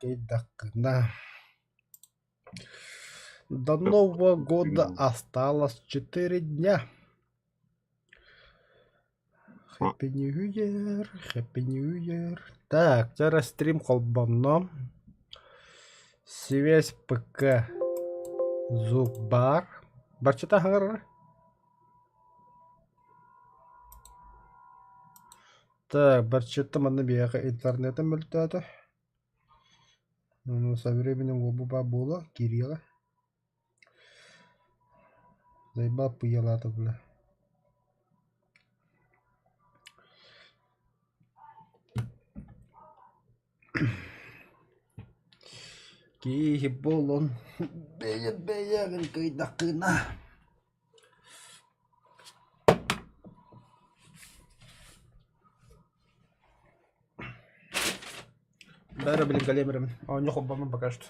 кыйдаххына. До Нового года осталось 4 дня. Happy New Year, Happy New Year. Так, вчера стрим холбонно. Связь ПК Зубар. Барчата хаҥарар. Так, барчата манна биһиэхэ интернетым мөлтөөтө. Ну, со временем уолбу баар буолуо, киириэҕэ. Заебал пыйалаата бля. Киһи буолан бэйэ бэйэҕин кыйдаххына Бары блин галемерым. Оонньуу холбоммун пока что.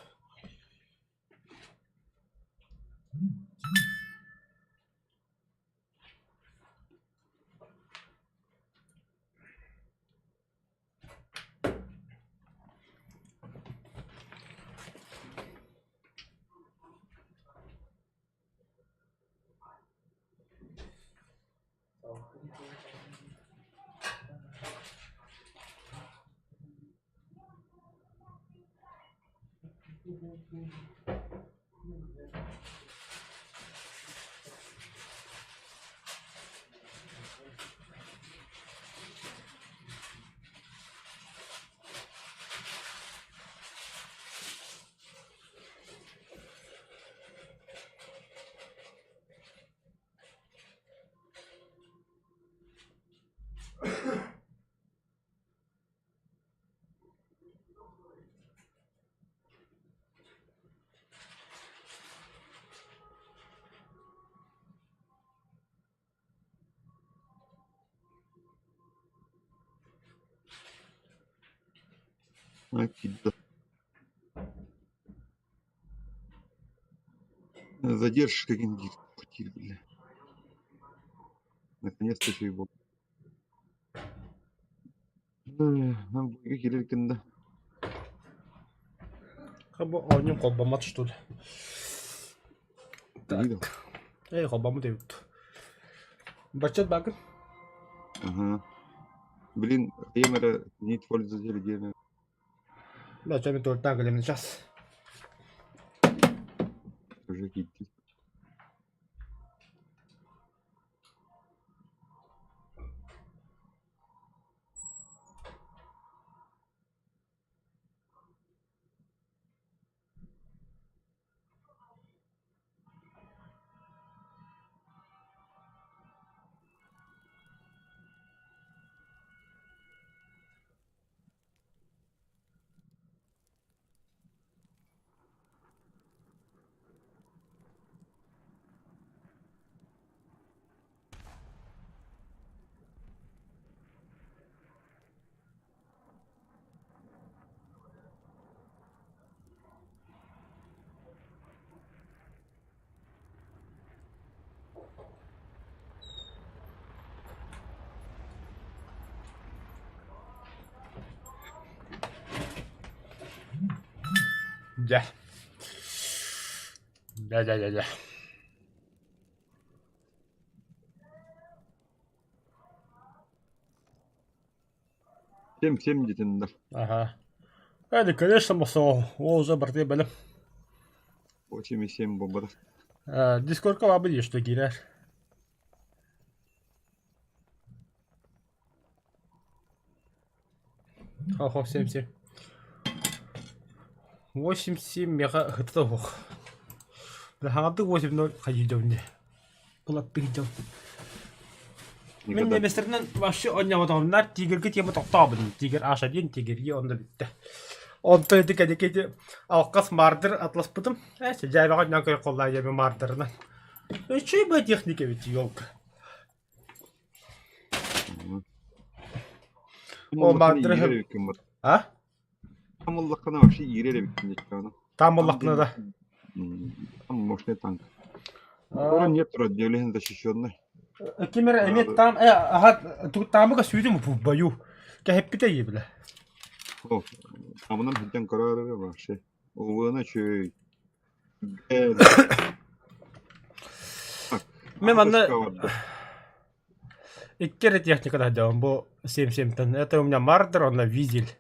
Киирдэ. Задержка диир бля. Наконец-то еще и был. Киирэр гында. Бу оонньуу холбоммот что ли? Так. Эй, холбоммут эбит. Баччат бакын? Ага. Блин, кем эрэ не пользователь диэн Да, что мен так или сейчас. Уже киирдим. Дьэ. Дьэ дьэ дьэ дьэ. Сем-сем диэтиннэр. Ага. Эди, конечно, мосоо. Ол уже барытыгар бэлэм. 8,7 буолбатах. Дискордка баабы дии что киирэр. Хо-хо, 7-7. 8-7 меха ыһыта суох. Хаҥардык 8-0 хайыйдабын дии. Кулаттыгдьал. Мин немецтеринэн вообще оонньооботоҕум Тигргэ тема тохтообутум. Тигр H1, Тигр Е онно бүттэ. Онтон ити кэнники ити алкас мардер атласпытым. Э, дьээбэҕэ оонньоон көрө холлаа диэми мардерынан. Үчүгэй бу техника эбит елка. О мардер А? Там уллаххына вообще иирэр эбиккин диэччи Там уллаххына да. Там мощный танк. Скоро нет разделен защищенный. Ким эрэ эмиэ там э аха тамыга сүүрүм в бою. Кэһэппитэ бля. О, амынан сылдьан көрөөр эрэ вообще. Уона үчүгэй. Э, так, Мен манна Антошка барда. икки эрэ техника таһдьабын бу 7-7-тэн. Это у меня Мардер, онно Визель.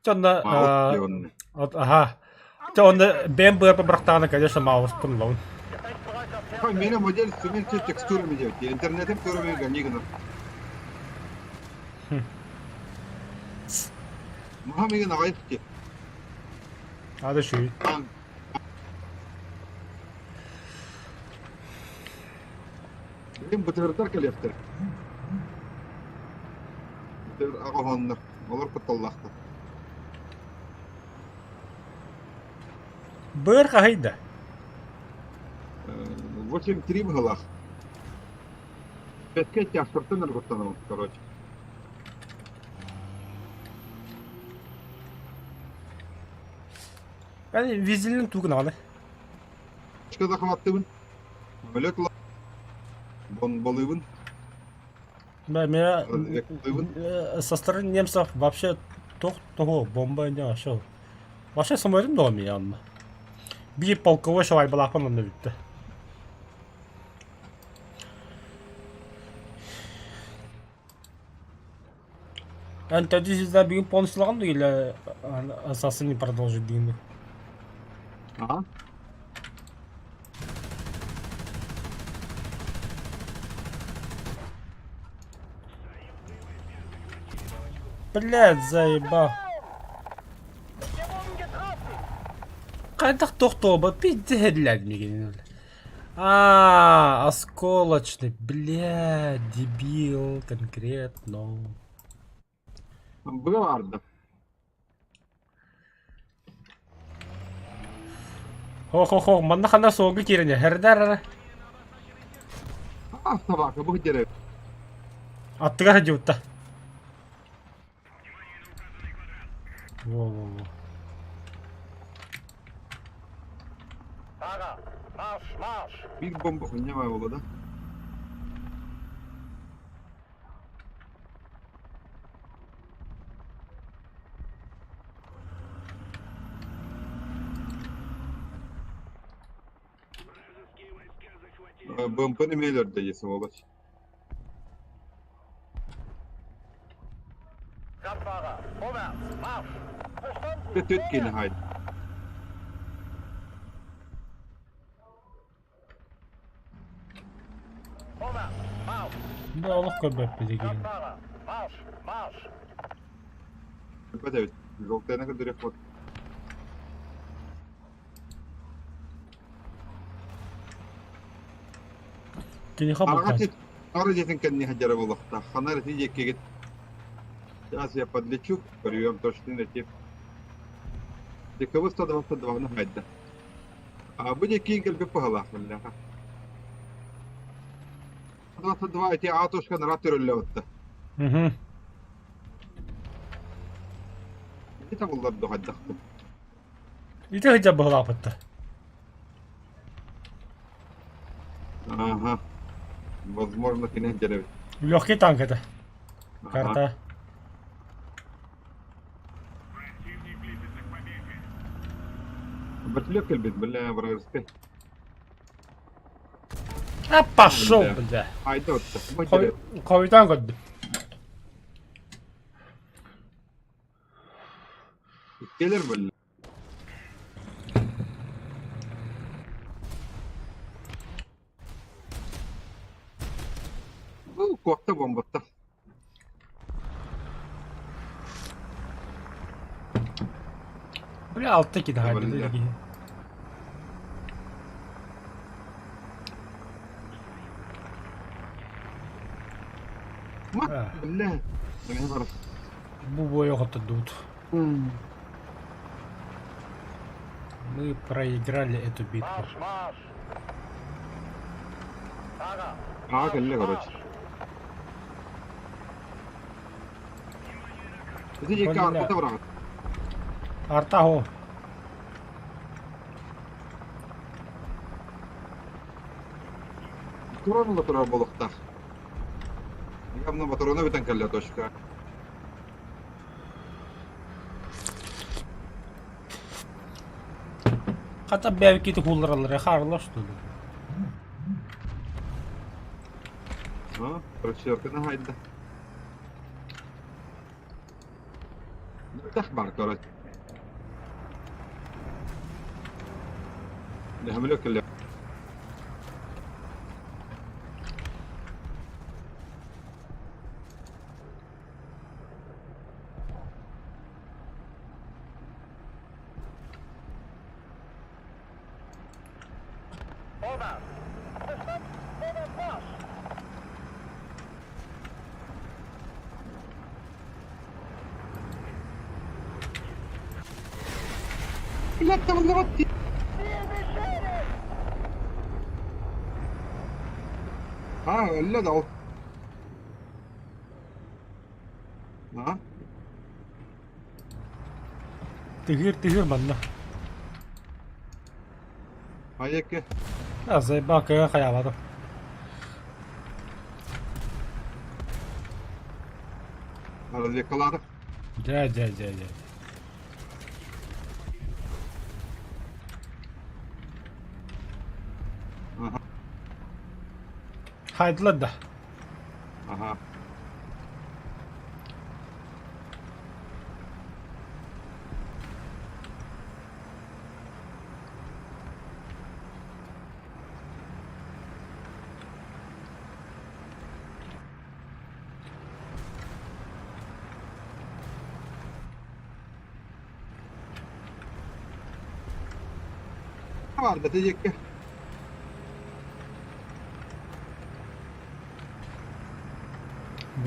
Чэ онно Маус диэн. аха. Чэ онно бэйэм быарбар бырахтаҕына, конечно, Мауспун ылабын. Ой, меня модель с все текстурами делать. Интернетом которыми гони гына. Маха миген аҕай ти. Ада шүй. Билин бытырдар кэлиэхтэр. Бытыр аҕаһоннор. Олор кутталлаахтар. Быар хаһыйда. 8-3 быһылаах. Бэккэ тяжкортан ыргыттанабын, короче. Аны визелин тугун аны. Точка захваттыбын. Самолет бомбалыыбын. Да, меня со стороны немцев вообще тох того бомба не вообще. Вообще самолетым да меня анна. Биир полковой шалайбалаахпын онно бүттэ. Эн звезда бүгүн полностью или Ассасин не продолжит дигин Ага. Блядь, заебал. Хайдах тохтообот пиздец мигин. А, осколочный, бля, дебил, конкретно. Быга баарда. Хо-хо-хо, манна хана суолга киирэн эрдэр. А, собака, бу дерев. Аттыгар сылдьыбытта. Во-во-во. Биир бомба хуйня буолла да? БМП-ны мелерде если сволочь. Түт кини хайд. Бу олох көрбөппүт дигин. Көрбөт эбит. Желтыйна көрдөрүөх вот. Киниха Араҕа бултаан. дьиэ Хара дьиэтин кэнни сылдьара буолуохтаах. Ханна эрэ диэккигит. Сейчас я подлечу, прием точно летит. ДКВ 122 хайда. А бу диэки кэлбит быһалаах биллэҕэ. 122 эти А-точка нара төрөллөбүттэ. Мгм. Ити табыллар дуһайдахтым. Ити сылдьар быһалаахпытта. Ага. Возможно, кини сылдьар эбит. Легкий танк это. Ага. Карта. Вертолет кэлбит, бля, вражеский. А пошел, Бля. бля. Айда отта. Бу дьэрэ. Хойутаан көрдүм. Келер бля. Бу куотта бомбатта. Бля, алта киһи Бля. киһи. Ма, А. бля. Мен бар. Бу бойу хоттордубут. Мы проиграли эту битву. Аа кэллэ короче. Ити дьиэккэ Бля. арпата быраҕат. Арта хо. Туран ыла турар буолуохтаах. Явно батарона бүтэн кэллэ точка. Хата бэйэбит кууллараллара хаарлар что ли? А, прочерканы хайда. Тах бар короче. Нәһәмле көлле. Блядь, там народ. А, өллө да ол. А? Тыгыр тыгыр манна. Айеке. А заебал кыга хайаабатым. Развекалары. Дьэ дьэ дьэ дьэ. Ага. Хайдылар да. Ага. Бар да диэки.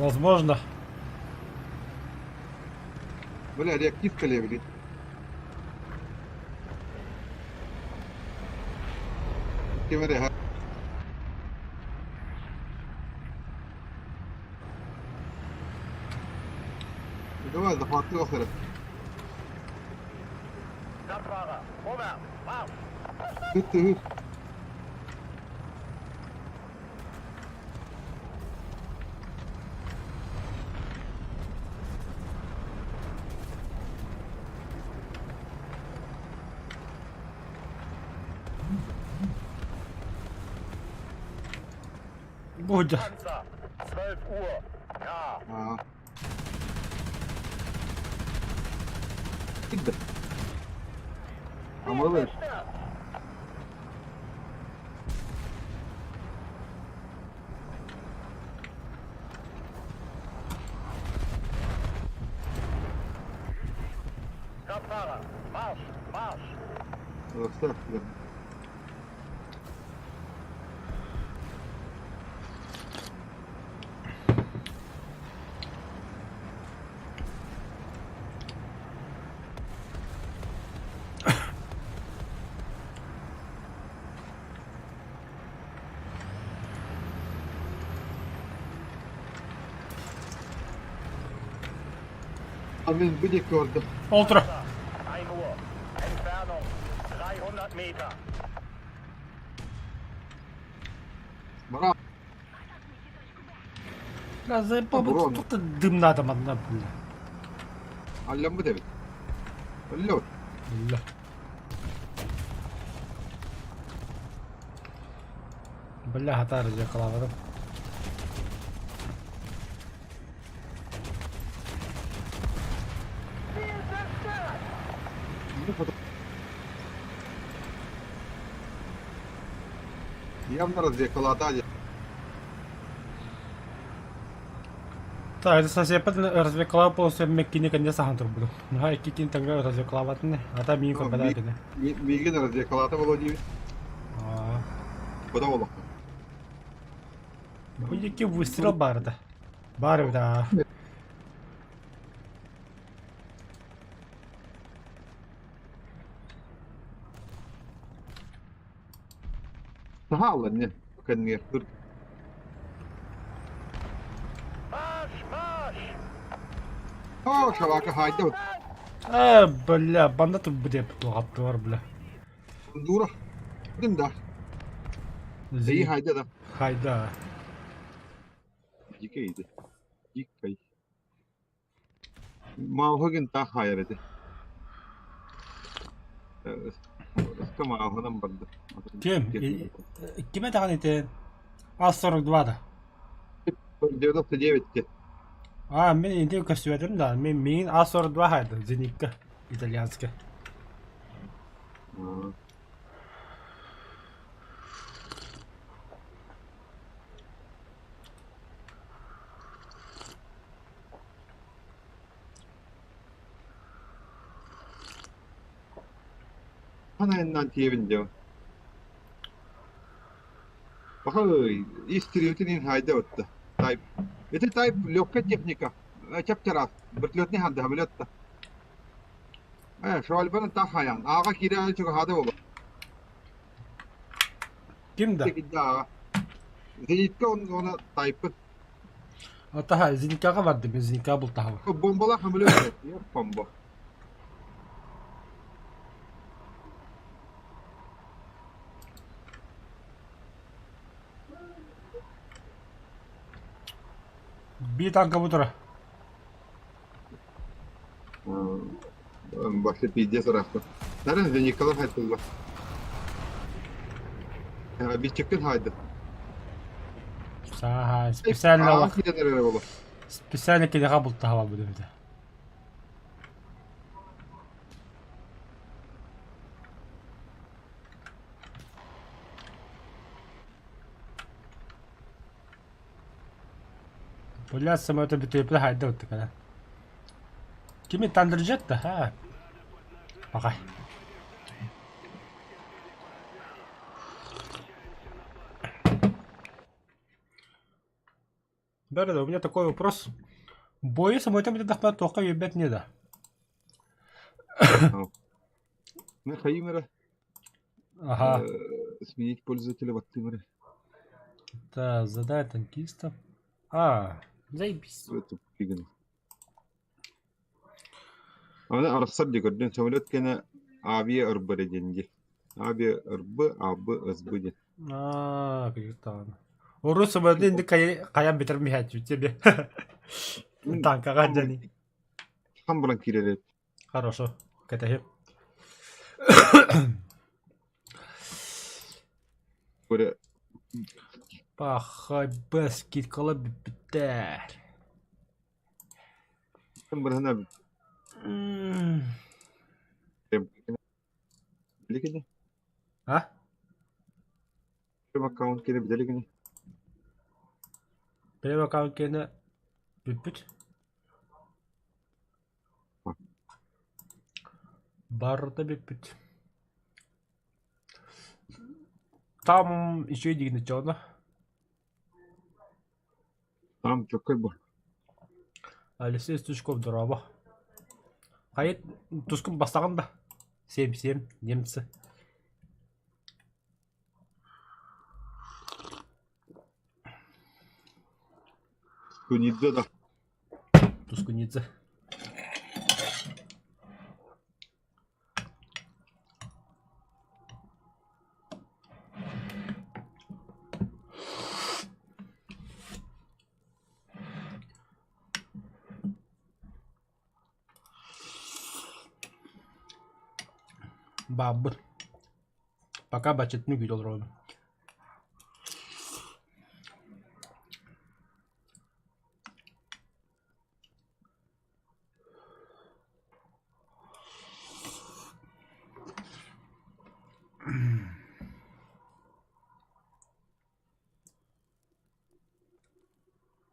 Возможно. Бля, реактив кэлиэбит. Ким эрэ Давай, захватывай охера. Ты Будь. Аа. Кидда. Амалар. Охсах. Амин будет көрдüm. Олтура. 1 Uhr. Entfernung 300 Meter. Бра. Бля, заебал, Оборона. тут дым надо манна, бля. Аллам бу дебит. Алло. Бля. Бля, хатар закалавадым. Явно развекала Так, это совсем развекла полностью меккини конец сахан турбуду. Ну, икки таңга развеклаватны, ата мин көрбәдә. Мигин развекалата боло дейбит. Аа. Куда боло? Бу екі выстрел барды. Бар да. Сахалла не. Кәнне тур. Marsch, Marsch! О, шалака хайда. Э, бля, банда тут буде бар, бля. Дура. Дим да. И хайда да. Хайда. Дикей иди. Дикей. Маухагин та хайар эти. Ыкка маҕаһынан барда. Ким? Ким этэҕин ити? А42 да. 99 те. А, мин инти көстүбэтим да. Мин миин А42 хайдым, зенитка, итальянская. Ханайынан тиэбин дьэ. Баха истириотин хайда отта. Тайп. Это тайп легкая техника. Чап-чараас. Вертолетный ханда самолетта. Швальбаны тахаян. Ага кире чугахада боло. Ким да? Ага. Зенитка он она тайпы. Атаха Зеникаҕа бардым, Зеника бултаһабын. Бомбалаах самолет. Бомба. Биир танка бу тура. Вообще пиздец ыраахпын. Нарын Зеникалар хайдыллар. Биччиккин хайды. Сааһа, специально Аҕа киирэн эрэр буолуо. специально киниэхэ бултаһа барбыт эбитэ. Бля, самолета бүтүөпү хайда ыттыкана. Кими тандыржат да, ха? Пока. Да-да-да, у меня такой вопрос. Бойы самолетом бүтэ туохха үөрбэт не да? Михаимера Ага. Сменить пользователя в Тимере. Да, задай танкиста. А, заебись. Это фигня. Аны арахсар дии көрдүн самолет кэнэ авиа РБ диэн дии. Авиа РБ, АБ, СБ диэн. А, кыргызстан. Урут самолеты инде хайан битер миһээччи тебе. Танкаҕа дьэни. Хан баран киирэр Хорошо. Кэтэһиэм. Көрө Пахай скидкала бүппүттэр. Бырһына Билигини. А? Прем аккаунт киэнэ билигини. Прем аккаунт киэнэ бүппүт. Барыта бүппүт. Там еще и дьоно. Там чөккөй бу. Алексей Стручков дорообо. Хайыт тускун бастаҕын да? 7-7 немцы. Тускунидзе да. Тускунидзе. Баабыт. Пока баччатыны күүтэ олоробун.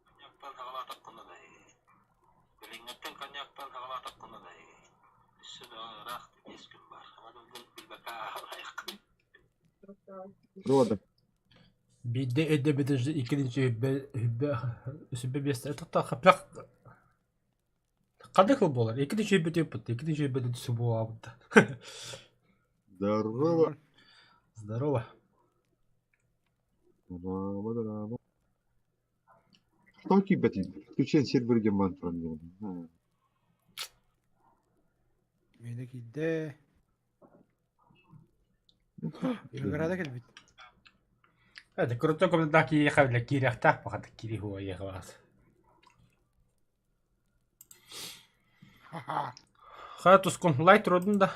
Коньяктан саҕалаатаххына да билиҥҥиттэн коньяктан саҕалаатаххына да өссө даҕаны ыраах биэс күн баар. Аны билбэккэ ааҕалаайаххын. Рода. Биирдэ өйдөбүт иккинчи үбэ үбэ үсүбэ биэстэ хаппах ханнык сыл буолар? Иккити сүүрбэ ыппыт, иккити сүүрбэ буолаабыт. Здорово. Здорово. Здорово, здорово. Что киирбэтий? Включен сервер диэн баан туран диэн. Миэнэ киирдэ. Винограда кэлбит. Это крутой комната кириэхэ киириэхтээх баҕата кири хуайыах Ха-ха. Ха тускун лайт родун да.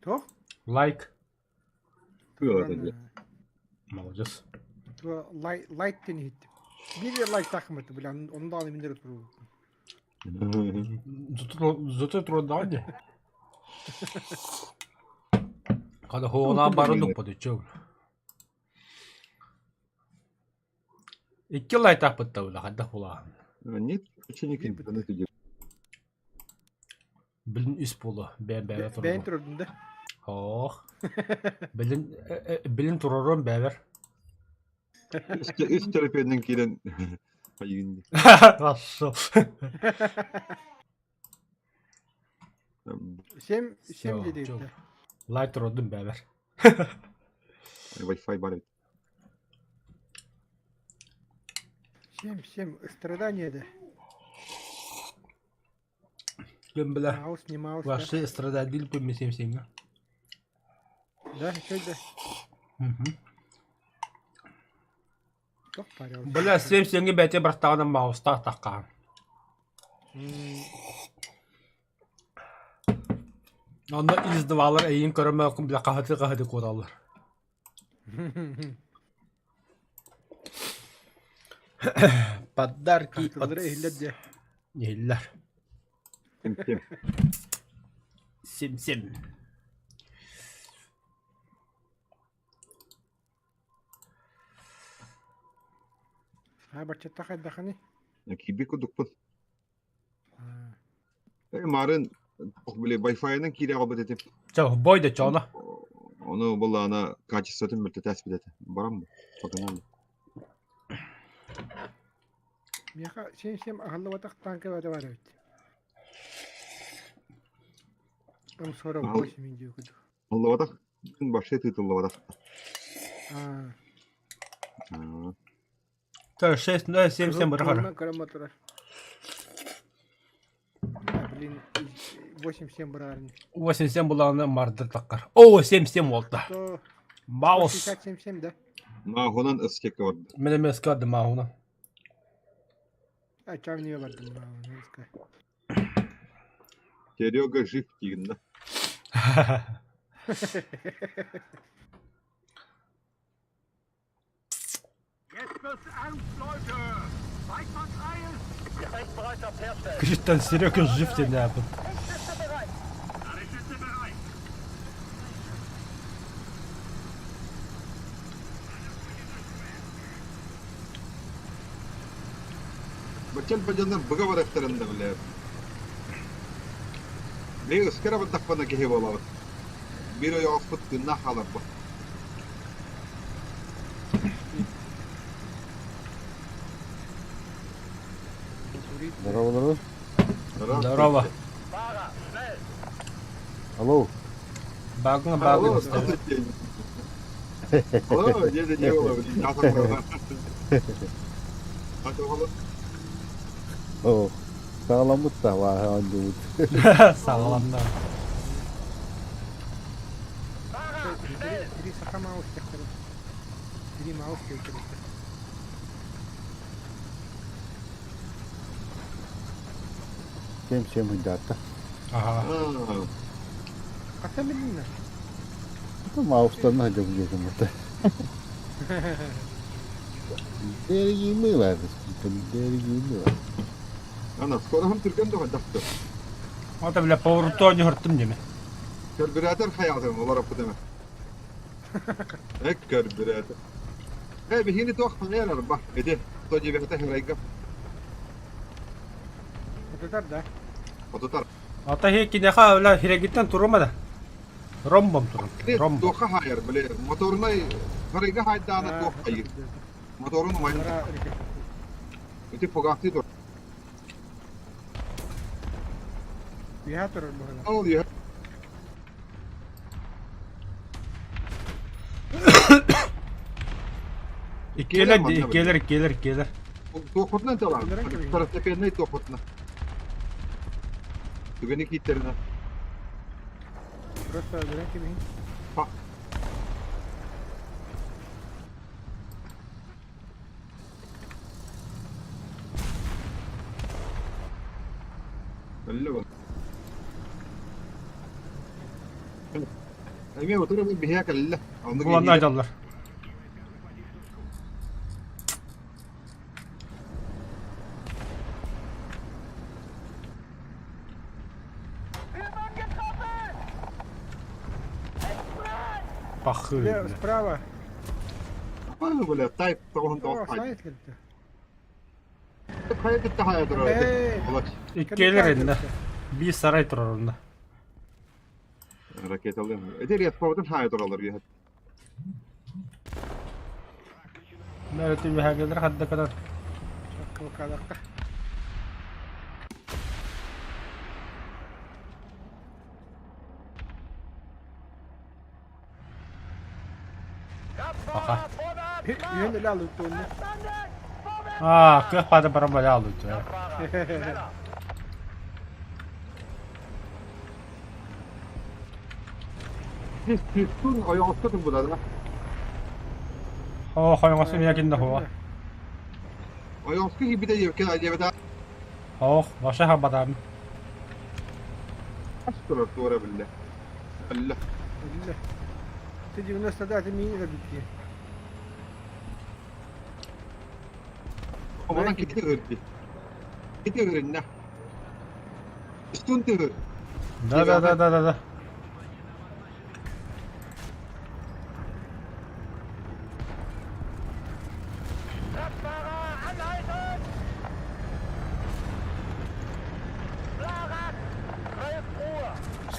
Туох? Лайк. Тыа дии. Молодец. Лайк лайк диэн иһиттим. Биир лайктаахмыт, бля, онно даҕаны мин эрэ туруорбуппун. Зато турдаҕын дии. Хата хоҕунаан бары дуппут үчүгэй. Икки лайтаахпыт да была хайдах булааһын. Нет, ученик интернет идет. Билин үс буолуо, бэйэм бэйэбэр Бэйэн туруорум. турордун да? Оох. Билин билин туруоруом бэйэбэр. Үс терапевтин киирэн айыын. Хорошо. Семь семь Всё, диэбиттэр. Лайт туруордум бэйэбэр. Wi-Fi бар эбит. Семь семь страдание да. Ким бля, Маус не маус да. ваши стрададил пыммисем сиҥҥэ. Да, еще да. Мгм. Туох баар ол? Бля, семь сиҥҥэ бэйэтэ бырахтаҕына маустаах таххаан. Онно издавалар эйиин көрөмөккүн бля хаһыты-хаһыты куоталлар. Подарки от Хаһытыллара иһиллэр дьэ. Иһиллэр. Сим-сим. Сим-сим. Аа, баччатта хайдахыный? Киирбит курдукпун. Э, марын, били, Wi-Fi-нан киирэ аҕалбыт этим. Чэ, бой да чоно. Ону буллаана качествотын мөлтөтөөс этэ. Барам погнали. Миэхэ син-сим аһыллыбатах танка бата бар эбит. Там 48 мин диэки курдук. Аһыллыбатах вообще тыытыллыбатах. Аа. Так, 6, 0, 7, 7 бырахар. Кылынан көрөн турар. А, блин, 8-7 быраарни. 8-7 булааны мардыр таккар. О, 7-7 болта. Маус. 67-7 да? Маахунан ыстека барда. Мен эмес кады маахунан. А, чам не бардым маахунан ска. Серега жив диигин да. Күчүттэн Серега жив диэн Баччал бадьаннар быга барыахтарын да билэр. Били ыскара бардахпына киһи буолабыт. Биир ойоҕоспут тыыннаах хааларбыт. Здорово, здорово. Здорово. Алло. Багна Алло, багна. здравствуйте. Алло, дядя Дима, блин, я О, саҕаламмыт да бааһы оонньуубут. Саҕаланна. Три саха маус техтэрин. Три маус техтэрин. Кем всем ыйдаатта. Ага. Хата билиннэ. Маустарына сылдьабын диэтим бута. Дэригиимы дэригиимы. Ана, скоро түргэн да хайдахты. Ата бля повороту оонньоһортум диэме. Карбюратор хайаатым, олар аппытыма. Эк карбюратор. Э, биһини туох хайар ба, эди, то дебекте хырайга. Отутар да. Отутар. Ата хе кинеха бля хирегиттен турума да. Ромбом турун. Ромбом. Туохха хайар, били, моторнай хырайга хайдаана туох хайыр. Моторун умайын. Ити пугахты тур. Үһэ турар быһыылаах. Ол үһэ. Иккиэлэр иккиэлэр иккиэлэр иккиэлэр. Туохпутунан талаан. Второстепенный туохпутунан. Түгэни кииттеринэ. Просто өлөрөн кэбиһин. Өллө бу. Эмиэ утары биһиэ кэллэ. Оннук Буланна дьаллар. Пахы. Справа. Пахы, бля, тайп тоҕон О, сайт кэлтэ. Хайа кытта хайа турар. Иккиэлэр иннэ. Биир сарай турар онно. Ракеталар. Эти респаутын хайа туралар үһэт. Мәрөтү үһәгелер хадда кадар. Чаккалкалакка. Аха. Үһүн эле алыттуунна. Аа, кыах паада баран бала алытту. Түстүн ойоҕоско турбута да. Оо, хойоҕоско мия кинде хуа. Ойоҕоско киирбитэ диэбиккэ диэбэтэ. Ох, вообще хабатаам. Ас турар туора биллэ. Биллэ. Биллэ. Ты 90 миин өлбүт Онон кити ырды. Кити ырынна. Үстүн тыгыр. Да да да да да да. Kraftfahrer, anhalten! Fahrrad, 12 Uhr.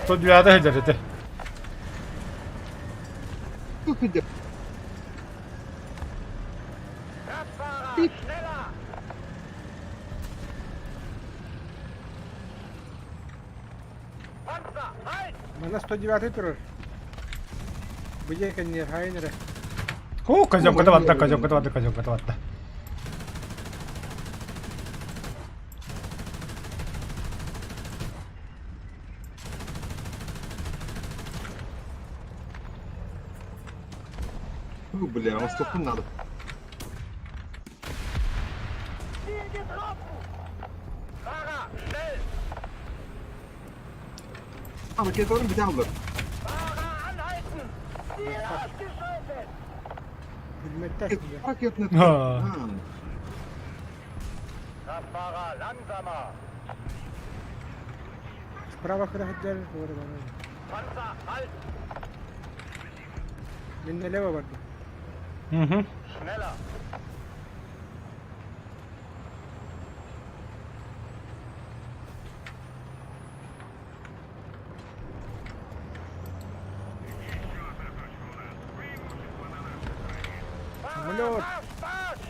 109 сылдьар этэ. Тут сылдьар. Kraftfahrer, schneller! Panzer, halt! Мана 109 турар. Бу дьиэ кэннигэр хаайан эрэ. О, казёнка барда, казёнка барда, казёнка барда. Фу, бля, он надо. Ziel getroffen! Fahrer, schnell! Ракеталарын бүтэ аллар. Fahrer, anhalten! Ziel ausgeschaltet! Билмэттэх бile. Ракетны. Ha. Kraftfahrer, langsamer! Справа кыра сылдьар уора Panzer, halt! Мин налево бардым. Угу. Schneller! Самолет. Marsch, marsch!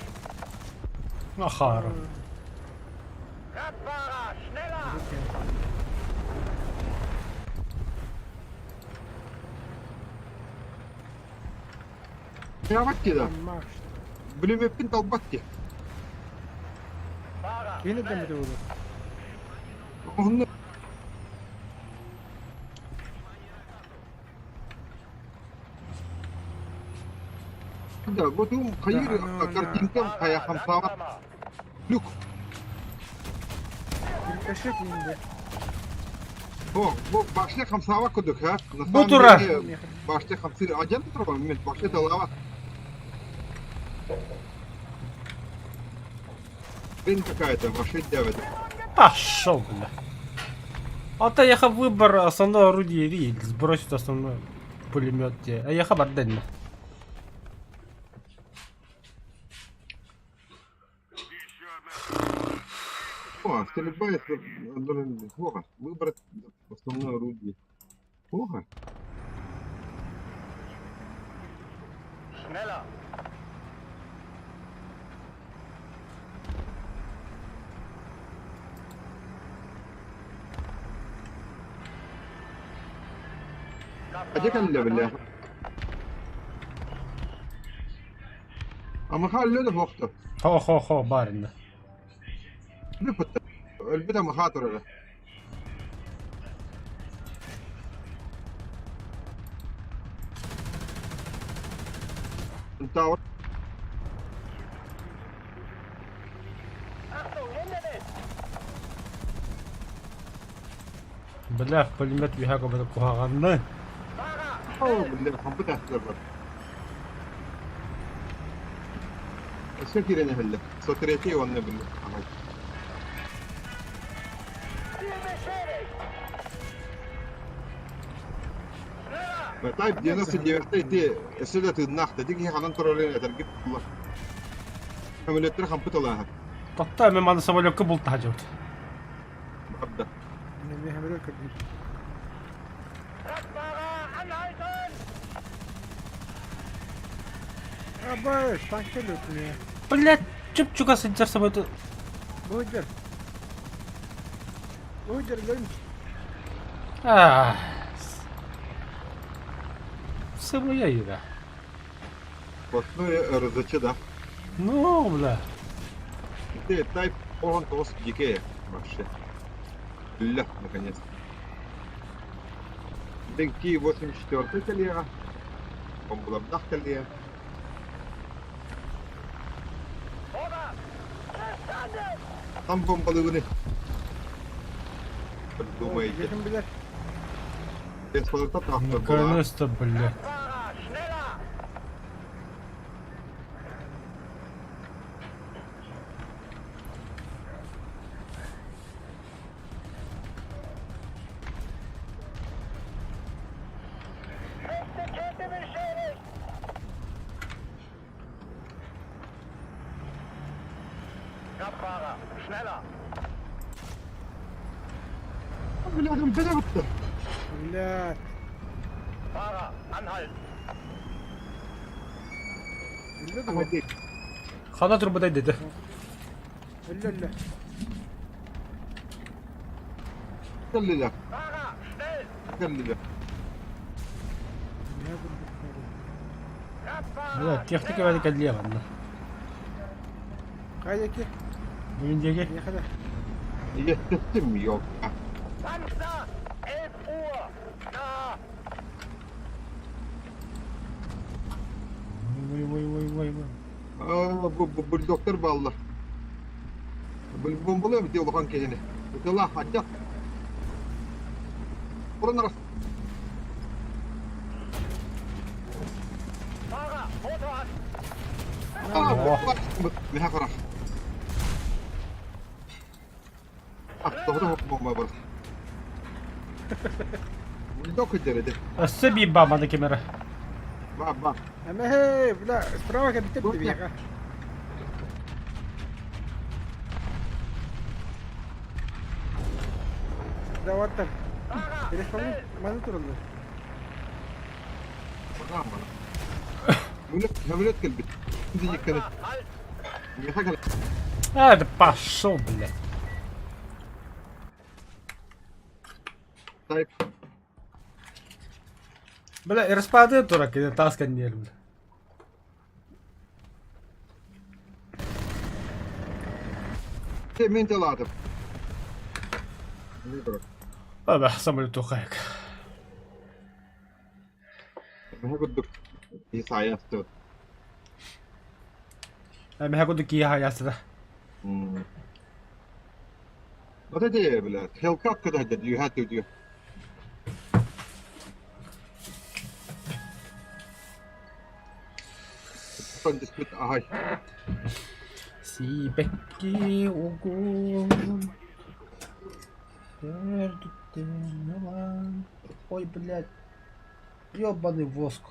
Ахара. Radfahrer, schneller! Яват да. Марш. Бүлөмөппүн талбат ди. Fahrer, Кини schnell! дэмэдэ буолуо. Онно Да, вот ум хайыр картинкам хайа Fahrer, хамсаабат langsamer! люк. Рикошет иинде. О, бу башня хамсаабат курдук, ха? На Бу самом турар. деле, Башня хамсыр адьян турар, мен башня талаабат. Хрень какая-то, машина дявит. Пошел, бля. А то я выбор основное орудие или сбросить основной пулемет. А я хабар дэнна. О, стрельба это плохо. Выбрать основное орудие. Плохо? Schneller! А где калля, бля? А махал лёда бохто. Хо-хо-хо, барин. Өлбүтэ махаа турара. Тауэр Achtung, Hindernis! Бля, пулемет үһэ көбөтө куһаҕанны. Fahrer, Бля, хампы таастар бар. Өссө киирэн иһэллэр. Сотретий уонна били. Аҕай. Type 99 ити өссө да тыыннаах да ити киһи ханан турарын этэргит буолар. Самолеттар хампы талааһар. Тотта мен маны самолекка бултаһа дьыбыт. Барда. Мен самолет көрдүм. Абай, танк келет мне. Блять, чуп-чугас сылдьар самолету. Бу дьэр. Бу дьэр лем. А. Сымыя еда. Сплошной РЗЧ, да. Ну, бля. Ты Type он тост дикее вообще. Бля, наконец. Денки 84 коллега. Бомбалабдах коллега. Там бомбалыбыны. Думаете? Наконец-то, блядь. Блядь. Хана турбадай dedi. Өллө өллө. Кэллилэр. Кэллилэр. Бля, техника бары кэллиэ манна. Хайа ки? Бүгүн диэки. Миэхэ да. Естественно, ёлка. Ой, ой, ой, ой, ой. Аа, бу бульдоктар бааллар. Бомбалыам ити улахан киһини. Ытылаах ардьах. Туран арас. Аа, миһэ харах. А, тоҕо бомба бар. Бульдог кыдьар этэ. Өссө биир бааманы ким эрэ. Ба, ба. Эмэ, бля, справа кэлбитэ биһиэхэ. Даваттар. Телефону маны тураллар. Баҕам бана. Самолет кэлбит. Дии Миэхэ кэлэ. А, да пошел, блядь. Type. Бля, распады турар кини таас кэнниэр, бля. Мен талаатым. Аба, самолет тухайык. Миэхэ курдук киһи саайа астыбыт. Миэхэ курдук киһи хаайаастыта. Вот эти, блядь, Hellcat когда you had to do. Аһай. Сибэкки угун төрдүттэн ылан. Ой, блядь, ёбаный воск.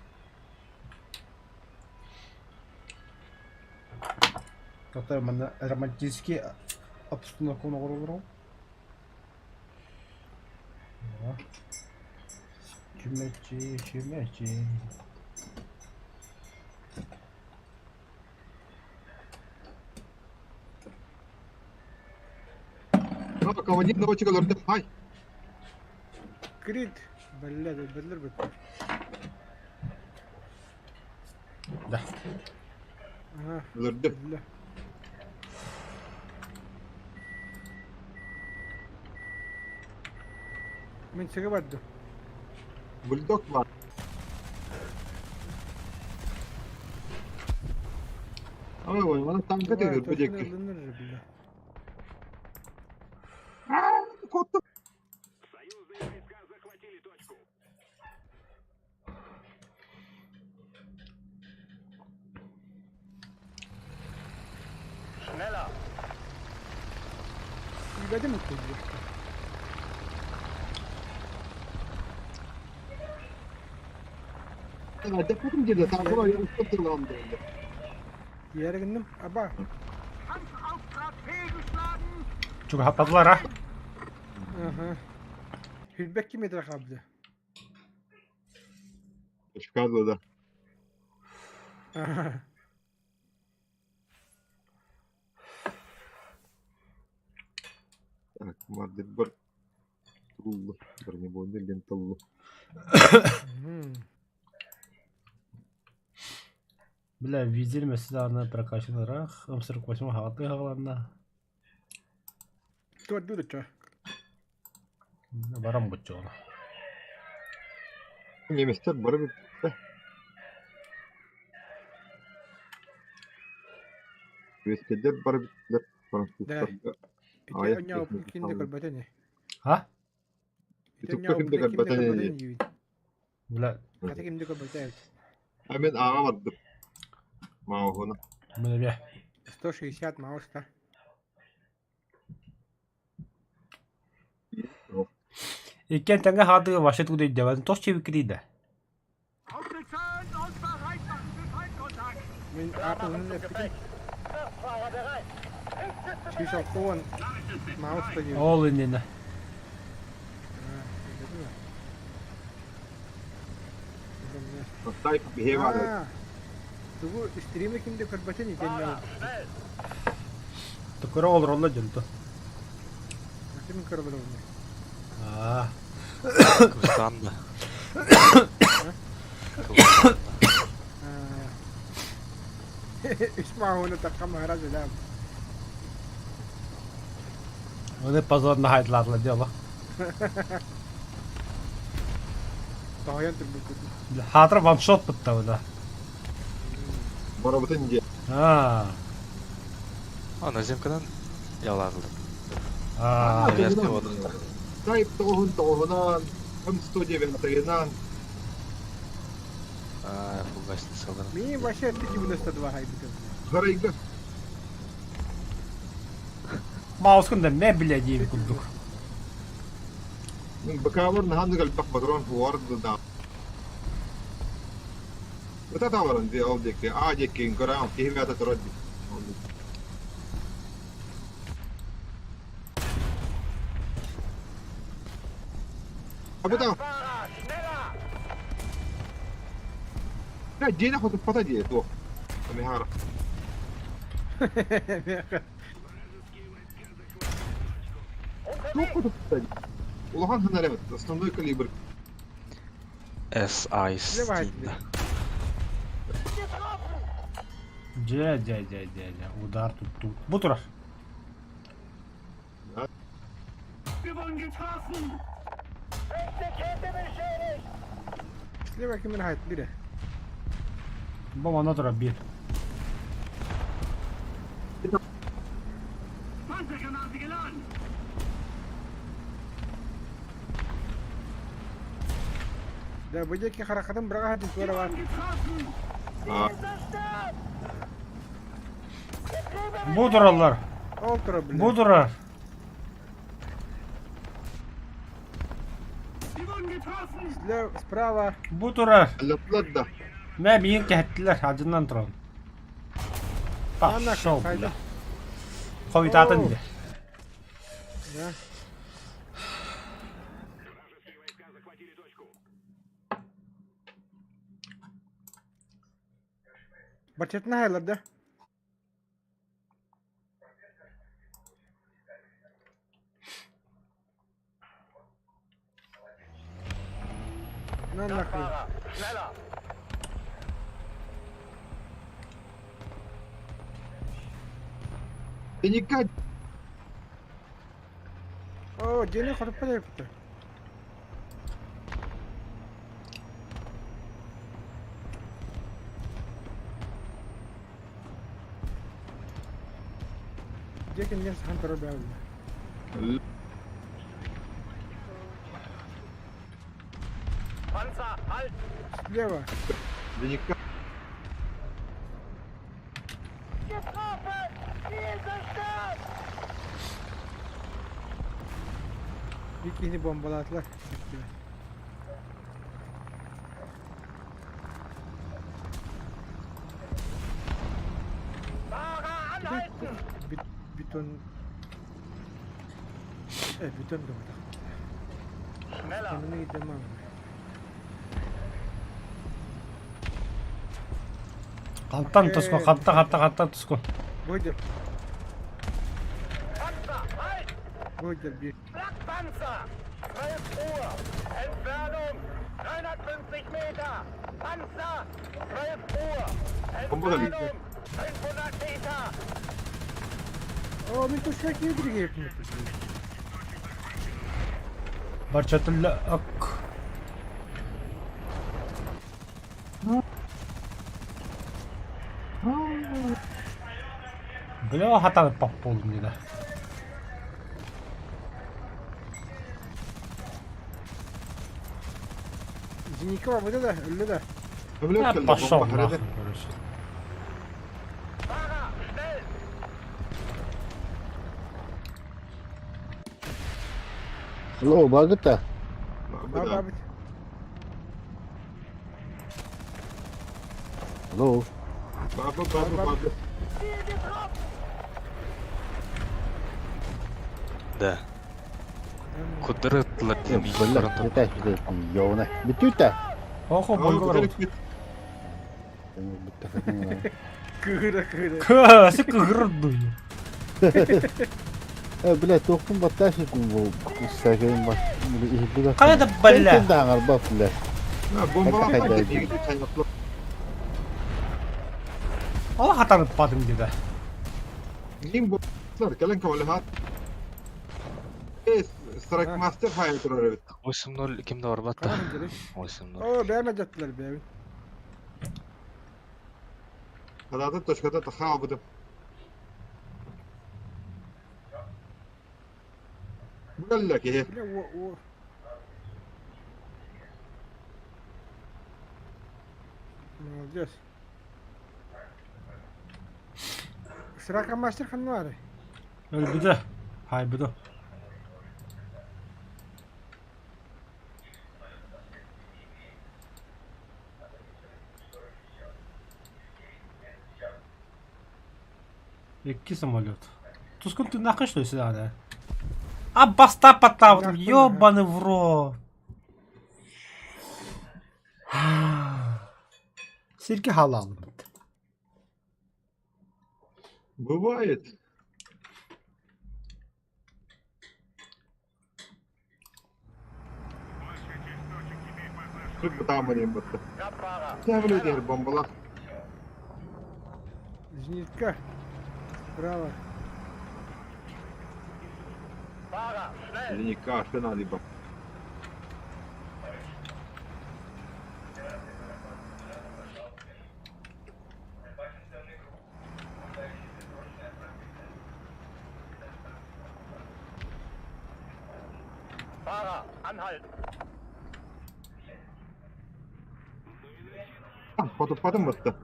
Который манна романтический обстановка оҥороллоро. Чүмэчи, чүмэчи. Командир наводчик олордо. Хай. Крит. Блядь, биллэр бит. Да. Ага. Олордо. Бля. Мин сигэ бардым. Бульдог бар. Ой, ой, мана танка тегер бу диэки. Бля. Куоттум. Schneller! Билбэтим үттэ. Дэппитим диэн таабыра устан тыллаан диэн. Тиийээри гынным. Аба. Kampfauftrag fehlgeschlagen! Чугаһаппатылар а? Аха. Сүүрбэкки метр хаалбыта. Шикарно да. Аха. Так, Мардербор туллу. Бронебойный ленталлу. Мм. Бля, визель месседаны прокачанырах, М48 хаҕалыы хаҕаланна. Туордуу дучча. Баран буччуола. Немецтер бары бүттэ. Вескедер бары бүттүлэр. Французтарга. Ити Аайах онньообуппун техника ким да саллы. көрбөтө ини. А? Ити Ютубка ким да онньообуппун ким да көрбөтө көрбөтө ини. ини диибин. Бля, Хата ким да көрбөтө эбит. А мен аға бардым. Мауғына. бля, бля. 160 мауста. Иккен тэҥҥэ хаадыга вообще туда иддэбэн тос чебиккирийдэ. Aufblitzen und bereit machen für Feindkontakt! Мин ааппын эппитим. Kraftfahrer bereit! Richtschütze Сүүс bereit! алта уон мауста диибин. Ол иннинэ. Аа, билбэтим ээ. Тайп бихе бар. Аа, Тугу стримы ким да көрбөтө ини Fahrer, диэн schnell! Тукура олороллор дьонто. Ким көрбөтө уонна. Аа. Кыбыстаан да. Кыбыстаан да. Аа. Үс мауны такка махара даа. Оны позорно хайдлаатла дело. Тоһуйан турбуккут. Хаатыр ваншот бутта буда. Барабытын де. Аа. А, наземкадан ялаатылар. Аа. Версия бодохтор. Тайп тоғын тоғынан, М109-ынан. Аа, фугасницалар. Мин вообще 92 хайбытым. Гарайга. Маускун да ме бля диэби курдук. Мен бакавар наханы галбак патрон фуарды да. Ыта таваран де ол деке, а деке грам кихвята турады. Абыта, Fahrer, schneller! я дена хоту пата де то. Амихара. То хоту пата де. Улахан ханарет, основной калибр. SI Слева Steam'de. Дьэ, дьэ, дьэ, дьэ, дьэ. Удар тутту. Бу турар. Wir wurden getroffen! Rechte Kette beschädigt! Слева ким хайт бире. Бу манна турар биир. Panzergranate geladen! Да бу диэки харахатын быраҕа хатын туора баар. Getroffen! А, Zerstört! Бу тураллар. Ол турар бile. Бу турар. Wir wurden getroffen! Слева, справа. Бу турар. аллатлар да. Мэ миин кэһэттилэр алдьанан туран. Анна Пошел, хайда. бля. Хойутаатын Оо. дии. Да. Бачатына хайлар да. На нахрен. Fahrer, schneller! Ты никак О, дьиэни хотуппат эбиттэр. Дьиэ кэннигэр саһан турар бэйэ Panzer, halt! Слева. Да никак. Getroffen! Биир киһини бомбалаатылар. Бетон... Э, бетон да Хантан туску, ханта, ханта, хантан туску. Выйдер. Выйдер бир. Panzer! 12 Uhr! Entfernung 350 Meter! Panzer! 12 Uhr! Entfernung 500 Meter! О, мин тушка киирдиги Барчатылла ак. Бля, хатан пап болдум дида. Зеникова быда да, өллө да. Пошел нахуй, короче. Fahrer, schnell! Алло, багыта. Бабабыт. Алло. Баба, баба, баба. Да. Кудырыттылар Бля, это ёна. Бүтүтэ. Охо, бойго Кыыра кыыра. Кысы кыгырдую. Э, бля, туохпун баттаашыкпын бу сәкейин бас. Кая да бля. Даңар бап, бля. Бомбалап Ала хатанып бадым дида. Ким бомбалар кэлэн көмөлөһөт. Страйк мастер хайы турар эбит. 8-0 кимде бар батта? 8-0. О, бэйэм дьаттылар бэйэбин. Хадата точката таха албытым. Бу киһи. Бля, о, о. Молодец. Срака мастер ханнары. Өлбүдэ. Хайбыды. Икки самолет. Тускун ты нахуй что ли сюда, да? А баста потап, ёбаный в рот. Сирки халал. Бывает. Тут там они бытты. Тәбіле дер бомбалар. Зенитка. Справа. Fahrer, schnell! Линейка, шина либо. Fahrer, anhalten! Хотуппатым бытты.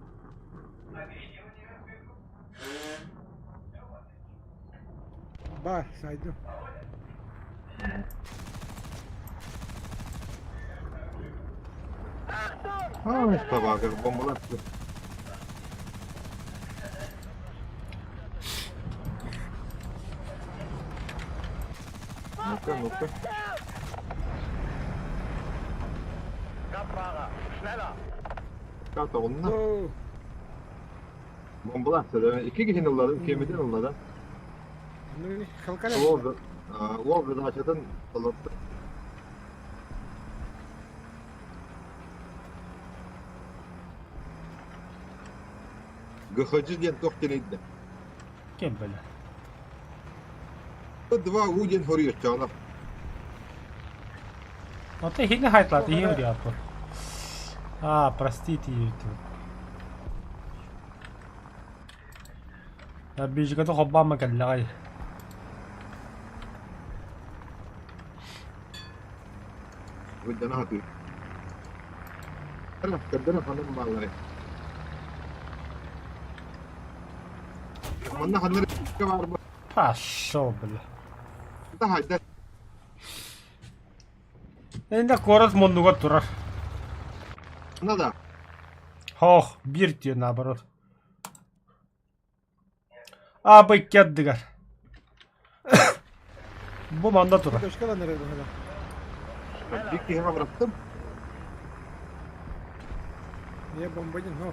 Бар, сайдым. Ай, табагы бомбалар. Ну-ка, ну-ка. Kraftfahrer, schneller! Карта онна. О, Бомбалар. Икки киһини ыллады, кемиден ыллады. ну халкара. Ол ол задачатын толорду. ГХЖ диэн туох диэн Кем бля? Два У диэн хоруйаччаҕына. А ты хине хайтлат, и вариант. А, простите, YouTube. Бижика хоббама кэллэҕэй. Выдана хатыы. Кэрдэнэ ханан бааллары. Манна ханнар бар Пошел, бля. Да хайда. Инде куорат муннугар турар. Ну да. Хоох, биир диэн наоборот. А, икки ардыгар. Бу манна турар. Точкалан эрэр быһыылаах. Биир киһи абыраттым. Я бомбадин, но.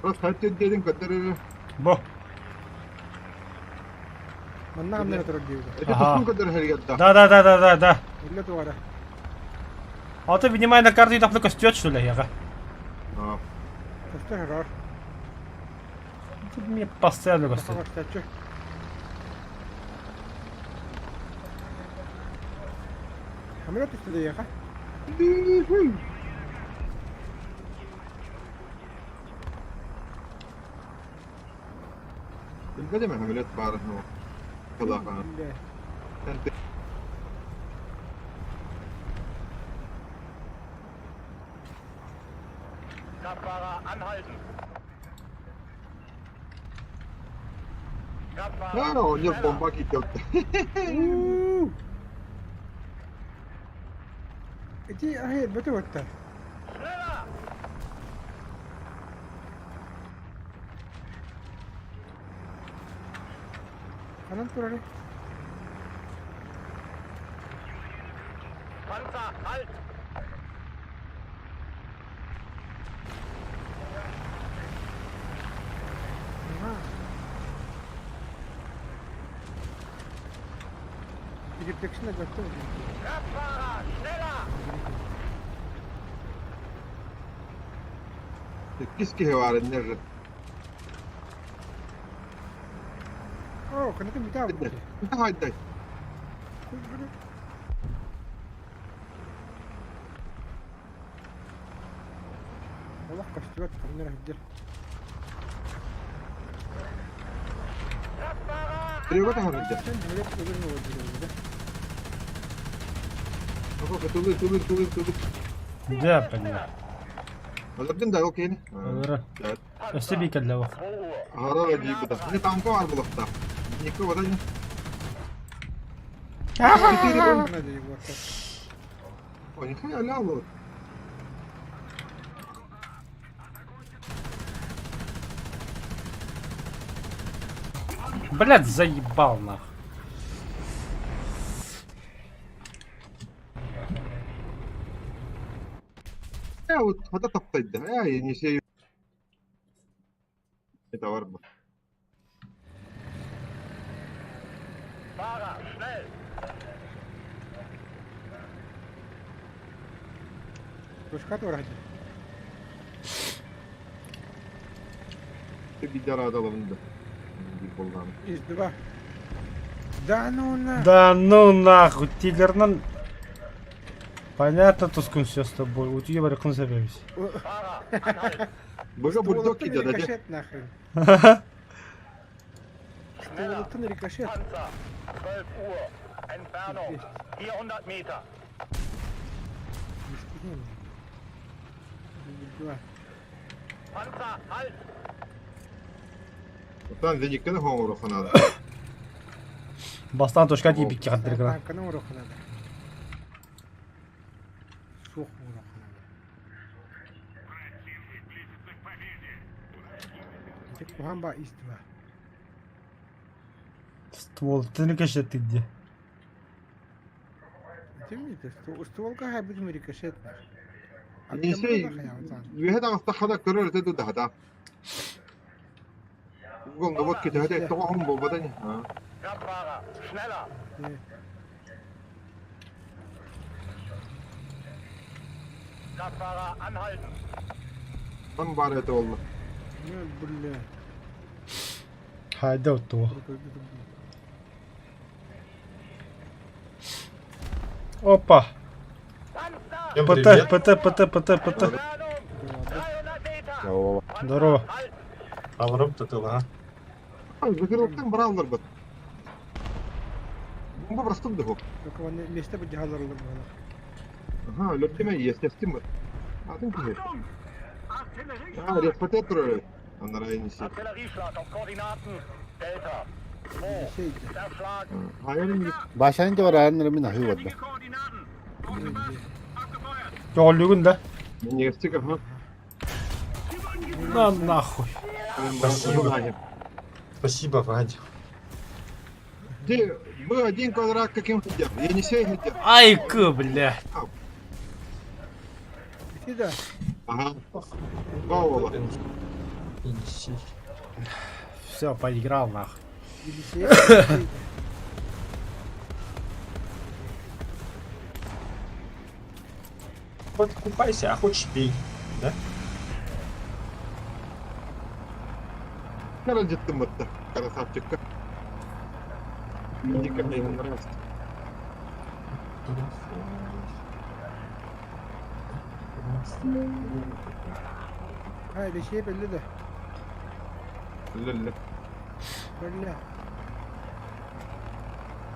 Просто хайт диэн көрдөрөр. Бу. Манна ханна турар диэбитэ. Это тустун көрдөрөр хэригэр да. Да, да, да, да, да, да. Иллэ туора. А ты внимай на карту и так костёт, что ли, яга? Көстөр хороор. Тут мне постоянно костёт. Саха Самолет түстэ да Билбэтим самолет баар ну. Kraftfahrer anhalten. Да, у него бомба кидет. Ити аһы бөтө бөттө. Schneller! Ханан турары. Panzer, halt! Рефлекшн бөттө. Kraftfahrer, schneller! Иккис киһи баар иннер. Оо, канатын бүтэ. Хайдай. Олох көстүбэт ханнар сылдьар. Тревога тахарда. Самолет өлөр олордур. Тулы, тулы, тулы, тулы. Да, блин. Олордун да окей. Олора. Өссө бикелле бу. Хара дии буда. Не танка бар булахта. Нико вода не. Ой, не аля вот. Блядь, заебал нах. Я вот хата таптайда. Я не сею. Это варба. Fahrer, schnell! Точка тура сылдьар. Ты бидара адалымды. Bir boldan. Из два. Да ну на. Да ну нахуй, тигрнан. Понятно, Тускун, все с тобой. У тебя барыкын заберись. Fahrer, anhalten! Быга бульдог кидет, да? Рикошет нахрен. Стволоттан рикошет. Panzer, 12 Uhr. Entfernung, 400 Meter. Panzer, halt! Там зениккені хоңыру ханада. Бастан точка тип икки хаттыргына. Танканы уроханада. Сух уроханада. Ити кухан ба из два. Ствол, ты не кашет ты где? Тем стволка хай будем рикошет. Несей, үһэ таҕыстаххана көрөр этэ дуу да. Угол вот ките тоҕо хом болбада не. Kraftfahrer, schneller! Kraftfahrer, anhalten! Там бар это oldu. Ну, бля. Хайда отту. Опа. Panzer! ПТ, ПТ, ПТ, ПТ, ПТ. Entfernung, 300 Meter! Здорово. Halt! Авром тутула. Закрылыктан браулар бат. Бомба простым дыху. Только он место бы дьаһалар было. Ага, löптеме естественно. Атын киһи. А, репетитор. Анара енisi. Artillerieschlag auf Koordinaten Delta. Айан Башан да бараарын мин аһыы барда. Көҕүллүүгүн да? Минньигэстик аһа. На нахуй. Спасибо. Спасибо, Вадя. Ты, мы один квадрат каким хотел? Енисей хотел. Айкы, бля. Ити да. Ага. Вау, Енисей. Все, поиграл нахуй. Елисей. Вот купайся, а хочешь пей. Да? Карадеттым это, красавчик. Мне мне нравится. Ha Елисей belli de. Лүллэ. Belli.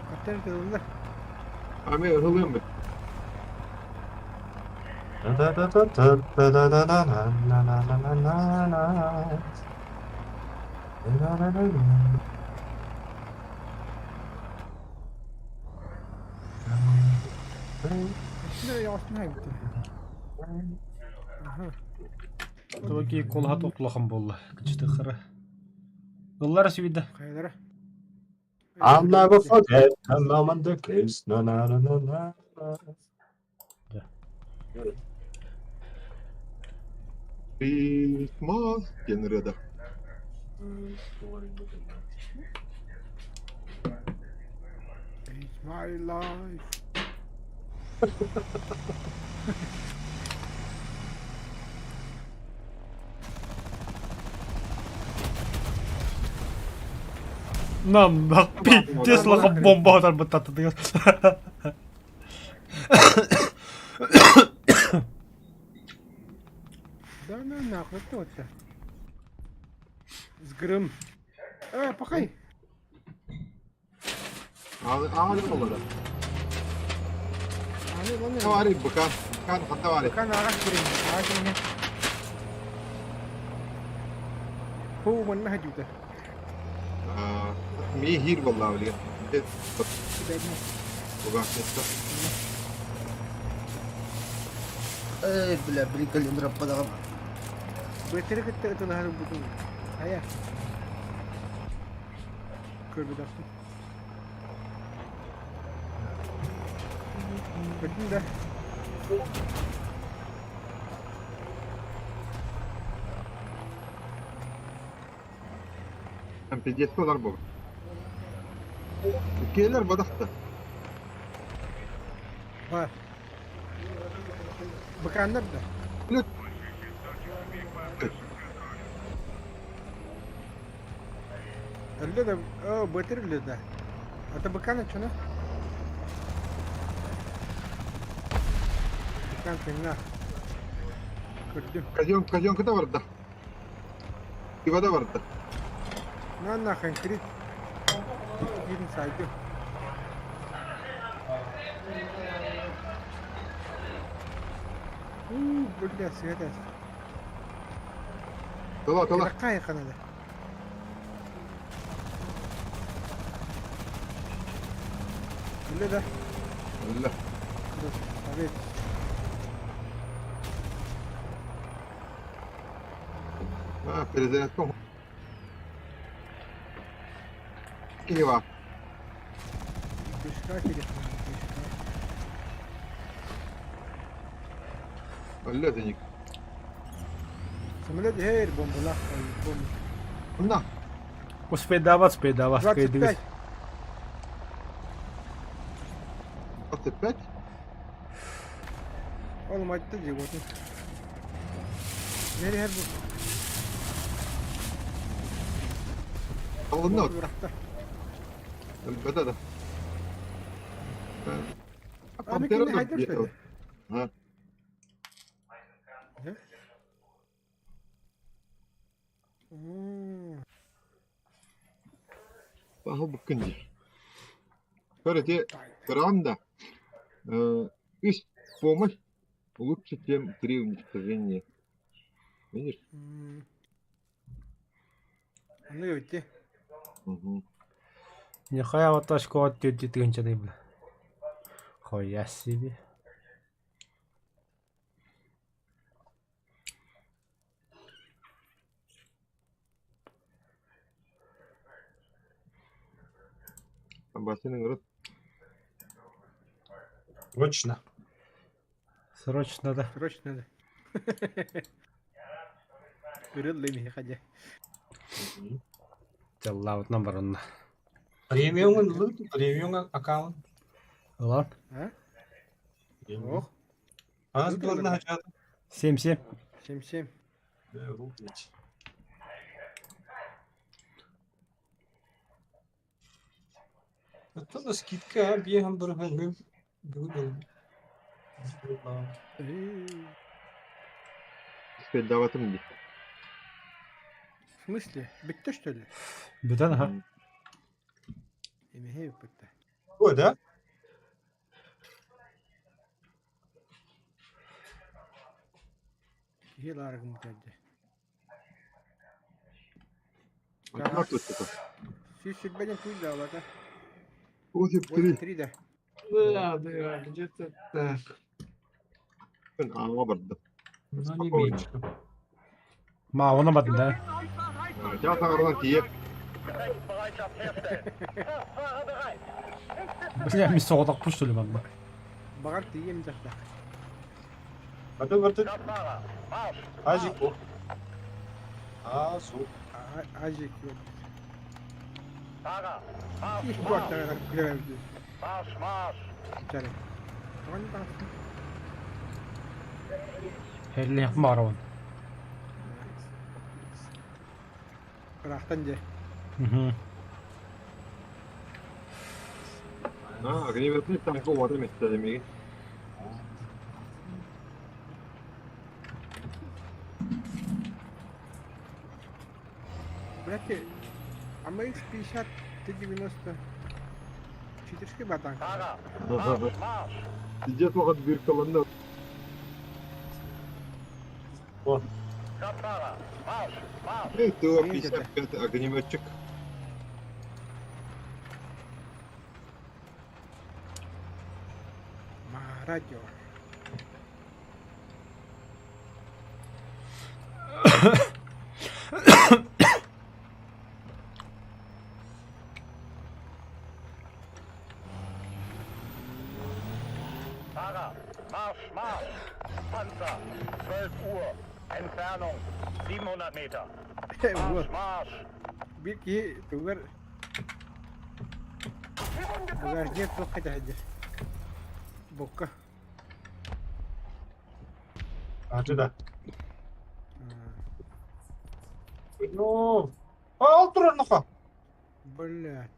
Kaptan kılındı. Ами ылым бит. Şimdi yavaştan haybitti. Aha. Токи колха токлахан болла. Кычты хара. Ыллар сүүйдэ. Хайалара. I'll never forget the moment the kiss. Na na na na na. Christmas диэн ырыада. It's my life. Нам пиздец лаха бомба атар баттаты. Да ну нахуй, кто это? Сгрым. Э, пахай. Аалы боллада. Аны оны. Тавари быкан. Быкан хатавари. Быкан ағаш берейін. Ағаш берейін. Ху манна хадюта. Ми хир болла билген. Буган Эй, бля, блин, раппадаҕым. Бөтөрө кытта ытылаһар бутун. Хайа. Көрбүтахпын. Көрдүм да. Там пиздец олар бу. Келер бадахта. Бар. Быканнар да. Өллө да, о, бөтөр өллө да. Ата быкан чуна. Быкан тыңна. Көрдүм. Казен казенка да барда. Ива да барда. На нахрен крит. Кирин сайды. У, бля, света. Тала тала. Какая канада? Бля, да. Өллө. Совет. А, перезарядка. Киева. Бешка телефон, бешка. Өллө деник. Самолет хер бомбалах, бомба. На. Успейдават, успейдават. 25. 25. Oğlum açtı diyor. Nereye her bu? Алынна. Bıraktı. Өлбөтө да. Abi кини хайдар söyle. Ha. Ne? Hmm. Баһыл буккун дии. Көрөте Кранда. Үс помощь лучше, чем три уничтожения. Видишь? Аны өтте. Угу. Нихуя вот очко түөрт тыһыынчаны бля. Хуя себе. Басын ыҥырыт. Срочно. Срочно да. Срочно да. Ырыллы миэхэ дьэ. Дьаллаабытынан баранна. Премиум ыллыбыт, премиум аккаунт. Ылан. А? Ох. Хас буолна хачаата? 7-7. 7-7. Оттон да скидка биэһэн бырыһан мин бүгүн ылбытым. Успейдаватым дии. В смысле? Бүттэ что ли? Бүтэн аха. Эмиһэ бүттэ. Ой, да? Киһи лаарыгым бүтэрдэ. Антон туттука. 120 туй даалата. 83. 83 да. Да, да, где-то так. Ааҥҥа барда. Но не меньше. Маауна бардын да. Чаас аҥарынан тиийэ. Gefechtsbereitschaft herstellen. Kraftfahrer bereit. Бля, мин соҕотохпун что ли манна. Баҕар тиийиэм дьахтах. Барды барды. Kraftfahrer, Marsch! Азик. Азу. Азик. Fahrer, Marsch, Их Marsch! буортара күлэбэбит. Marsch, Marsch! Чары. Тоҕон таҕыстым. Һэллиэх баарабын. Ыраахтан дьэ. Мгм. А, огнеметный танк уота миттэ миги. Братья, АМХ 50 Т-90 читерский батанка. Fahrer, Marsch, Marsch! Пиздец маған биркаланды. Kraftfahrer, Marsch, Marsch! Эй, ТО-55 огнеметчик. Марадио. Fahrer, Marsch, Marsch! Panzer, 12 Uhr, Entfernung 700 Meter. Marsch, Marsch! Биир киһи тугар багажник туохха дьаһайдыр. Бокка. А, да. Ну, ал турар нахуй. Блядь.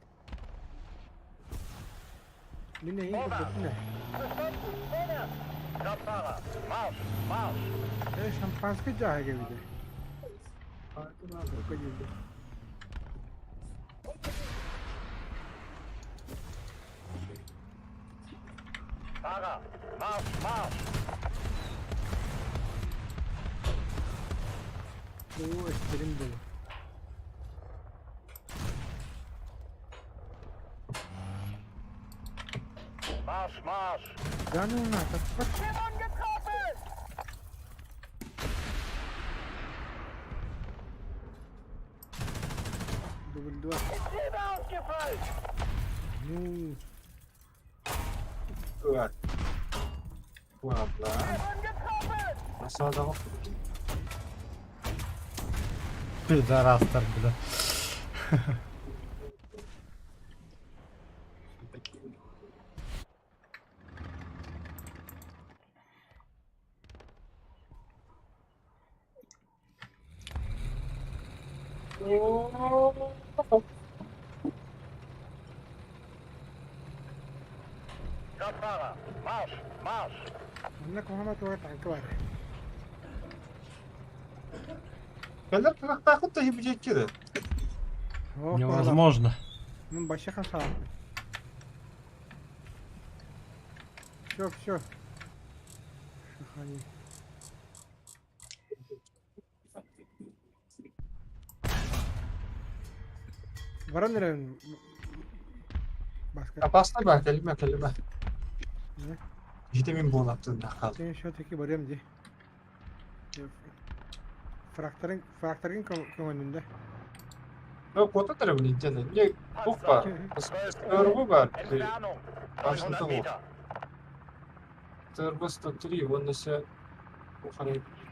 Мин эйин көрбөппүн ээ. Kraftfahrer, Marsch, Marsch! Ээ шампанскай дьааһыга эбитэ. Бокка дииллэр. Fahrer, Marsch, Marsch! Уу эстэрим буолуо. Marsch, Marsch! Да ну на, таппат. Дубль два. Ну, Так. Ладно. Асадаҕа Пидорастар, бля. Kraftfahrer, Marsch, Marsch! манна куһаҕан туора таҥка баар. Кэлэр кылахтаахыт да хибидиэкки да. Ох, Невозможно. Мин вообще хасааппын. Все, все. Шахани. Баран эрэн. Баска. Опасно ба, кэлимэ, кэлимэ. Не? Витамин буолаптын хаал. Сен все-таки барыам дии. Фрактарын, фрактарын көҥөнүндэ. Ну, куота тарабын интен. Не, туох баар? Panzer, 12 ТРБ Uhr. баар. Entfernung Башня 900 того. Meter. ТРБ 103, уонна се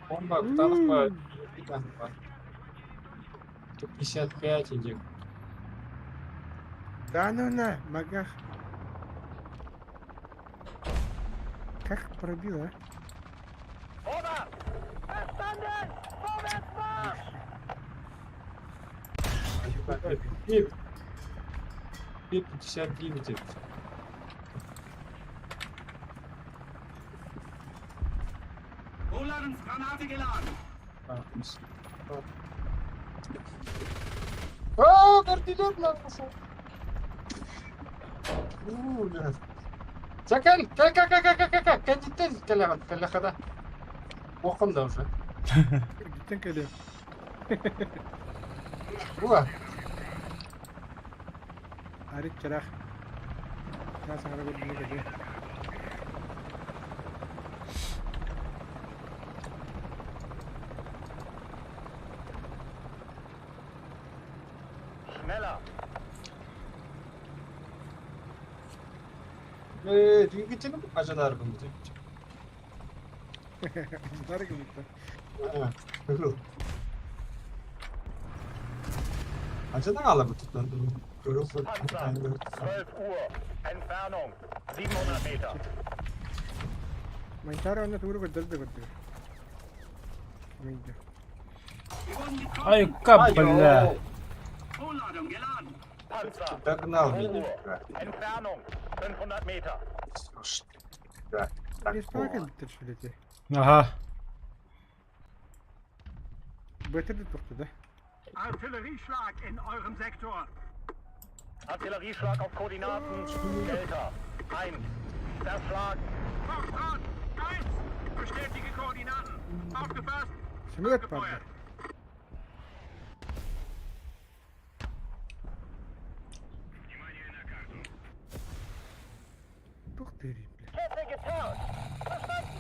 Он бар, Кутанов бар, бар. 55 иди. Да ну на, магах. Как пробил, а? Vorwärts! Verstanden! Vorwärts Marsch! П-59. Rohladungsgranate geladen! А, гардилер ушел. Умер. Закал, кэл кэл кэл кэл кэл кэл кандидат кэлэҕит кэлэхада. Уоххун да уже. Бүттен кэлиэм. Буа. Арыт чараах. Чаас аҥара көрдүнэ кэлиэ. Schneller! Ээ, двигатель ажадар гыммыт. Ажадар гыммыт. Ажадан аламыт туттан. Panzer, 12 Uhr. Entfernung 700 Meter. Манчаары онно тугу көрдөрдө көрдүгүр. Кимийдэ. Айка, бля. Panzer, Догнал 2 меня. Uhr. Entfernung 500 Meter. Да. Респака кэлбиттэр шүлэти. Ага. Бөтөр да тухта да. Artillerieschlag in eurem Sektor. Artillerieschlag auf Koordinaten Delta 1. Erschlagen. Foxtrot 1. Bestätige Koordinaten. Aufgepasst. Самолет баар. Тух дээрий блэ. Kette getauscht. Verstanden.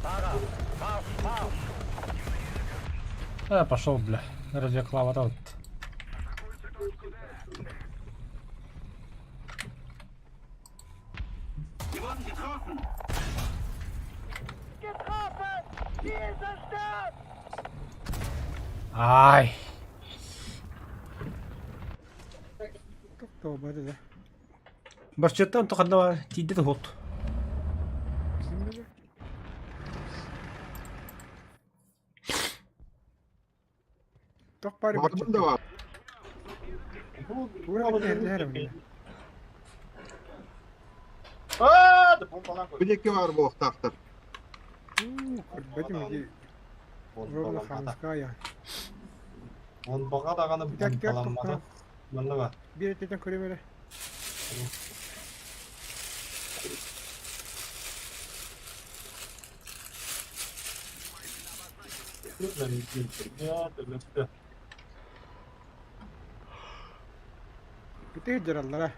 Fahrer, Marsch, Marsch. А, пошел, бля. Радиоклава вот. Getroffen! Ziel zerstört! Ай. Тух тоо бары да. Барчыттан туханна тиийдэ туһут. Ким билэ? Туох баары Баҕарбын да баар. Тура эрдэ эрэ. Аа, да бомбалаан Бу диэки баар буолуохтаахтар. Көрбөтүм ити. Ровно Ханская. Бомбаҕа даҕаны Так, так, бомбаламмата. Манна бар. Биир өттүттэн көрүм эрэ. Ити дьараллара.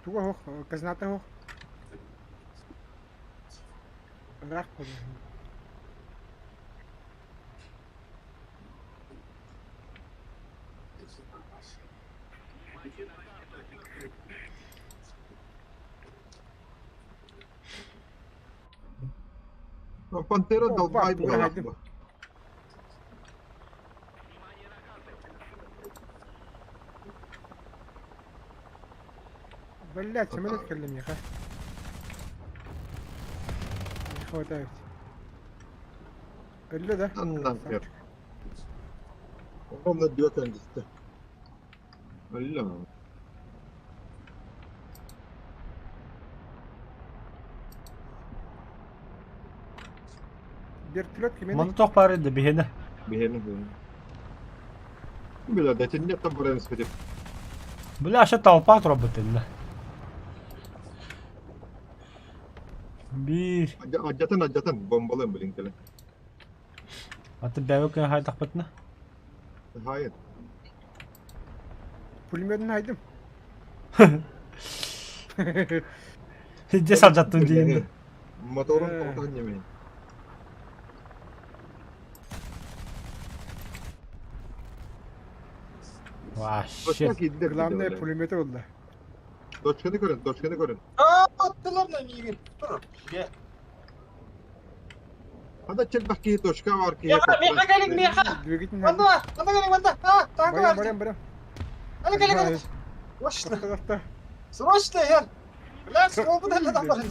Туга хоох, казната хоох. Ыраах буолуо. Пантера О, долбай баар, буолаах. тугу Блять, самолет кэллэ миэхэ. Не хватает. Өллө да? Аннан көр. Онно дүөкөн дистэ. Өллө. Вертолет кимиэнэ? Маны туох баар да биһиэнэ. Биһиэнэ биһиэнэ. Бля, дэтинне там баран испитим. Бля, аша толпа турабыт иннэ. Биир. Алдьатан алдьатан бомбалыам билин кэлэн. Аты бэйэ күн хайдахпытына. Хайын. Пулеметин айдым. Дьэ салдьаттым диэн. Моторун тоҕутан ньэмэйин. Вообще. Главное пулеметы булла. Точканы көрün, точканы көрün. Аа, аттылар на миигин. Тур. Бе. Хада челбэх киһи точка бар киһи. Миэхэ, миэхэ кэлиҥ, миэхэ. Двигатель Манна, манна кэлиҥ, манна. Аа, танка Барам, бар. барам, барам. Кэлиҥ, кэлиҥ, кэлиҥ. Срочно, Тохто, тохто. срочно, эр. Бля, суолбун эллэ таммарын.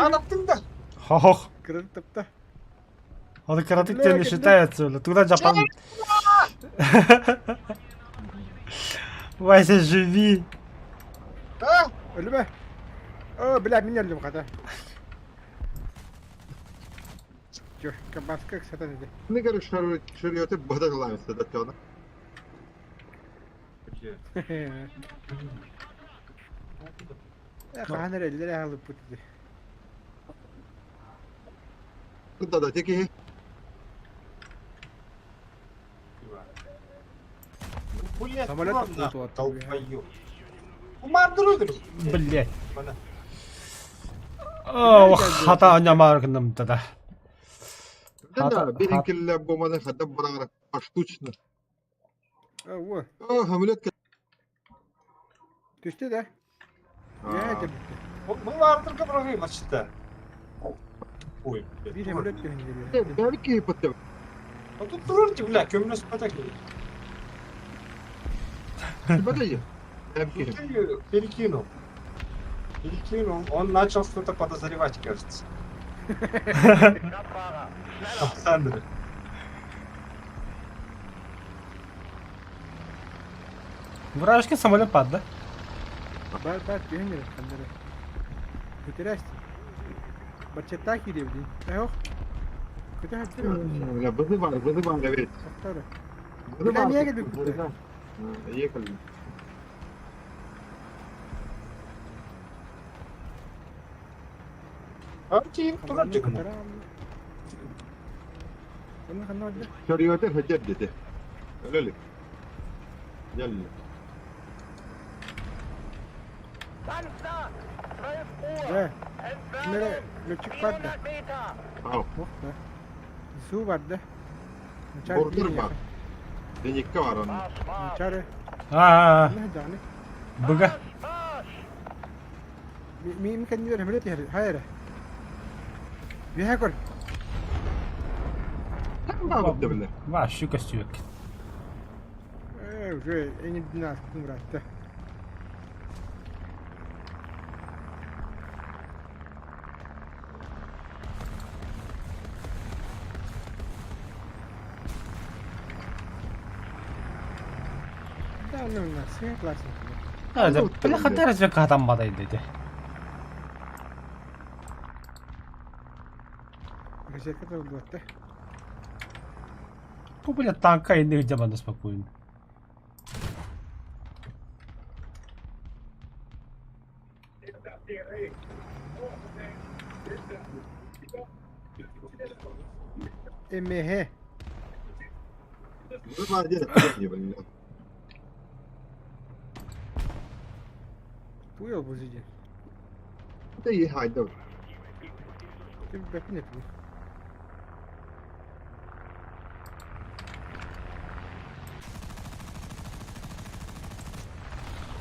Анаптың да. Хох. Кырын тапта. Он кратик тебе не считается, туда Джапан. Вася, живи. А, Өлүмэ. О, бля, мин өлдүм хата. Чё, кабаска сатан иди. Не говорю, шариоты бадалаемся до тёна. Хаһан эрэ эллэр аһылыппыт ити. Да, да, теки. Блядь, Самолет ладно, тут вот. долбоёб. Умардыр өлөр. Блять. Мана. О, хата анямар гынным да. Да, беринкилле боманы хада барагара поштучно. А, во. О, хамлет. Түстэ да? Я это Бу мардырга бырагый мачта. Ой, блядь. Bir самолет түһүн дири. Belki пытты. А тут турар бля, көмнөс патак. Подожди. Belki. Перекинул. Перекинул. Он начал что-то подозревать, кажется. Kraftfahrer, schneller. Александр. Вражеский самолет падла. Бар бар түһүн дири хандары. Көтөрөс. Бачата кириби. Эх. Көтө хаттыр. Бля, вызывай, вызывай, говорит. Сактары. Вызывай. Бля, не келбит. Ехали. А тиим турар дигин. Онна ханна олла. Шариоты хотят дети. Лели. Ялли. Samstag, 12 Uhr. Да. Kimlere Entfernung летчик бар да. 400 Meter. Ау, Ох да. Суу бар да. Бордыр бар. Деникке бар onun. Marsch, Marsch. Чары. А, Не жаны. быга. Marsch, Ми ми кәннер хәмлет яр. Хайра. Бихә көр. Бабы бile. Вообще костюк. Э, уже эни динас кумратта. Да, ну на, все классно. А, да, бля, хата разве катам бадай деди. Газетка да булды. Бу, бля, танка инде где банда спокойно. МХ. Вызывай, дети, бля. Туял бу зиде. Это и хайда. Ты бәкне ту.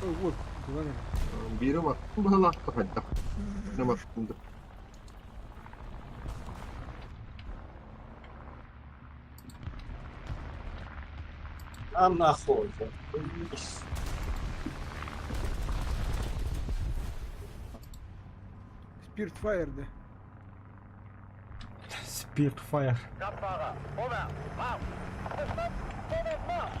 Ой, вот, главное. Biri var. Bana хайда. Ne var? А нахуй. Спирт фаер, да. Спирт фаер. Kraftfahrer, vorwärts, Marsch. Stopp, vorwärts, Marsch.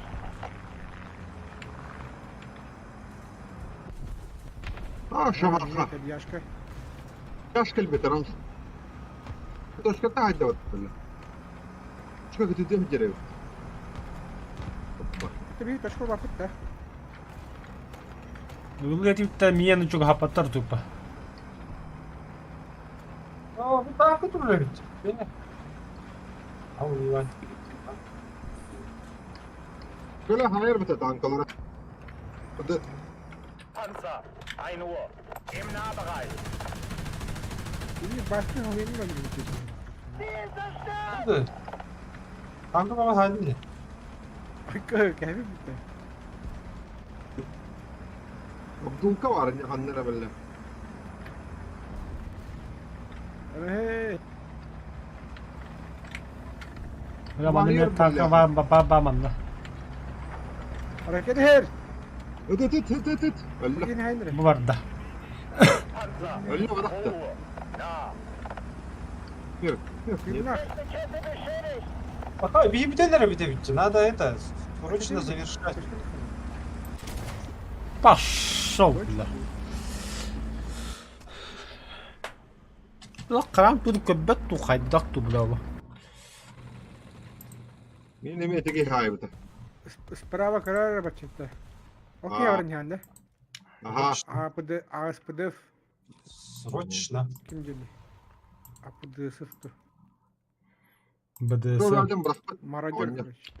А, шамаха. Яшка. Яшкал бетеран. Точка та хайда вот. Точка где ты дерев. Это бит ташкор бапыт да. Үлгәтиптә мияны чуга хапаттар тупа. А, бу танкы турар бит. Бене. Ау, Иван. Böyle hayır bite tankalara. Куда? Panzer, 1 Uhr. Im Nahbereich. Или басты хомени бар Да. Kanka baba hadi. Кэби бүтэ. Абдулка бар, ханнара бэллэ. Ээ. Бля, манна мен танка ба ба ба манна. Hareket her. Ыт ыт ыт ыт ыт ыт. Өллө. Кин хайныр. Бу барда. Panzer, Өллө барахта. Ruhe. Nah. Yok, yok. Кимнах. Kette beschädigt. Пока бибителер бите битти. Надо это срочно завершать. Пошел, бля. Бля, храм тут көббөт ту хайдах ту бля. Мин эмиэ тиги хаайбыта. Справа карара бачытта. Окей, А. орын ханда. Аха. АПД, АСПДФ Срочно. ким дели? АПД сыфты. БДС. Жолдон бырахпат. Мародер, Оонньо. короче.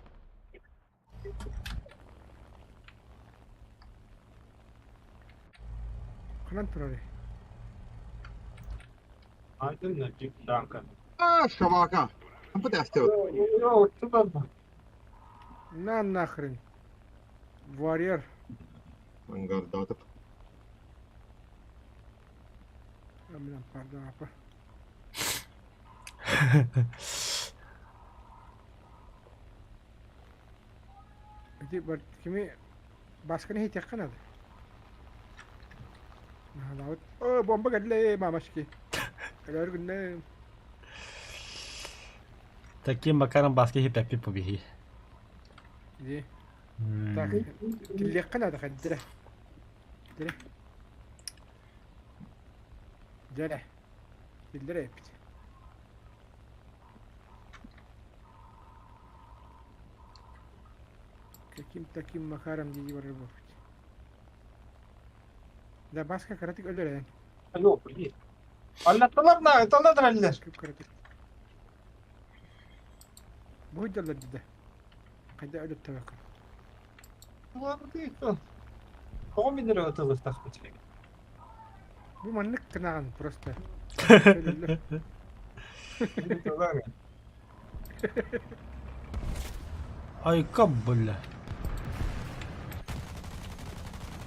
Ханан турары. Айдын на танка. А, шабака. Ампы тәсте. Йо, туда. На нахрен. Варьер. Ангардатып. А, блин, пардон, апа. Ити бар кими басканы хит якын ады. Наалаут. О, бомба келди, мамашки. Кэлэр күннэ. Таким макаром баски хипепи побеги. Ди. Так, киллиэххэ наада хаддыра. Дирэ. Дьэрэ. Киллэрэ эппит. Каким таким макаром дии барар буолбут. Да баска кыратык өлөр Алло, блин. Аллатталар на, таллар аллар. Көп кыратык. Бу дьаллар дии Хайда өлөп табакын. Ладно, ты кто? Тоҕо минер ытылыктахпыт Бу маннык гынаҕын просто. Өлөллөр. Айка, бля.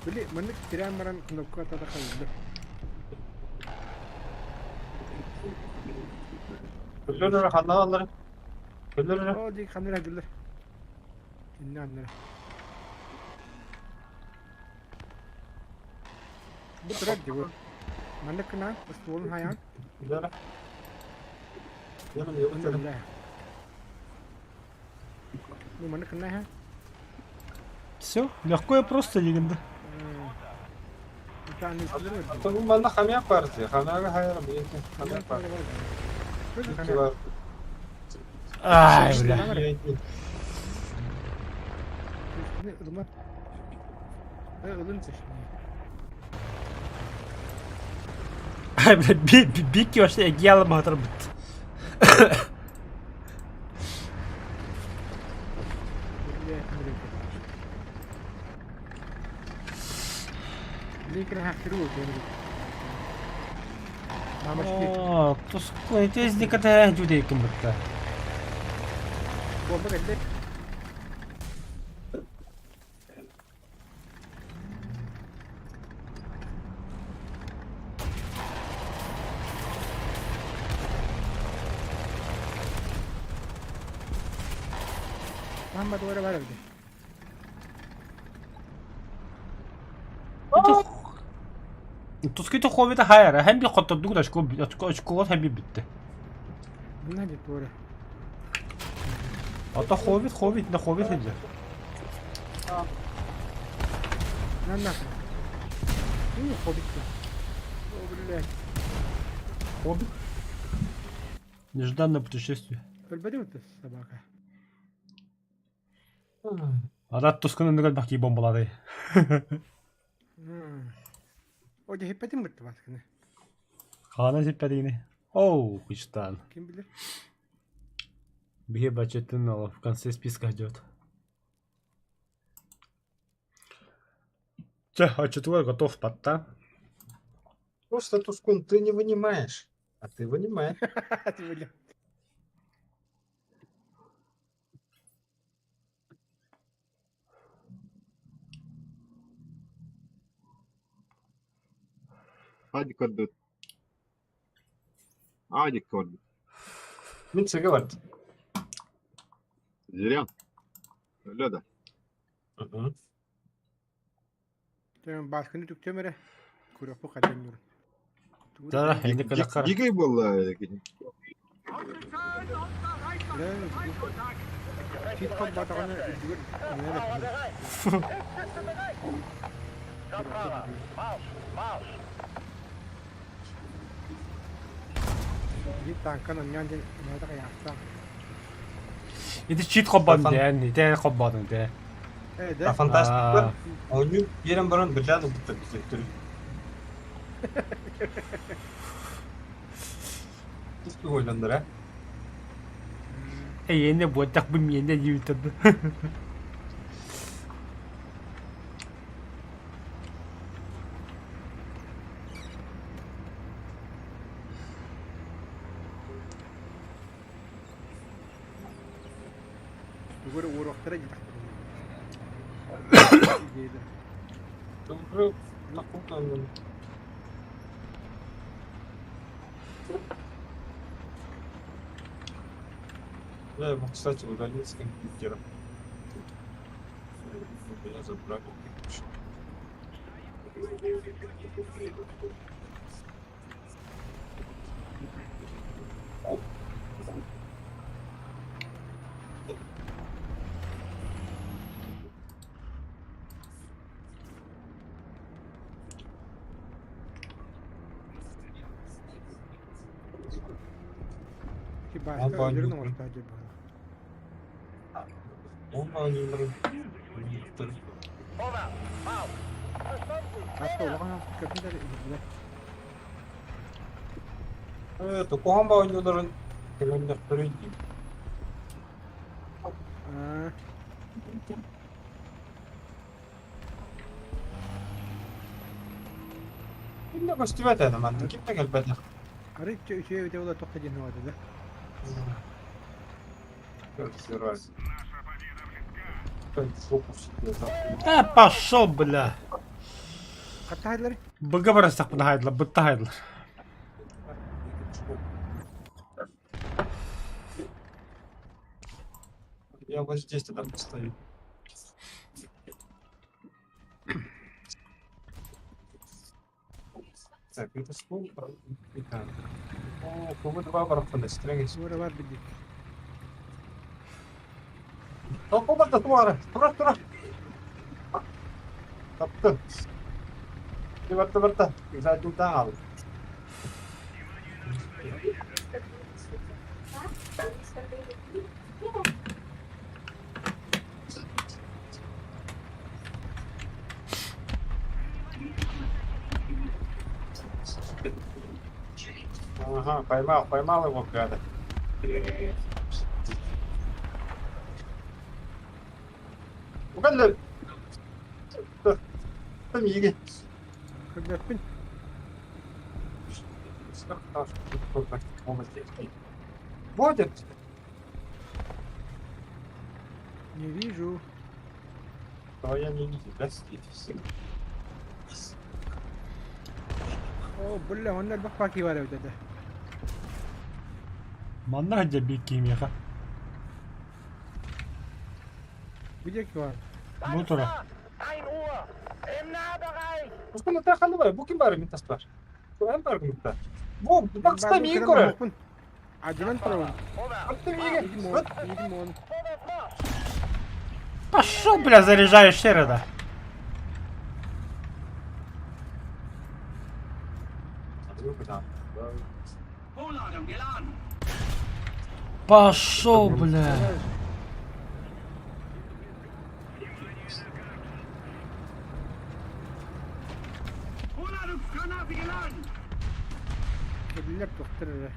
Били маннык тирээн баран кнопка ататахха өлөллөр. Өлөр ханналар. Өлөр. Оо дии ханна эрэ өлөллөр. Иннэ аннара. Бу турар дии бу. Маннык гынаҕын стволун хайаан. Өлөр. Онно өллө. Бу маннык гынаҕа. Все, легко и просто легенда. Бу манна хамьяк бар дии. Хамьягы хайар блин. Хамьяк бар. Бар. Ай, бля. Ай, бля, бики вообще эгиялым хатырбыт. Оо, туску этезниката жүдейкин бытта. Тускито ховита хайара, hem bir хоттордук да очко очко очколот hem bir bitti. Ата ховит ховит на ховит хеджер. Хоббит? Нежданное путешествие. Собака. Арат тусканы нөгөл баки бомбалады. О, дьэ бытты басканы. Хана сиппәдигини. Оу, хуйстан. Ким билэр? Бихе бачеттин в конце списка идет. Чэ, оччотугар готов патта. Просто, Тускун, ты не вынимаешь. А ты вынимаешь. Ты, Адик көрдүт. Адик көрдүт. Мин сыга бард. Зря. Өлө да. Бааскыны түктем эрэ. Күрөхпү хайдан нур. Да, инде кылаккар. Дикий буолла кини. Чит хоббатаҕына үрдүгэр үҥэр Marsch, marsch! Биир тааҥкан анньаан диэн мээтэ хайаахтаах. Ити чит хоббон диэн, ити хоббонун дэ. Ээ да. Фантастика. Оонньуу биэрэн баран биллээн ылбыттар биһиэттэр. Тус ойлоннор Эйиэнэ буотах бу миэнэ диэбитэ. Тугу эрэ уоруохтара диэтэхтэринэ. Да, вот, кстати, удалил с компьютера. Меня забрали. Бааска өлөрүн оҥортоо диэн быһыылаах. Бааска улахан көрдүн да иһиллэр. Куһаҕан оонньууларын көмөннөхтөрүй дии. Ким да көстүбэт ээ манна ким да кэлбэтэх. Арыт үчүгэй эбитэ буолла туох да диэн уода да. Да пошел, бля. Хатта хайдылар? Быга барастахпына хайдылар, бытта хайдылар. Я вот здесь тогда постою. Так, это сколько? О, КВ-2 барахтан, стрелять. Ура бар бидик. Толпа барда туара. Тура, тура. Тапты. Барда, барда. Задний дал. Ага, поймал, поймал его, гада. Угадали. Там еге. Көрбөппүн. Будет. Не вижу. Твоя не видит, да, О, бля, онно элбэх паки бар эбит этэ. Манна сылдьар биир киһимиэхэ. Бу диэки бар. Бу тура. 1 Uhr! Im Nahbereich! Ускуна таханы бар, бу ким бар мин тас бар. Эн бар мин Бу бакста миин көрөр. Адьынан турабын. Атты миигэ. Идим он, идим он. Пошел, бля, заряжаешь да. Пошел, бля. Кэбиллэр туохтар эрэ.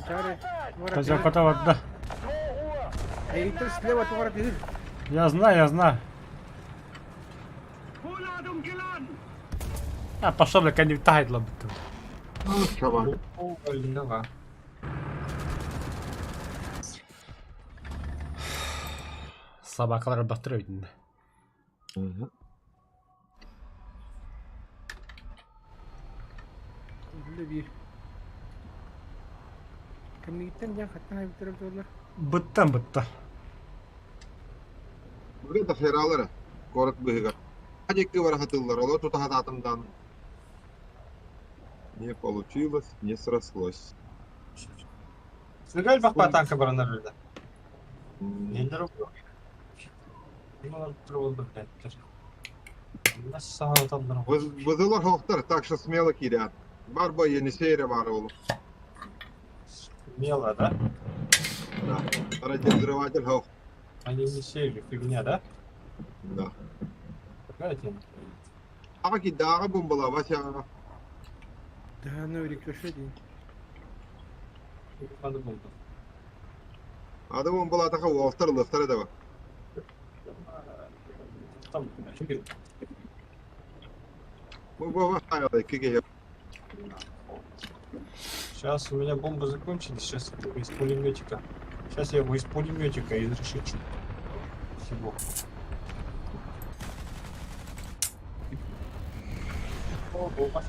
Чары. Казакота барда. Эйиттэн слева туора түһүр. Я знаю, я знаю. А, пошел, бля, кэннибит таһайдылар бүттүм. Шабан. Лево. Собакалар элбэхтэр эбит иннэ. Үлэ биир. Кэмнигиттэн диэн хаттан айбыттара буоллар. Быттан бытта. Бүгүн да хералара куорат быһыгар. Диэки бара хатыллар, олор тута хатаатым даҕаны. Не получилось, не срослось. Сыга элбэх танка баранар өлдө. Нелер Бызылар хоқтар, так что смело кирят. Барба Енисейре бар ол. Смело, да? Да. Радиовзрыватель хох. Они не сели, фигня, да? Да. Какая тема? Аға ки дағы бомбала, Вася. Да, ну рикошет. Надо бомба. Ады бомбала тақа уолтар лықтар да бар. Там, Бу киге. Сейчас у меня бомбы закончились, сейчас я из пулеметика. Сейчас я его из пулеметика изрешечу. Всего. О, бомба.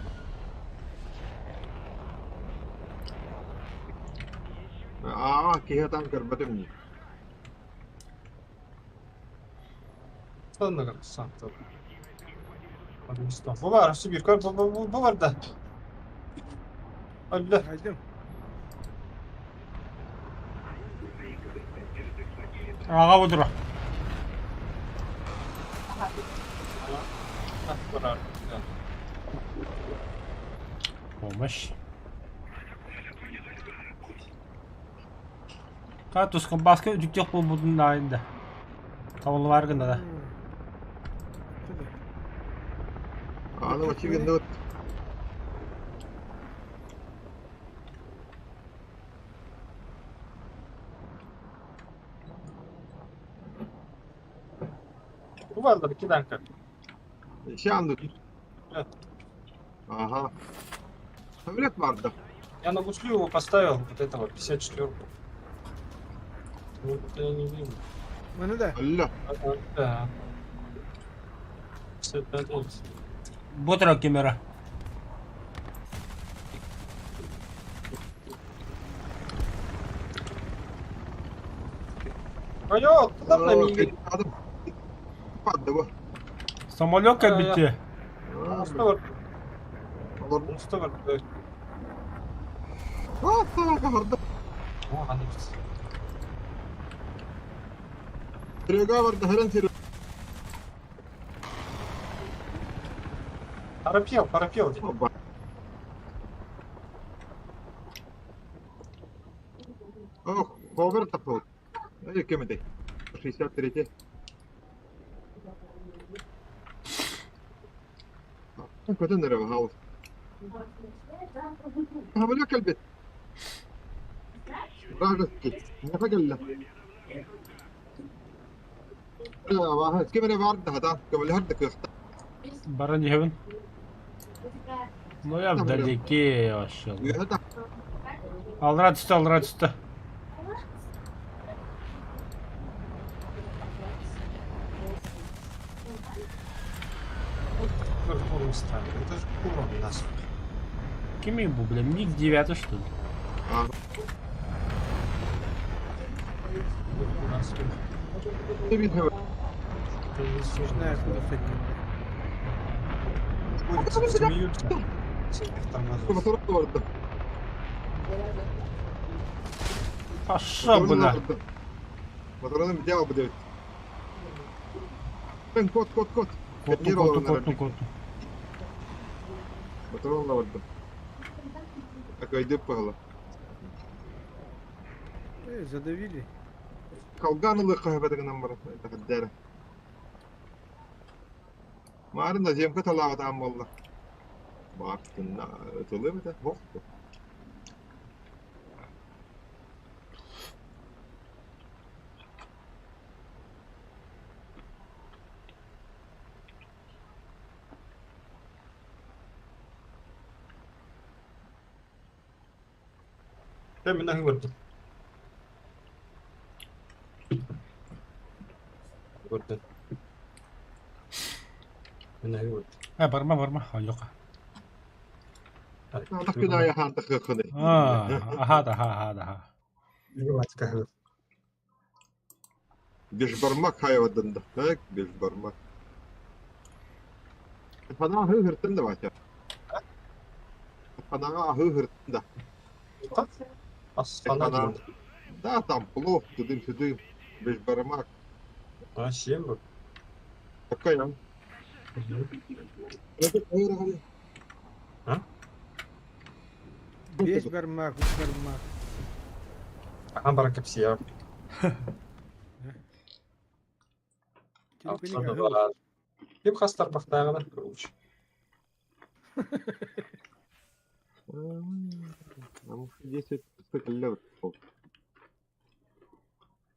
Аа, киһи там көрбөтүм дии. Бу бар, Сибирь, бу бар да. Алла. Айдым. Аҕа будура. Помощь. Катушка баска үтүктүөх буолбутун даайында. Табыллыбар гына да. Аны очевидно Бу бар да, киданка. Шанды. Ага. Самолет бар да. Я на гуслю его поставил, вот этого, 54-ку. Ну, это я не вижу. Маны да. Алла. Да. 55 Бу камера. Алло, куда на миге? Падды бу. Самолет кэлбитти. Муста бар. О, аны Серега бар да херен Серега. Парапел, парапел. Ох, ховер тапыл. Эй, кем это? 63-й. Көтөн эрэ хаус. Хамыля кэлбит. Вражеский. Не кэллэ. Ким эрэ баар да хата, көмөлөһөр да кыахта. Баран иһэбин. Ну я вдалеке вообще. Үөһэ да Алра түстэ, алра түстэ. Куром ставили. Это же куром нас. Кими бу, бля, МиГ 9 что ли? У нас Не знаю, откуда кстати. Смеются. С этих тормозов. Моторон барда. Паша, бля. Моторон битя бу Мен кот, кот, кот. Коту, коту, коту, коту. Моторон барда. Акайды пахла. Задавили. Калган ылы кахабетегенен бар. Тахаддара. Марын да земка талаҕа болла. Бар тылы бите. Бох. Мен аһы көрдүм. Көрдүм. Мен аһы көрдүм. Э, барма, барма, ойока. Атах күн аайы хаантахыаххыный. Аха да, аха да, аха. Бешбармак хайвадында. Так, бешбармак. Ханаҕа аһыы ыһыртын да Вася. Ханаҕа аһыы ыһыртын да. Асхана Хана. Да, там плов, тудым-сюдым, бешбармак. А, сиэм бу. Такой он. А? Бес бармак, үс бармак. Ахан бара кэпсиэ. Ким хас тарбахтааҕына короче.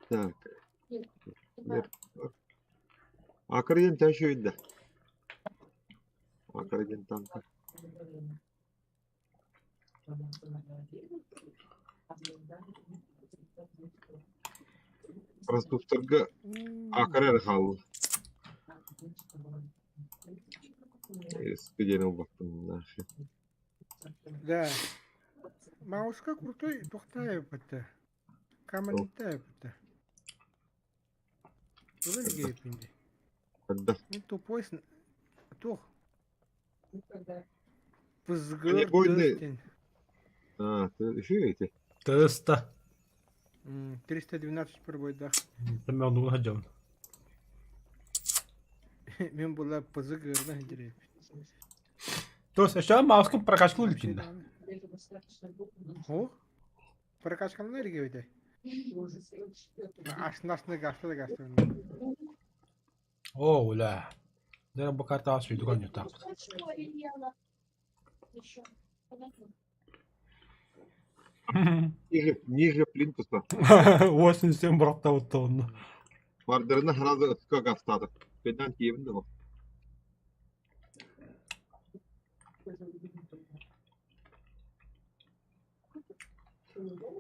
Так. Акырыйын төшүйдэ. Акырыйын танка. Ростовтарга акыры эрэ хаалла. Диэн ылбаппын нахер. Да. Мауска крутой тухтаайбыта. Камалитаайбыта. Тугун диэппин Да. Мин тупой туох Бронебойный. А, ты еще эти? 300. 312 пробойдаах. Мен онугун сылдьабын. Мин була пызык ыарна сылдьар То есть еще мауска прокачку илдьин да? О, прокачкаланар эргибитэ. Ашнасны гаслы гаслы. О, уля. Дьэ бу картаҕа сүүрдүк оонньуохтаахпыт. Ниже, ниже плинтуса. 87 бырахтабыт онно. Бардырына сразу ытка гастады. Педан тиебин да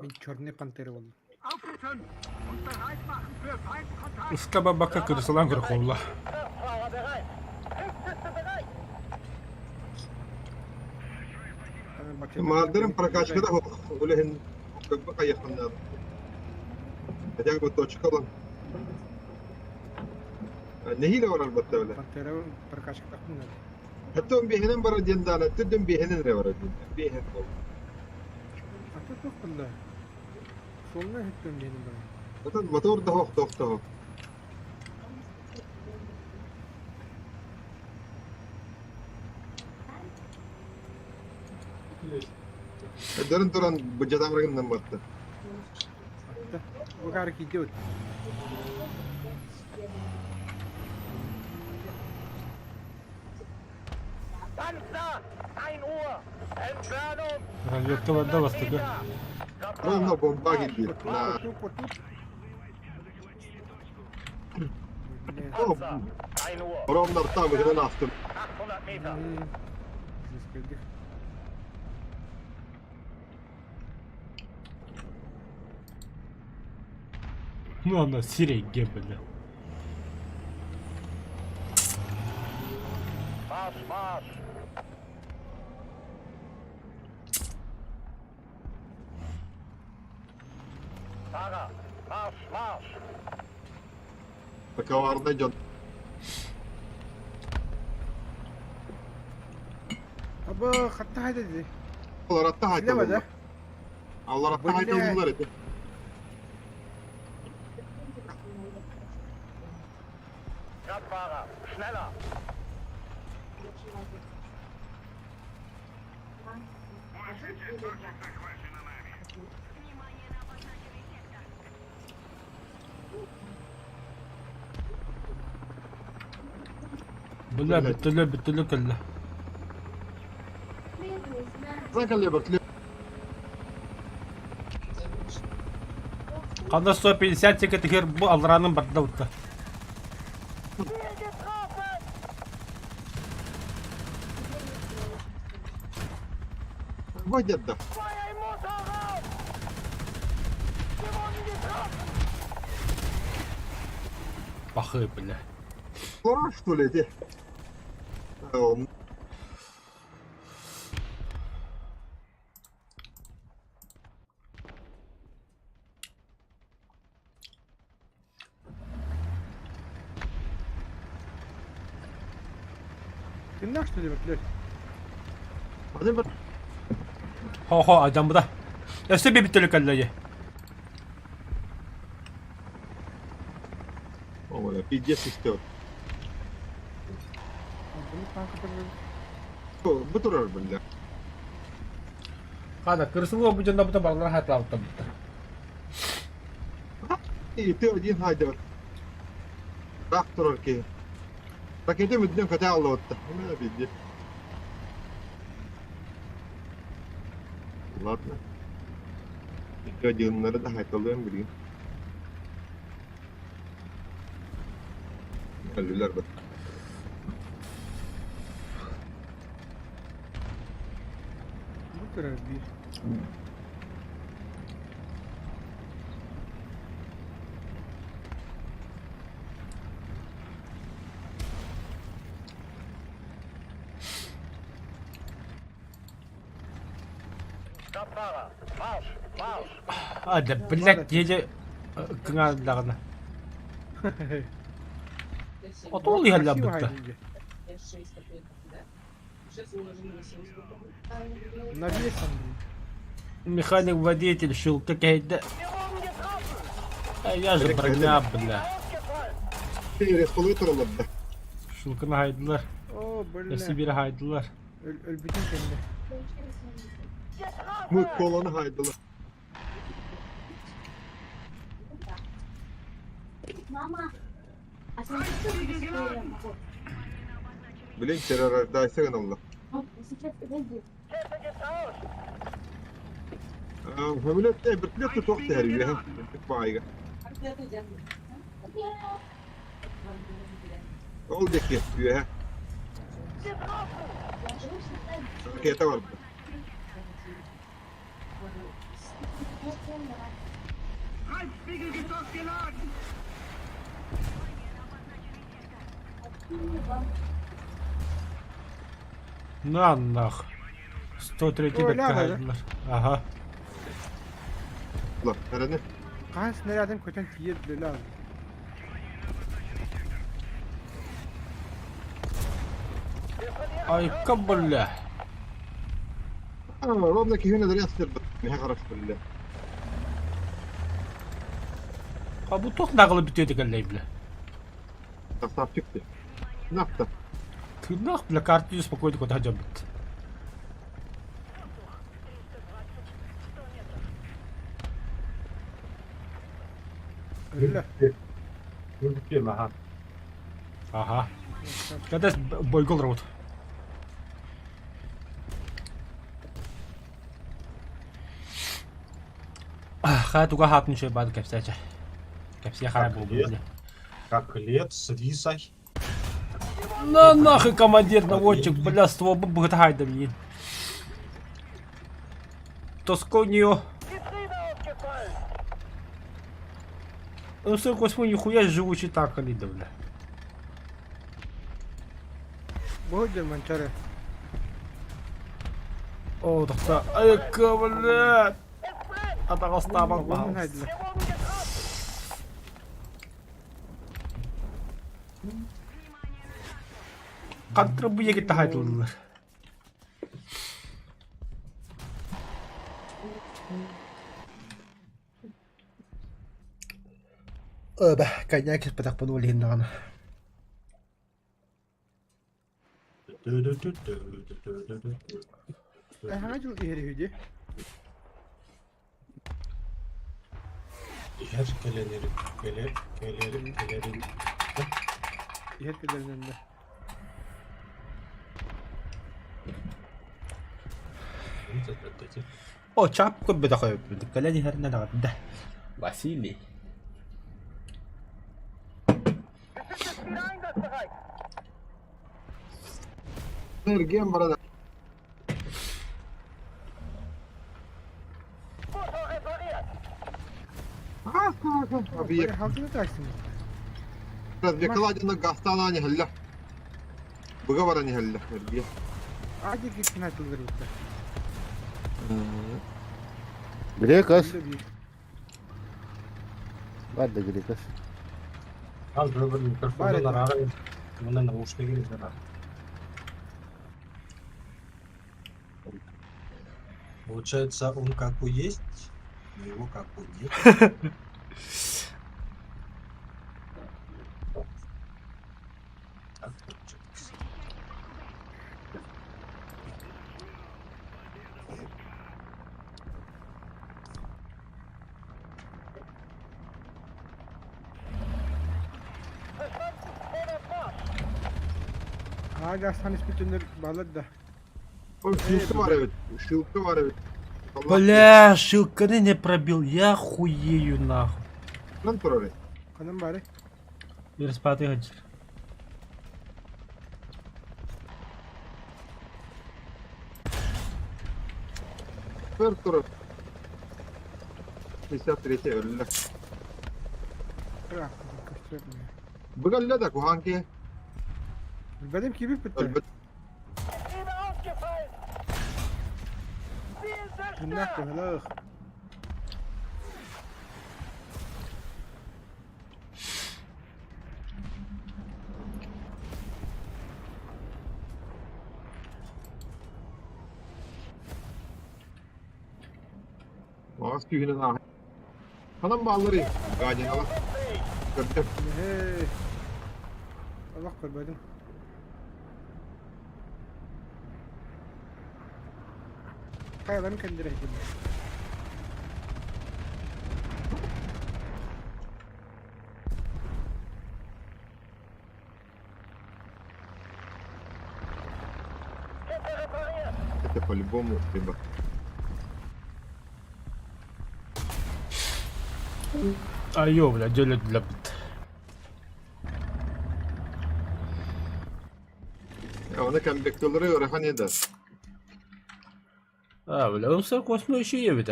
Мин черный пантера буоллум. Ыска бабакка кырсалаан көрөхолла. Мардырым прокачкада үлэһин көббө хайаханнаан. Хотя бы точка ылан. Нэһиилэ барар батта бile. Пантера прокачка Hatta биһинэн барар диэн даана, түрдүн биһинэн эрэ барар диэн. Биһин буолла. Ата туох буолла? Суолна иһиттим диэн баран. Отон мотор да хоох. Дөрөн туран быдьатамрыгыннан барта. Атта. Бу кары киирдэ Разведка барда бастакы. Ровно бомба киирдии. Ровно там ыһынан астым. Ну ана сирэйгэ бile. Marsch, marsch! Fahrer, marsch, marsch! Коварный дьон. Аба хатта хайда дии. Аларатта Силэ хайта да? Аларатта хайта буллар этэ. Kraftfahrer, schneller! Бля, бүттүлэ, бүттүлэ кэллэ. Ханна 150 тикетигэр бу аллараанын барда утта. Выйдет да. Пахы, бля. Пора, что ли, эти? Тыннаах что ли, блядь? Хо-хо, адьаммыта. Өссө биэбит кэллэ дии. О, пиздец истер. Бу турар биллэ. Хана, кырсылы бу дьонно бута барылар хатылаабыттар. Ити один хайдыбыт. Таах турар киһи. Ракета үрдүнэн көтө аллыбытта. Эмэ пиздец. Ладно. Ити одиннары да хайталыам билигин. Өлүлэр бу. Бу турар биир. Stadtfahrer, Marsch, Marsch! А, да, блядь, еле кыҥааллаҕына. Отуол иһэллэрбит да. Навесом. Механик водитель шилка кэһэйдэ. Я же броня, бля. Респалыы тураллар да. Шилканы хайдылар. О, бля. Сибири хайдылар. Өлбүтүн кэннэ. Мы коланы хайдылар. Мама, а смотри, что будет Блин, террордайся гыналла. Сейчас, подожди. Хөмүлөт биртлет туох тэһэр үөһэ баайга. Ол диэки үөһэ. Ракета барда. На нах. 103 Ой, бэккэ ляга, да? хайдылар. Ага. Ла, эрэни. Хаһан снарядым көтөн тиийэр бля. Айка, бля. Ровно киһини дарья стербит. Миһэ харах биллэ. А бу туох наҕылы бүтүөтэ кэллэй, бля. Красавчик ты. Нафта. Тыыннаах, бля, карты спокойно куда дьоммут. Өллө. Өлбүтүөм, аха. Ага. Когда бойгол работ. Хаа туга хаатын үчүгэй баады кэпсээчэ. Кэпсиэ харай буолбут бile. Как лет с визой. На нахуй командир наводчик, бля, ствол быһыта хайда блин. Тосконио. Ну, 48 нихуя живучий так, да, бля. Бу дьон О, тохта. Айка, бля. Атаҕастаабак Уонун баһаалыс. хайдылар. Хантра бу егит хайдыллар. Öbä, коньяк испэтэх буну илиһиннэҕинэ. Эһэҥэ дьыл иһэр үһү дии. Иһэр кэлэнэр кэлэр кэлэр кэлэрин Иһэр кэлэринэн да. О, чап көрбөтөх эбиппит. Кэлэн иһэринэн аҕырда. Василий. Эргиэн баран Объект. Халтыны таачтым. Развекаладина гастаан иһэллэр. Быга баран иһэллэр эргийэ. Ади киттин атыллар бутта. Грекос. Бар да Грекос. Аз бір микрофондан арары, мына наушнигин бар. Получается, он как бы есть, но его как бы нет. Так получается. Аа гастан испитинер балар да. Ой, шилка бар эбит. Шилка бар эбит. Бля, шилканы не пробил, я хуею нахуй. Ханан турар. Ханан бары. Переспаты хаджир. Бер турар. 53 өллө. Быгалла да куһаан киһи. Билбэтим киирбит бүттэ. Өлбөт. Тыыннаах быһылаах. Маас күүһүнэн ааһан. Ханан баалларый? Гадиналар. Көрдüm. Эһээ. Олох көрбөтүм. Хайаларын кэллэрэ иһитиннэ. Это по-любому либо. Айо, бля, делят для бит. Оны комбектылары ыарахан еді. А, бля, М48 еще ебит.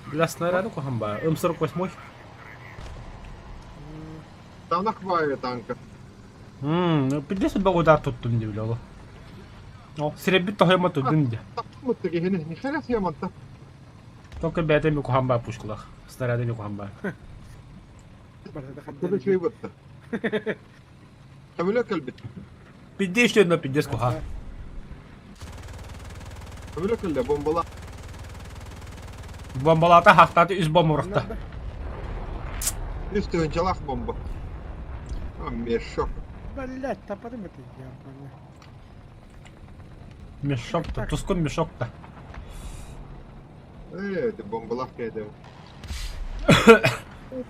Бля, снаряды кухамба. М48. Танах баайы танка. Ммм, 50 удар туттум дии бля. О, сиребит тоһоймо турдун дии. Таптымытты киһини. Нихера сиаманта. Только бэйэтэ эмиэ куһаҕан баар пушкалаах. Снаряда эмиэ куһаҕан баар. Төбө үчүгэй бытта. Төбөлө кэлбит. Пиздец что пиздец куһаҕан. Төбөлө кэллэ бомбала. Бомбалаата хахтааты үс бомба урахта. Үс тыһыынчалаах бомба. А, мешок. Блять, таппатым это я. Мешок-то, тускун мешок-то. Ээ, это бомбалаах кээдэ.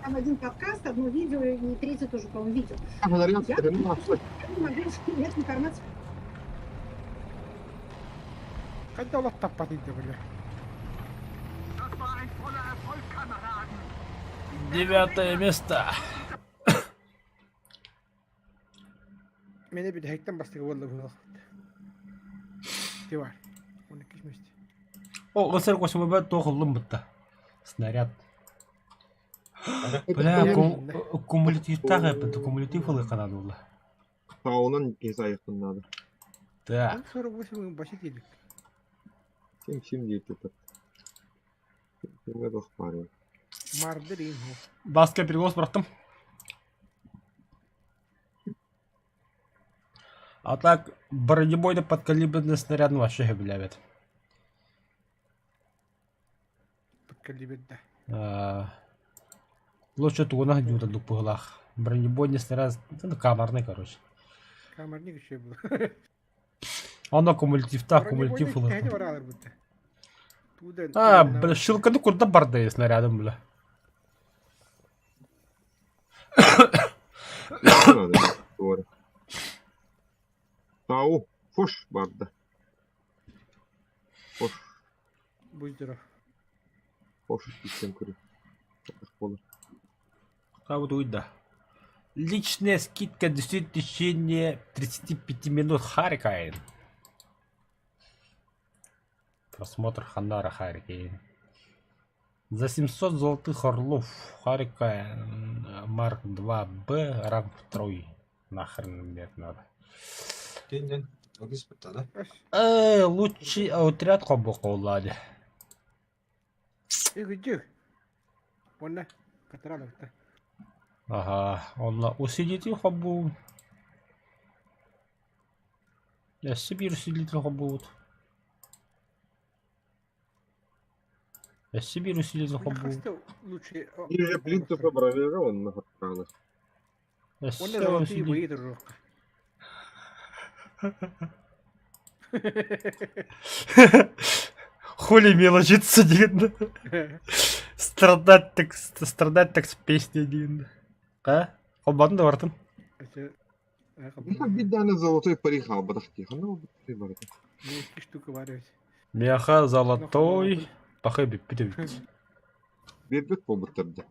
Там один подкаст, одно видео и третье тоже, по-моему, видео. Я не могу нет информации. Хайда олох таппат инде бля. Девятое место. Мени бүтэһиктэн бастакы буолла быһыылаах. Ти бар. 12 месте. О, ысыр космобе туох ыллым бытта. Снаряд. Бля, кумулятивтаах эппит, кумулятив ылыахха буолла. Таунан киһи айахтын надо. Так. 48 башы тиэлик. Сим сим диир тут. Кимҥэ туох баарый? Марды диэн суох. Баска переголос бырахтым. А так, бронебойно подкалиберный снаряд вообще сөбүлээбэт. Подкалиберда. А, Лучше тугунах дьуутардук быһыылаах. Бронебойный снаряд, ну, камерный, короче. Камерник еще был. Оно кумулятивтаах, кумулятив Бронебойный ылыахха. баралар бутта. Туда. А, бля, шилканы курда барды снарядом, бля. Doğru. Тау, фош барда. Фош, Будь здоров. фош истэн көрү. Болар. А вот уйда. Личная скидка действует в течение 35 минут Харикайн. Просмотр Ханара Харикейн. За 700 золотых орлов Харика Марк 2Б ранг 2. Нахрен мне это надо. День-день. Логис да? Лучший отряд хобоколаде. Игдик. Уонна катаралабыта. Ага, онно усилитель хобу. Өссө биир усилитель хобуут. Өссө биир усилитель хобуут. Лучше. Или плинтус бронированный на Өссө Уонна золотые усилитель. бои дружок. Хули мелочиться диэн. Страдать так, страдать так с песней диэн. А? Холбатын да бартын. Биир золотой парик хаалбатах дии. Ханна буолбут барыта. Икки штука бар эбит. Меха золотой. Пахай бүппүт эбит. Биэрбэт буолбуттар да.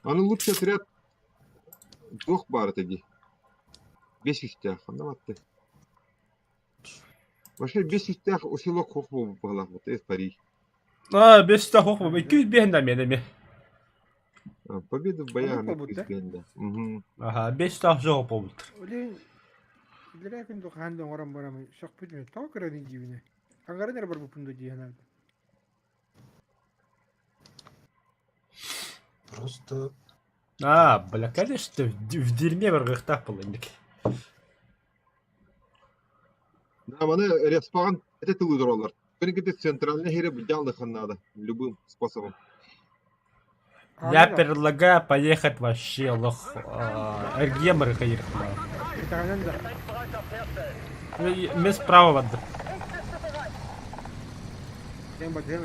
Аны лучший отряд туох баар этэ дии. Бес үстээх. Ханна батты. Вообще бес үстээх усилок хох буолбут баҕалаах бут пари. А, бес үстээх хох буолбут. Икки үс биэһин да эмиэ эмиэ. Победа в боях Оннук буолбут да? да. Угу. Аха, бес үстээх жоқ буолбуттар. Олен билэрэ күн хаан да оҥорон барамын сөхпүт мен тоҕо көрөн диибинэ. Аҥарын эрэ барбыппын да дии санаабытым. Просто А, бля, конечно, в дерьме баргахтаах буолла инник. Да, маны респаҕын этэ тылы Көнүкүтэ центральный хире быдьаалыхан надо любым способом. Я предлагаю поехать вообще лох эргием Итэҕэнэн да. Мен справа барды. Эн бадыам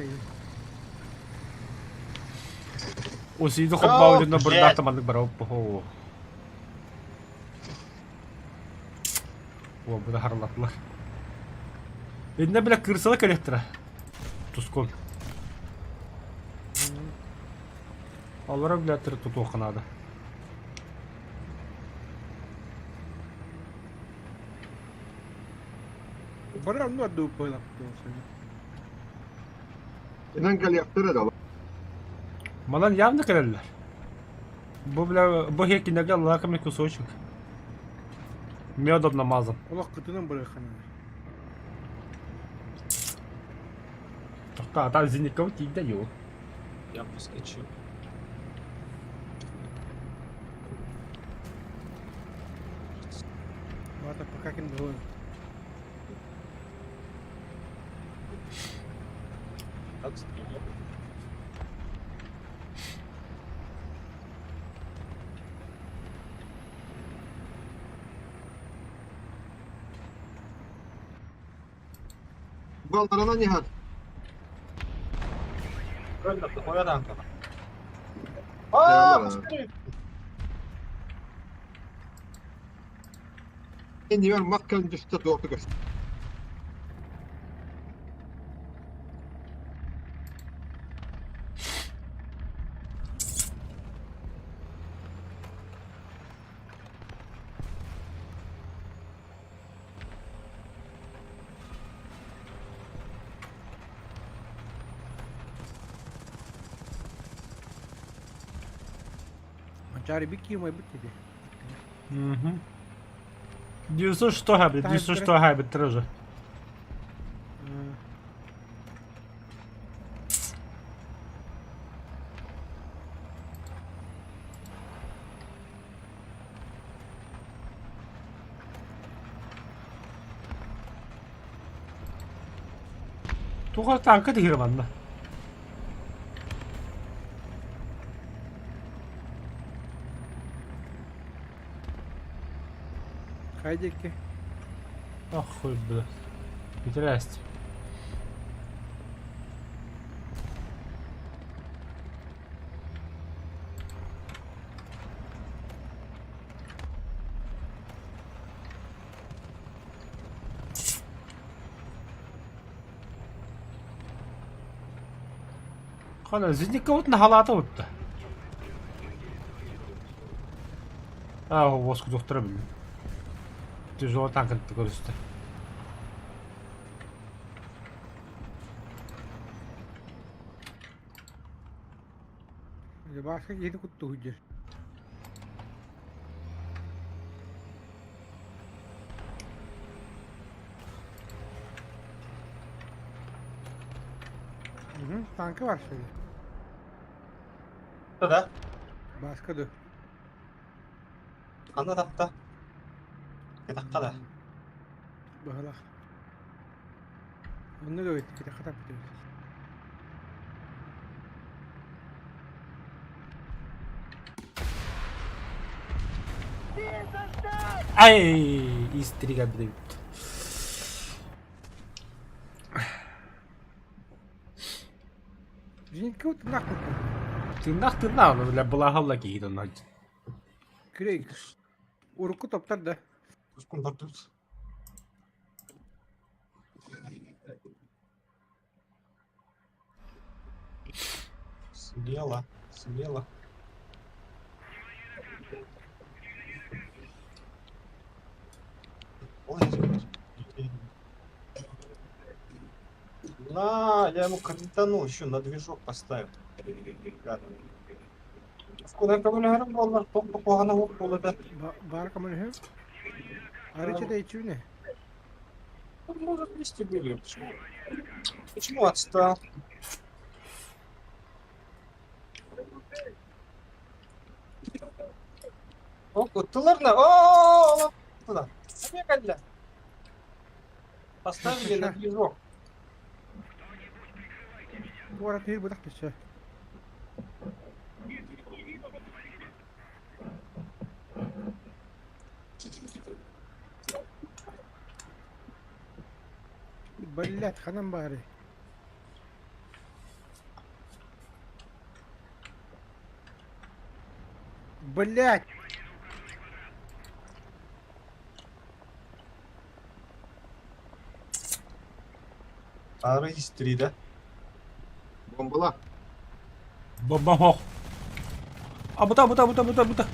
Усиды хоббаудина бырдаата маннык барабыт бохоо. О, бу да харалатылар. Инне бile кырсала кэлэхтэрэ. Тускун. Олоро билэ тутуохха наада. Бары онну ордубут буолап Инан кэлиэхтэрэ да. Манан явно кэлэллэр. Бу бля бу хекинеге лакомый кусочек. Медом намазан. Олох кытынан барыаххана. Тохта, там Зеников тиийдэ юу. я поскочил. Бата пока ким двое. Так, стреляю. Балларана не гад. Правильно, плохой ранка. А, быстрее! Иннибэр мас кэлэн түстэ туох көстө. Манчаары бик киимайбыт дии. Угу. 906 га, блядь, 906 га, блядь, тоже. Туга танка дигер манна. Хайдеки. Охуй, блядь. Здрасте. Хана, зинникка халата утта. А, воску доктора билин. Тяжело танк көрүстэ. Бааска киһини куттуур диир. Танка бар şöyle. Да? Бааска да. Ханна тахта? Кэтахха да. Быһалах. Онно да өттү кэтэх хатаппыт эбит. Ай, истрига эбит. Зенитка тынах курдук. Тынах тынах, бля, былаһалла киһи тынах. Крейг. Урукку топтар да. Пускун бардыбыт. Смело, смело. Ой, На, я ему капитану еще на движок поставил. Куда көмөлөһөрүм буоллар, туох да буолла да. Баар көмөлөһө. Арыча да ичүнэ. Мы вместе были. Почему? Почему отстал? О, куттулар на. О, туда. Побегали. Поставили на движок. Куорат иһир бытах түссэ. Блять, ханан баары. Блять! Ары истри, да? Бомбала. Бомба хох. А бута бута бута бута бута.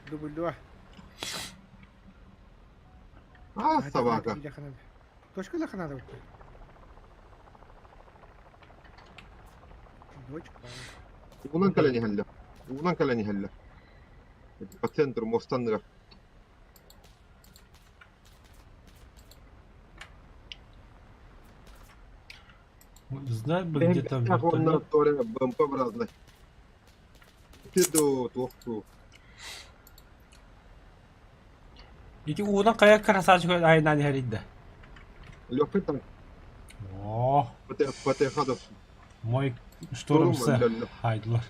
Дубль два. А, собака. Точка да надо. Дочка. Уунан кэлэн иһэллэр. Уунан кэлэн иһэллэр. По центру мостанныгар. Знать бы, где там вертолет. БМП-образный. Ты туох Ити уунан хайа красавчик айынан иһэрийдэ. Легкий там О, ПТХ мой штурмсы хайдылар.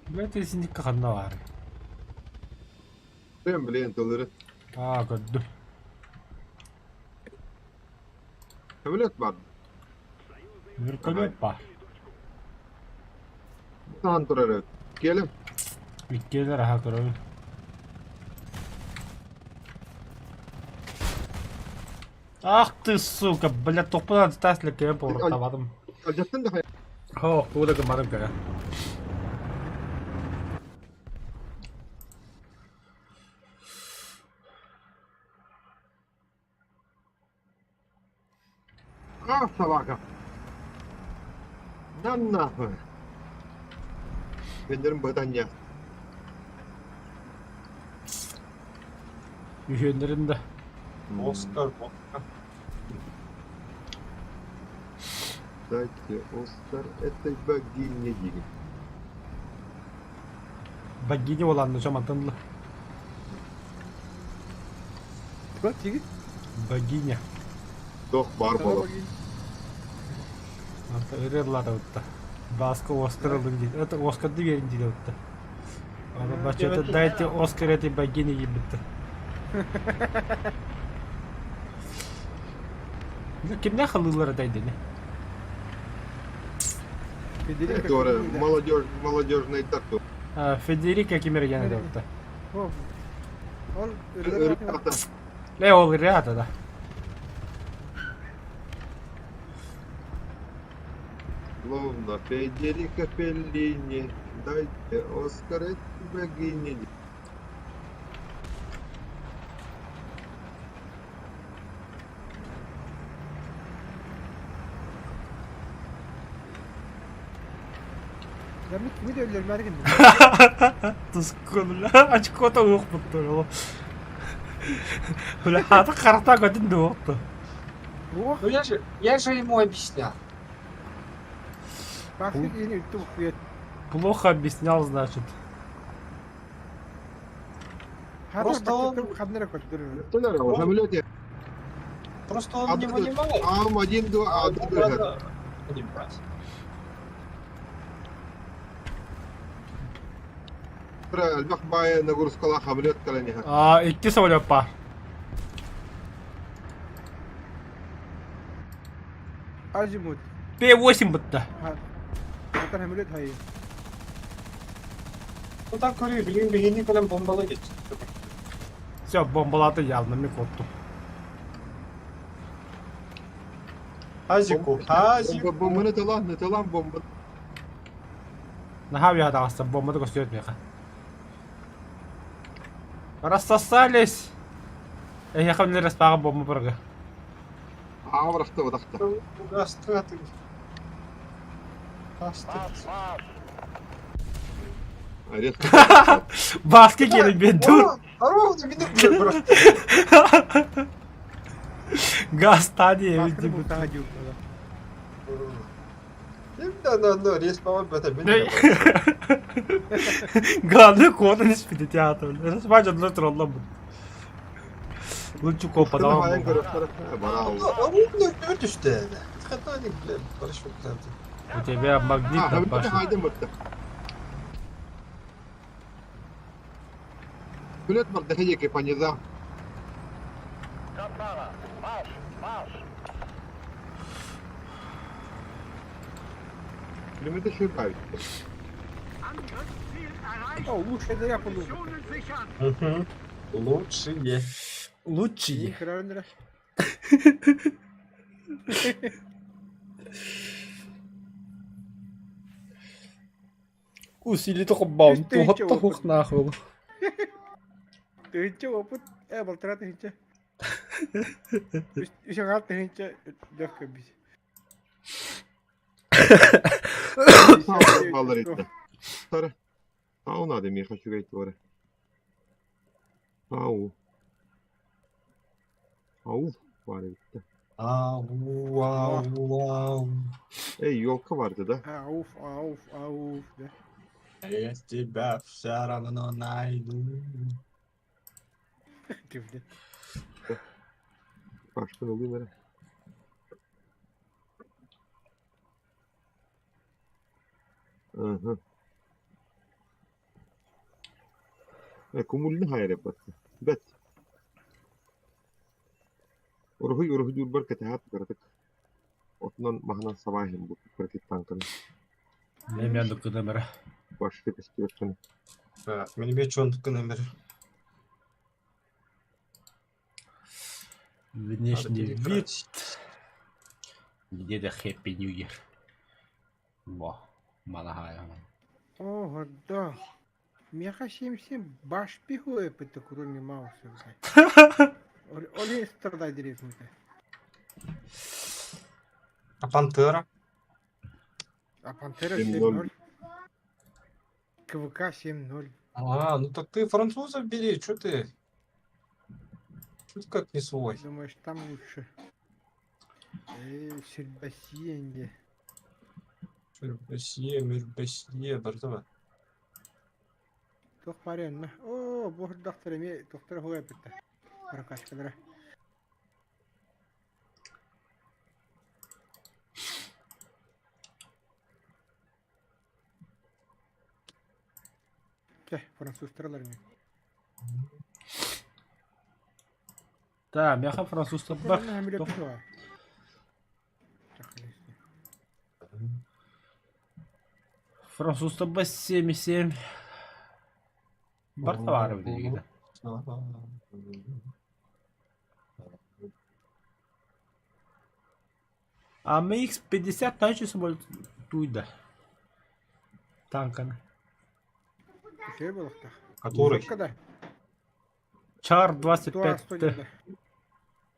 Бэт исиникка ханна баар. Тем, блин, тылыры. Аа, көрдүм. Самолет бар. Вертолет бар. Тахан турар. Келем. Иккиэлэр аха көрөбүн. Ах ты, сука, блядь, тохпунан тас леккебин повороттаабатым. Алдьаттан да Һоо, тугу да гымматым кэлэ. А, собака. На нахуй. Көннөрүн бытанньа. Үһүөннэрин да. Оскар, водка. Дайте Оскар этой богине диги. Богиня буоланна чомантан ыла. Туох тигит? Богиня. Тох бар болот. Анта ырыаллаата Бааска Оскар ылын диир. Это Оскарды биэрин диир эбиттэ. Аны баччата дайте Оскар этой богине диэбиттэ. Кимнээх халыылара дайдыны? Федерико Которая молодежь, молодежный такой. Федерико Кимерген эбитте. Ол Ребята, Ле ол ырыата да. Словно Федерико Феллини, дайте Оскар этой богине. Замит кими да өлөрмөөрү гынным. Тускун очкота уохпуттар. Бля, хата харта көтүн дуохту. Уох, Ну я же ему объяснял. Бахсы киһини үттү буккуйат. Плохо объяснял, значит. Хата Просто он- баттаттым ханна эрэ көрдөрөр. В самолете Просто он не понимает. АМ-1, 2, А А, ему 2, надо понимать. Элбэх баайы нагрузкалаах самолет кэлэн иһэр. А, икки самолет бар. Азимут. П-8 бытта. Хата самолет хайы. Ну так говорю, билигин биһини кэлэн бомбалыы диэччи. Все, бомбалаты явно мен корктум. Азику, Азику. Бомбаны талан, не талан бомба. Наһаа үөһэ таҕыста, бомбаны көстүбэт миэхэ. Рассосались! Эһиэхэ үлэ респаҕа бомба бырга. Аабырахта бадахта. Астыгаты. Астык. Marsch, Marsch! Резко. Баски келин бен тур. Ровно минут просто. Газ стадия Бахсы бултаҕа дии буолла. Да, да, да, рейс по это Главное, код не спит театр. Респач одно тролло будет. Лучше копа давай. Ровно түстэ. Хатаник, блядь, хорошо, кстати. У тебя магнит на башне. Билет бар по низам. Kraftfahrer, Marsch, Marsch! Пулеметы шибают. О, лучше да я подумал. Угу. Лучшие. Лучшие. Хрен Усилито хоббаун. Үс тыһыынча Тухатта опыт. хух нахуй. Тыһыынча опыт, балтараа тыһыынча. Үс аҥаар тыһыынча легко бис. Баллар итте. Сары. Ау надо мне хочу говорить говоря. Ау. Ау var bitti. Ау, ау, ау. Ey yolka vardı da. Ауф, ауф, ауф, да. Я тебя все равно найду. Ты, блядь. Baştan olayım öyle. Aha. E, kumulni hayır yaparsın. Bet. Уруһуй уруһуйдуурбар кэтэһээт кыратык. Отунан маһынан сабаайым бу кыратык танканы. Мен дуккунамара. Башка көстүбэккин. Так, мин бечон номер. Внешний вид. Где-то Happy New Year. Во, малахая. О, да. Меха 77 баш пихуя это кроме мауса, блядь. Оли страдай деревню. А Пантера? А Пантера 7-0. 7-0. КВК 7-0. А, ну так ты французов бери, что ты? Чё ты как не свой? Думаешь, там лучше? Сельбасиенде. Мербасье, Мербасье, бартова. Туох парен. О, бог доктор, ме доктор хуя питта. Прокачкалара. Чэ, французтар ми. Да, мяха французтар бар. Бар. Французтар ба 7,7. Бар товары билигин. А MX-50 тачы самолет Туй да. Танканы. Үчүгэй буолуохтаах. Который? Сотка да. Чар Туа 25 сто Т. диэн да.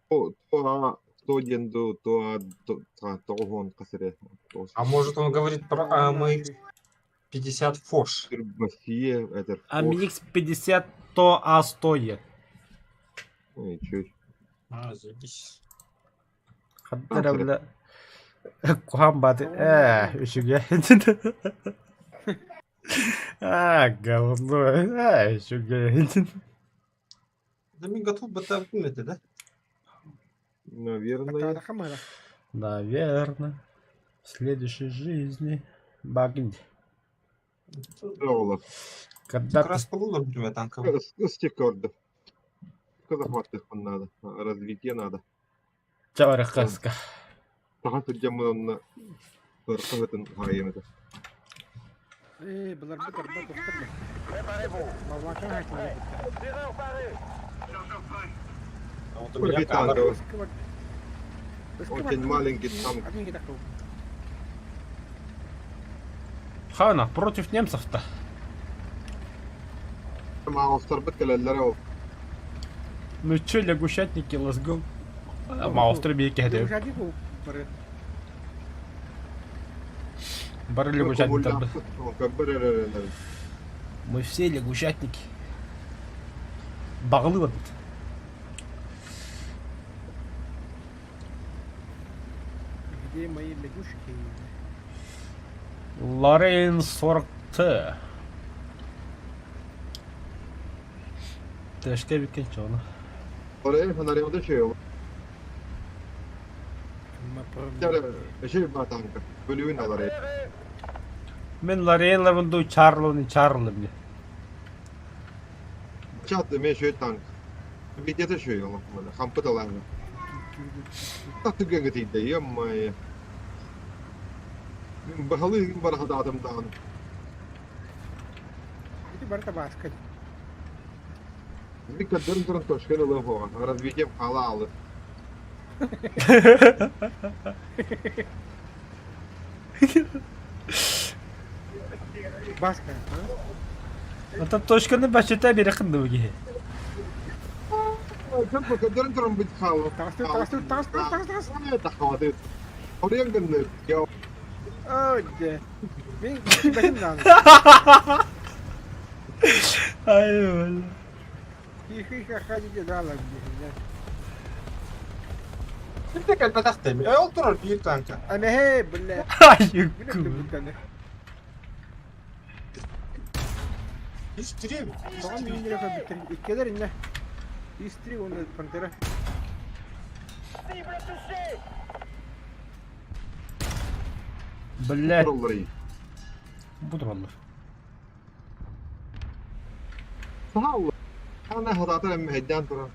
То то диэн дуу, то тоҕуһуон хас эрэ. А может он говорит про AMX 50 Фош? Россия, это AMX 50 то А100 е. Ой, чуть. А, заебись. Ханна бля. Куһаҕан бааты ээ үчүгэй. Аа говно ээ үчүгэй. Да мен готов бы это, да? Наверное. Баттаатахха мыра. Наверно. В следующей жизни. Багинь. Ола. Когда Как раз полудор у танковый. Стекордов. Захватывать надо. Развитие надо. Чаварахаска. Саха сылдьаммын онно хаайым этэ. Ээ, быларбыт арба тохтор да. Préparez-vous. Баллака хакимэ бытта. Tireur paré. А вот у меня Ой, камера. танковый. Очень маленький танк. Один такой. Хана, против немцев-то. Маустарбыт кэлэллэр ол. Ну чё, лягушатники, let's go. Маустер биэки хэдэ. Бары. Бары лягушатниктар. Мы все лягушатники. Бағылы вот. Где мои лягушки? Лорен 40Т. Тэшке биккен чону. Орaya фонарь şey olur. Şey var tanka. Bölüğün alar. Мен Лорен лавынду Чарлоны Чарлы мне. Чат мен şey tank. Видите şey olur. Хампыт алар. Татыга гытыйда, ё-моё. Мин баһалы барахадатым даҕаны. Ити барыта бааска. Виктордын туран точканы ылыам суоҕа. Развитием халаалы. Бааска. Оттон точканы бачыта бире кынды киһи. Көрдөрөн туран бит хаалы. Таҕыстыр, таҕыстыр, таҕыстыр, таҕыстыр, таҕыстыр. Тахаады. Орыйан гынны. Я Ой, дьэ. Мин бэһин даҕаны. Ай, бля. Хи-хи-ха-ха диye даҕалар диye. Ты кэлбэтэхтэй. Э, ол турар биир танка. Эмэһэ, бля. Ай, Билэ куу. бүттәне. Из три. Тоҕо мииннэрэ көрбүттэр. Иккилэр иннэ. Истри уонна Пантера. Cible touchée. Блядь, тураллар. буду олор. Саал. Ана хатаатар эмме хэддээн туран.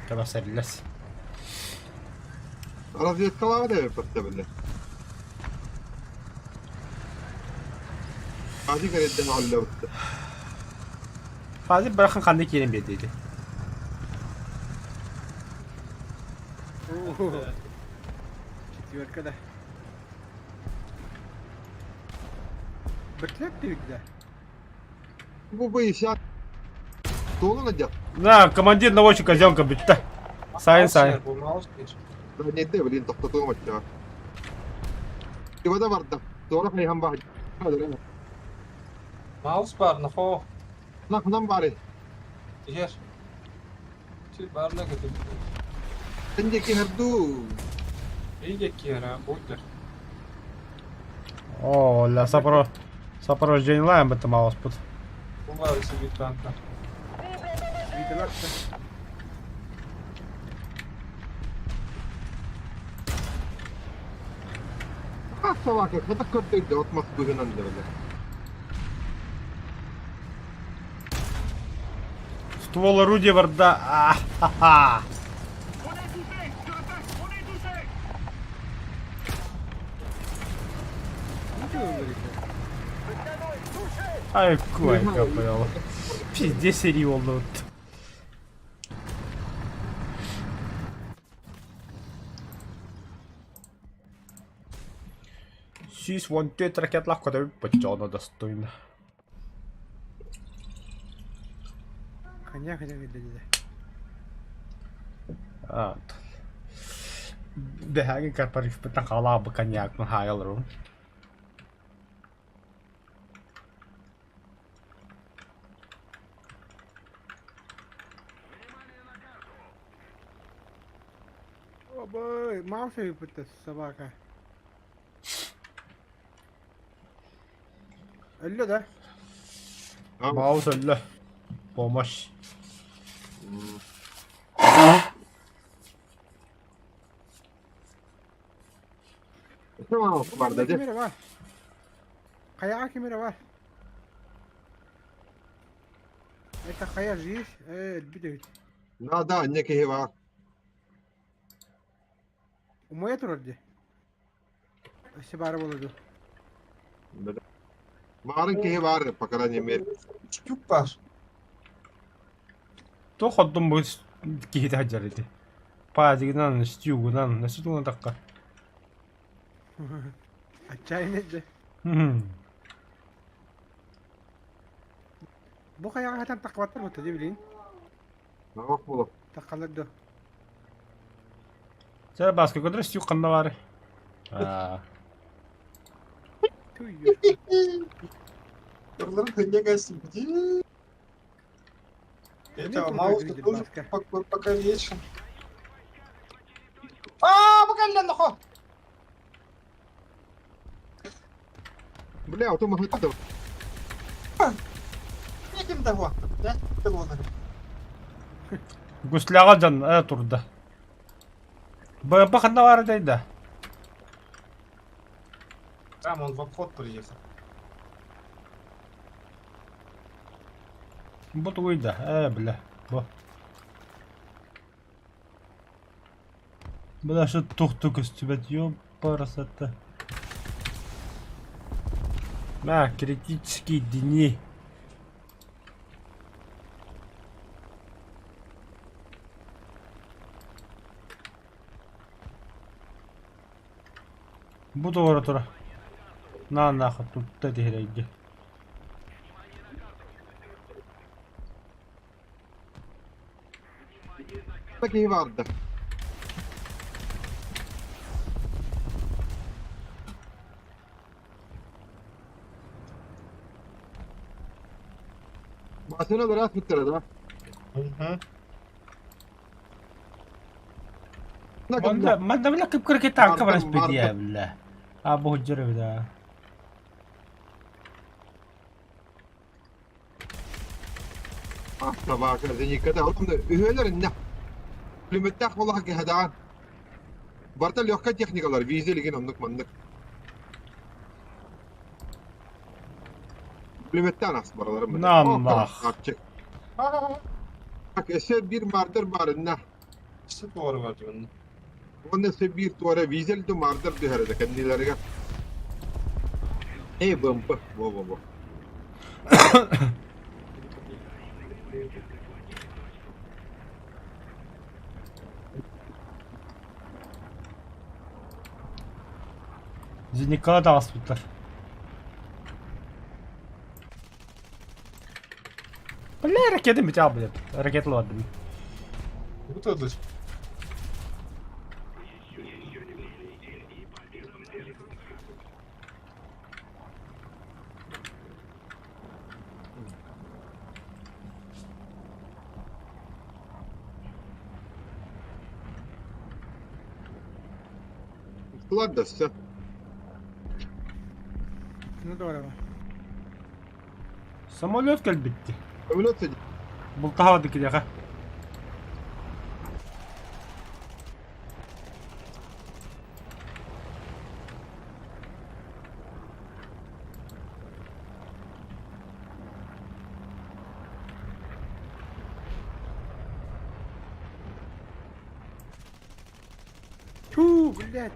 Таба сәрилэс. Разведкалаабат эбиппэттэ биллэ. Хати кэрэддэн оллобутта. Фазы бырахын ханны киирэн биэрдиди. Четверка да. Бэртлэп да. Бу бу ися Туолун адья. На, командир наводчик козенка бүтте. Сайын сайын. Недде блин тохтотуом оччоҕо. Ивада барда. Туора хайхан баһа. Маус бар, нахо. Нахнан бары. Ер. Ти барна кетип. Энде кихерду. Иге кера, бойлер. О, ля сопро... Сопровождение лаем это маус пут. Булар себе танка. Виделакта. Собака, хата көрдөйдө от мас быгынан дебеле. Ствол орудия барда. А-ха-ха. On est touché. Je répète, on est touché. Ничего говорит. Le canon est touché. Ай, куайка понял. Пиздец серии oldu. 114 ракетлаах көтөбүт боччоҕуна достойно. Коньяк этэ кэллэ. Дэһээги корпоративпыттан хаалаабы коньякпын хаайа олоробун. Обой, Мауса выпытта собака. Өллө да? Маус өллө. Помощь. Барда Ким эрэ бар. Хайаҕа ким эрэ бар. Это хайа жизнь? Э, өлбүт эбит. Да, да, не киһи бар. Умайа турар дии. Өссө баара буолуо дуу. Баарын киһи баар, по крайней мере. Чүк бар. Туох оддум бу киһи сылдьар ити. Пазигынан, стюгунан, өссө тугунан Отчаянный дьэ. Бу хайаҕа хатан таххыбаттар буолта дии билигин. Наҕах буолуо. Таххалар дуо? Чэ, Бааска көтөр стюк ханна баарый? Аа. Туйю. Орлар коньяка сидит. Это Маус тоже покалечен. А, покален нахуй! Бля, ото могли туди. Неким того, да? Пилонер. Гусляҕа дьон э турда. БМП ханна баар этэй да? Там он в обход приехал. Бу тугуй да? Э, бля. Бу. Бля, что тухту көстүбэт, ёпарасата. На, критические дни. Бу туора тура. На нахуй тутта тиһирэйгэ. Киһи баарда. Машина раз бүттэрэ да? Манна манна бля кып-кыракый танка барас бля. А бу худдьар да. Собака зениката үһүөлэр иннэ. Пулеметтээх буоллаха киһэдэҕин. Барыта легкая техникалар, виза илигин оннук маннык. Пулеметтээн ас бараларым. Наммах. Так, өссө биир мардер бар иннэ. Өссө туора бар дьонно. Уонна өссө биир туора визель ду мардер түһэр этэ кэннилэригэр. Эй, БМП, во-во-во. Зеникала таҕыспыттар. Бля, ракета метеал, блядь. Ракета ладно. Вот это. Ладно, все. Ну здорово. Самолет кэлбитти. Самолет сидит. Бултаһаҕа кириэхэ. Тьфу, блядь.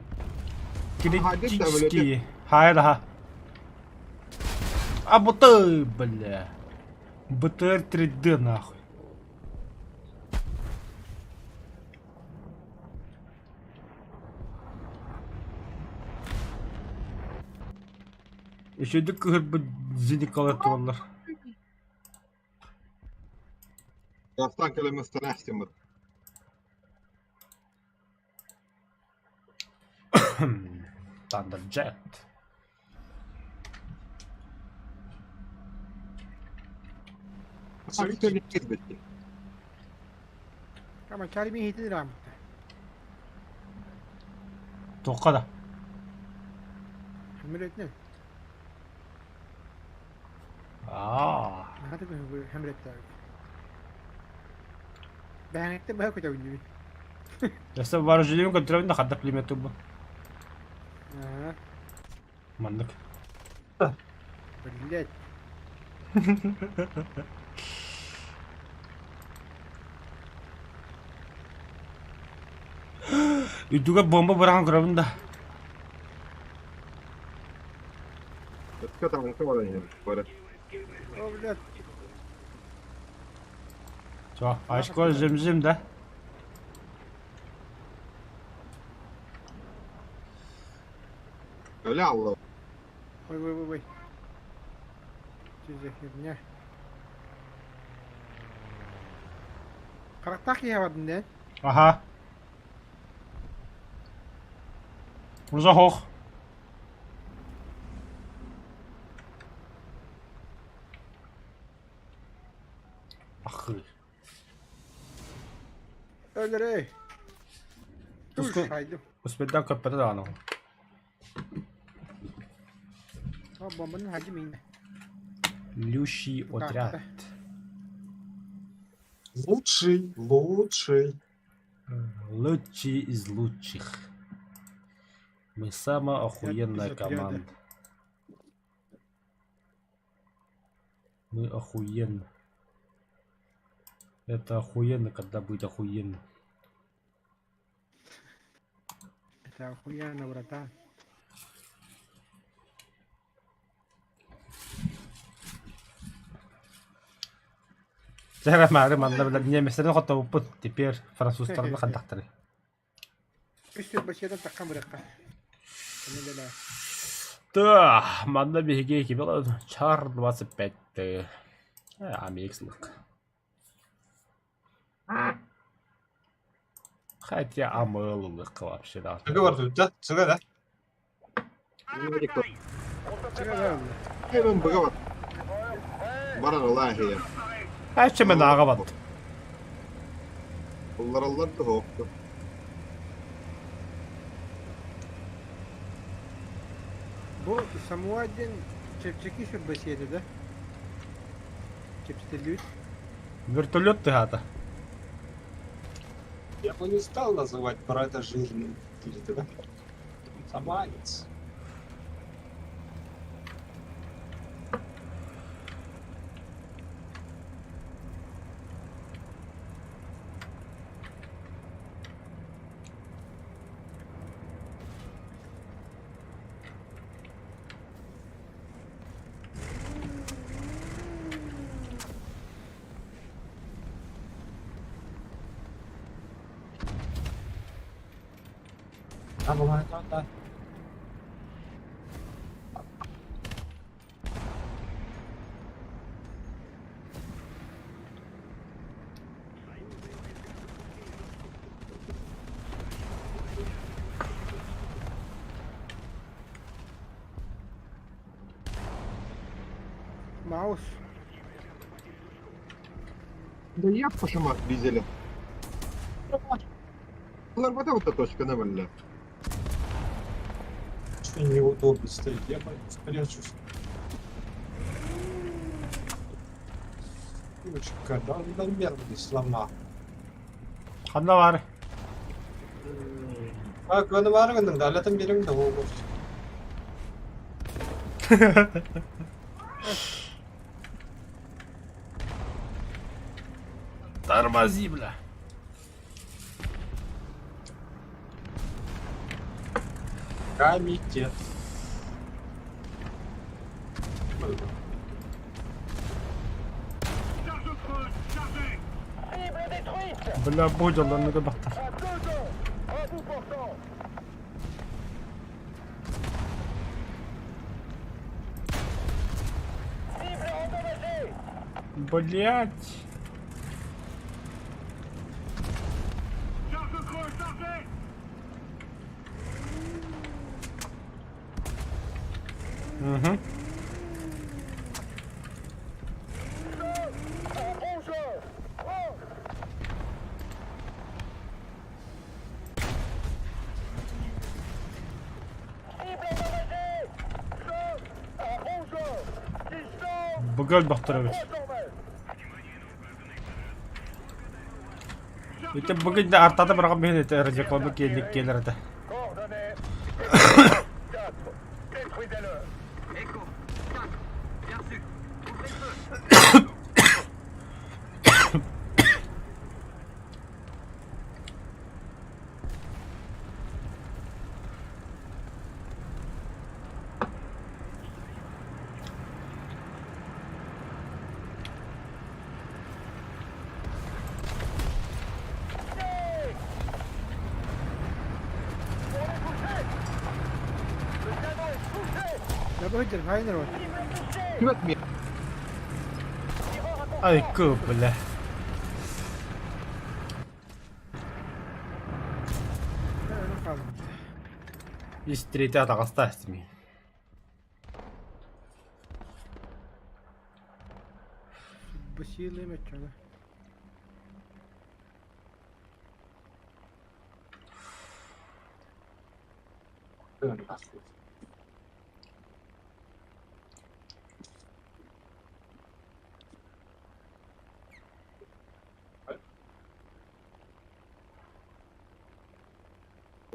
Критический. Хайа да. А буты, бля. БТР 3D нахуй. Үчүгэйдик кыһырбыт зеникалар тураллар. Бастаан кэлэммит стараастыммыт. Thunderjet. Кама чари ми хитин рамта. Туохха да. Хэмрэтне. Аа. Хаты хэмрэтте. Бэҥэттэ быһа көтөбүннүбүт. Өссө вооружением контроль да хадда пулемет бу. Аа, Маннык. блядь. Үрдүгэ бомба быраҕан көрөбүн да. Өскө таҥка баран иһэр. Бары. О, блядь. Чё, очко жим-жим да? Өлө алла. Ой, ой, ой, ой. Что за херня? Харахтаах киһи бардын да? Аха. Уже хох. Ах. Өлөрөй. Уску- Хайдым. Успедан көппөтө даҕаны. О, бомбаны хадьым иҥнэ. Лющий отряд. Лучший, лучший. Лучший из лучших. Мы самая охуенная без отряда. команда. Мы охуенно. Это охуенно, когда будет охуенно. Это охуенно, братан. Чэ, маары манна била немецтерин хоттобуппут. Теперь французтарны хантахтары. Үс сүр таххан бырахха. Да, манна биһиги кибел чар 25 т. Амикслык. Хотя амылылык вообще да. Цыга бар да? Цыга, да? Hemen быга бар. Барар Аллахия. Айчы мен аға бат. Уллараллар да хоқту. Бу Самуа диэн чэпчэки сүрбэсиэтэ да? Чэпчэтэллибит. Вертолет тыгата. Я бы не стал называть про это жирным. Или ты, да? Саманец. А, бывает, да, да. Маус. Да я пошамат дизеля. Улар бата вот точка на бля. Что неудобно стоит. Я пойду спрячусь. Девочка, да он нервный сломал. Ханна бар. А, көні бар гының, да, летом берем да ол Тормози, бля. Комитет. Бля, будь он, на баттар. Блять. Угу. Быгы өлбөхтөр эбит. Ити быгы да артата быраҕан биһин ити радиоклабы киэлик киэлэр этэ. Айкы, бля. Истрете атаҕастаах истимий. Бысилы мечена.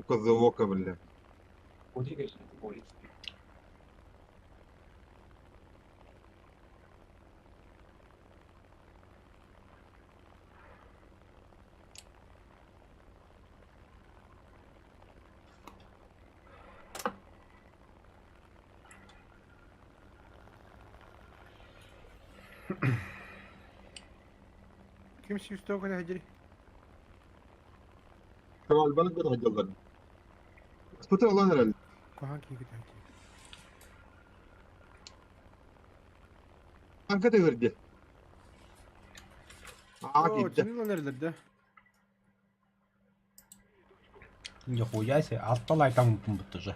Козывока, бля. Ким свисток это Албаны бір хадьаллар. Спыты алан эрэл. Куһаҕан киһи кытааччы. Анка тыгырды. Аа Оо, киирдэ. чын ылан эрэллэр да. Нихуя себе, алта лайкам уже.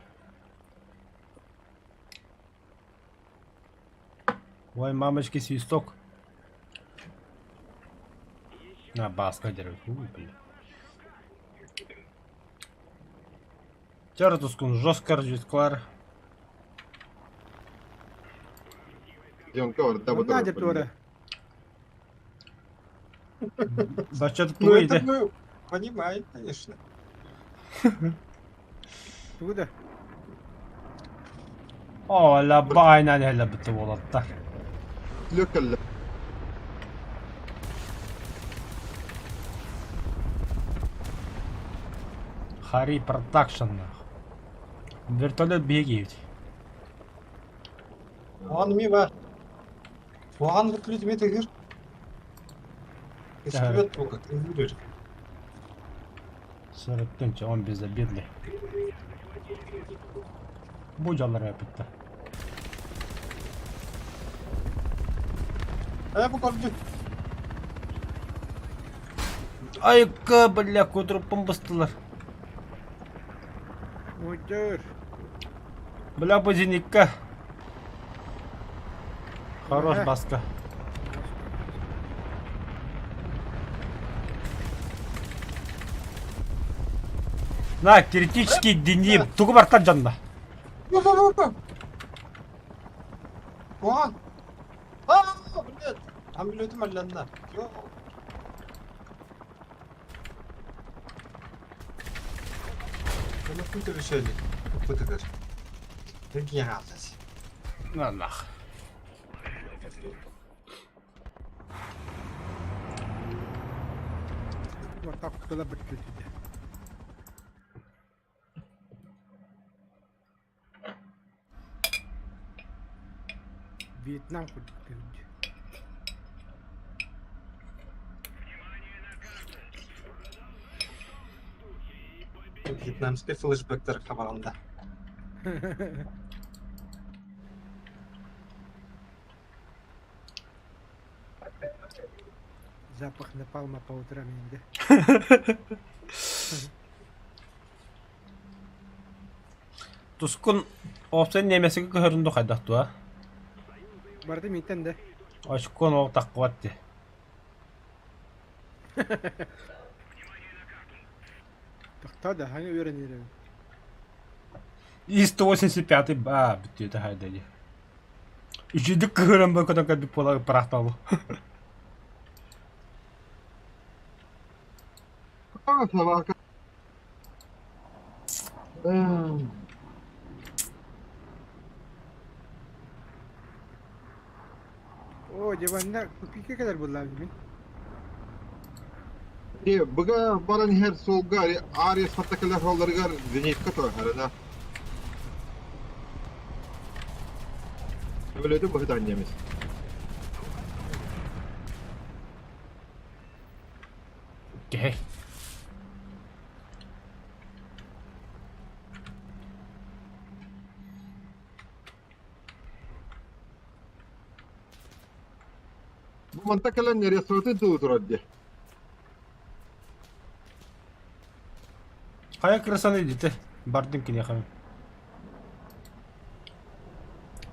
Ой, мамочки, свисток. На, баска дерев. Ой, бля. Чертускун жестко разведклар. Дьонка барда бу Надя туора. Бачат Ну это туйда. мы понимаем, конечно. Тугу да. О, ла байна не бітті болаттар. Лөккелле. Хари продакшн. нахуй. Вертолет бегает. Он мимо. Оған вертолет тегер. Көстүбөт бу как үрөр. 43 он безобидный. Бу жалар бітті. Ә бу көрдү. Айка, бля, кудуруппун быстылар. Мудыр. Бля, бу зенитка. Хорош баска. На, критический деним. Тугу бартан жанна. Бу бу бу бу. Оған. А, блядь. Амилетим алланна. Йо. Bunu күтіп решили. Күтігір. Гениальность. На нах. Вот так куда бітті. Вьетнам курдук люди. Вьетнамский флешбэктер хабарында. Запах напалма по утрам инде. Тускун опция немесигэ көһөрүн ду хайдах дуо? Барда мийтен да. Очкон ол таххыбат дии. Тохтоо да, хаҥа үөрэнэр И 185 ба бүттүөтэ хайда дии. Үчүйдүк кыһыран бу көтөн кэлбит буола пырахталу. А, собака. Оо, дьэ купике кэлэр буоллаҕым мин. Дии, быга баран иһэр суолга Ария спартакылар суолларыгар зенитка туһарына. Өлөтү быһытан немец. Киһи. Бу манта кэлэн нерестоватын тылы турар дии. Хайа крысаны дите. Бардым киниэхэ.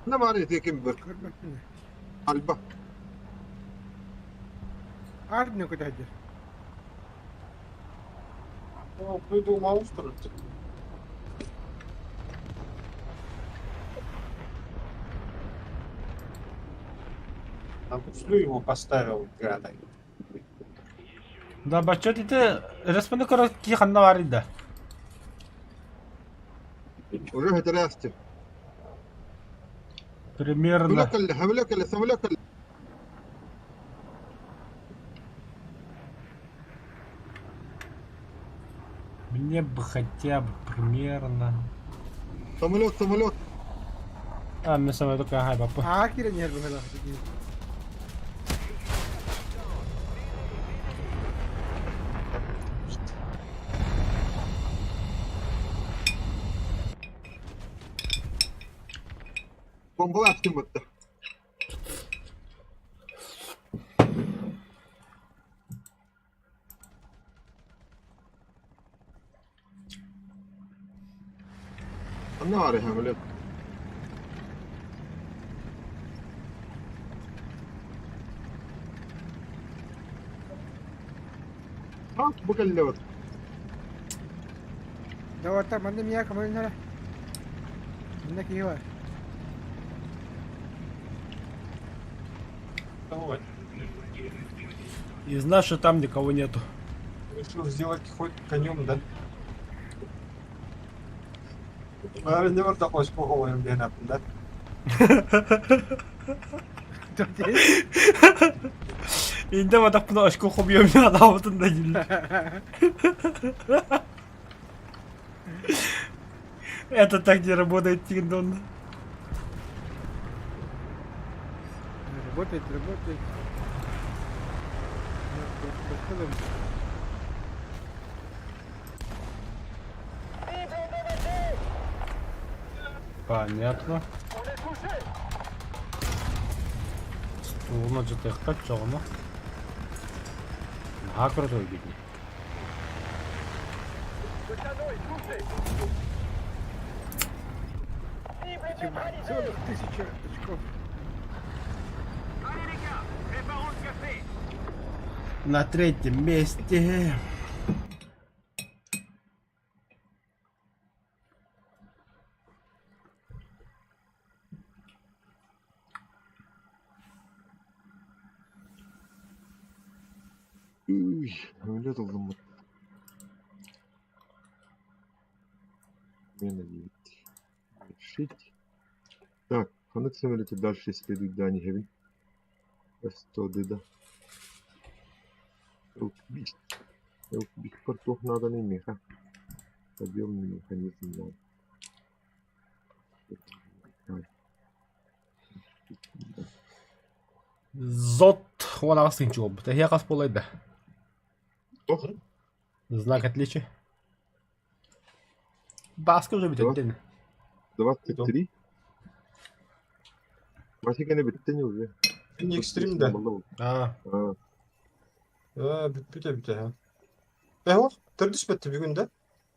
Ne var eti ким бір? Көрбөппүн. Альба. Ардын көтөдү. О, придумал устроить. На гуслю его поставил, гада. Да, бачча ити респаны көрө ки ханна бар да. Уже хетерясти. Примерно. Самолет, самолет, самолет. Мне бы хотя бы примерно. Самолет, самолет. А, мен самолет хай бапа. Аа кирен иһэр быһыылаах дии. Бомбалар ким бутты. Ne var ya böyle? Ha bu кэллэ вот. Доҕоттор, манна миэхэ көмөлөһөрө. Манна киһи бар. Давай. И знаешь, что там никого нету. Решил сделать ход конем, да? Наверное, не такой споговым да? Инде батаппына очко хобьем адамытын да дииллэр. Это так не работает, Тиндон. Работает, работает. Понятно. Стулна жытыqqa чоҕуна. Наһаа крутой видно. Целых тысяча очков. На третьем месте. Уй, самолет ыллыммыт. Смена 9. Решить. Так, ханнык самолете дальше исследует Дани Хевин. С-100 да. Элкбис. Элкбис портох надо не меха. Подъемный механизм надо. Зот уон тыһыынча буолбут. Эһиэхэ хас буолай да? Ох. Знак отличия. Баска уже бүтэн. 23. Васиканы бүттен уже. Не экстрим, да? А, А. Ээ, бүппүт эбит ээ. Э, төрдүс бэтти бүгүн да?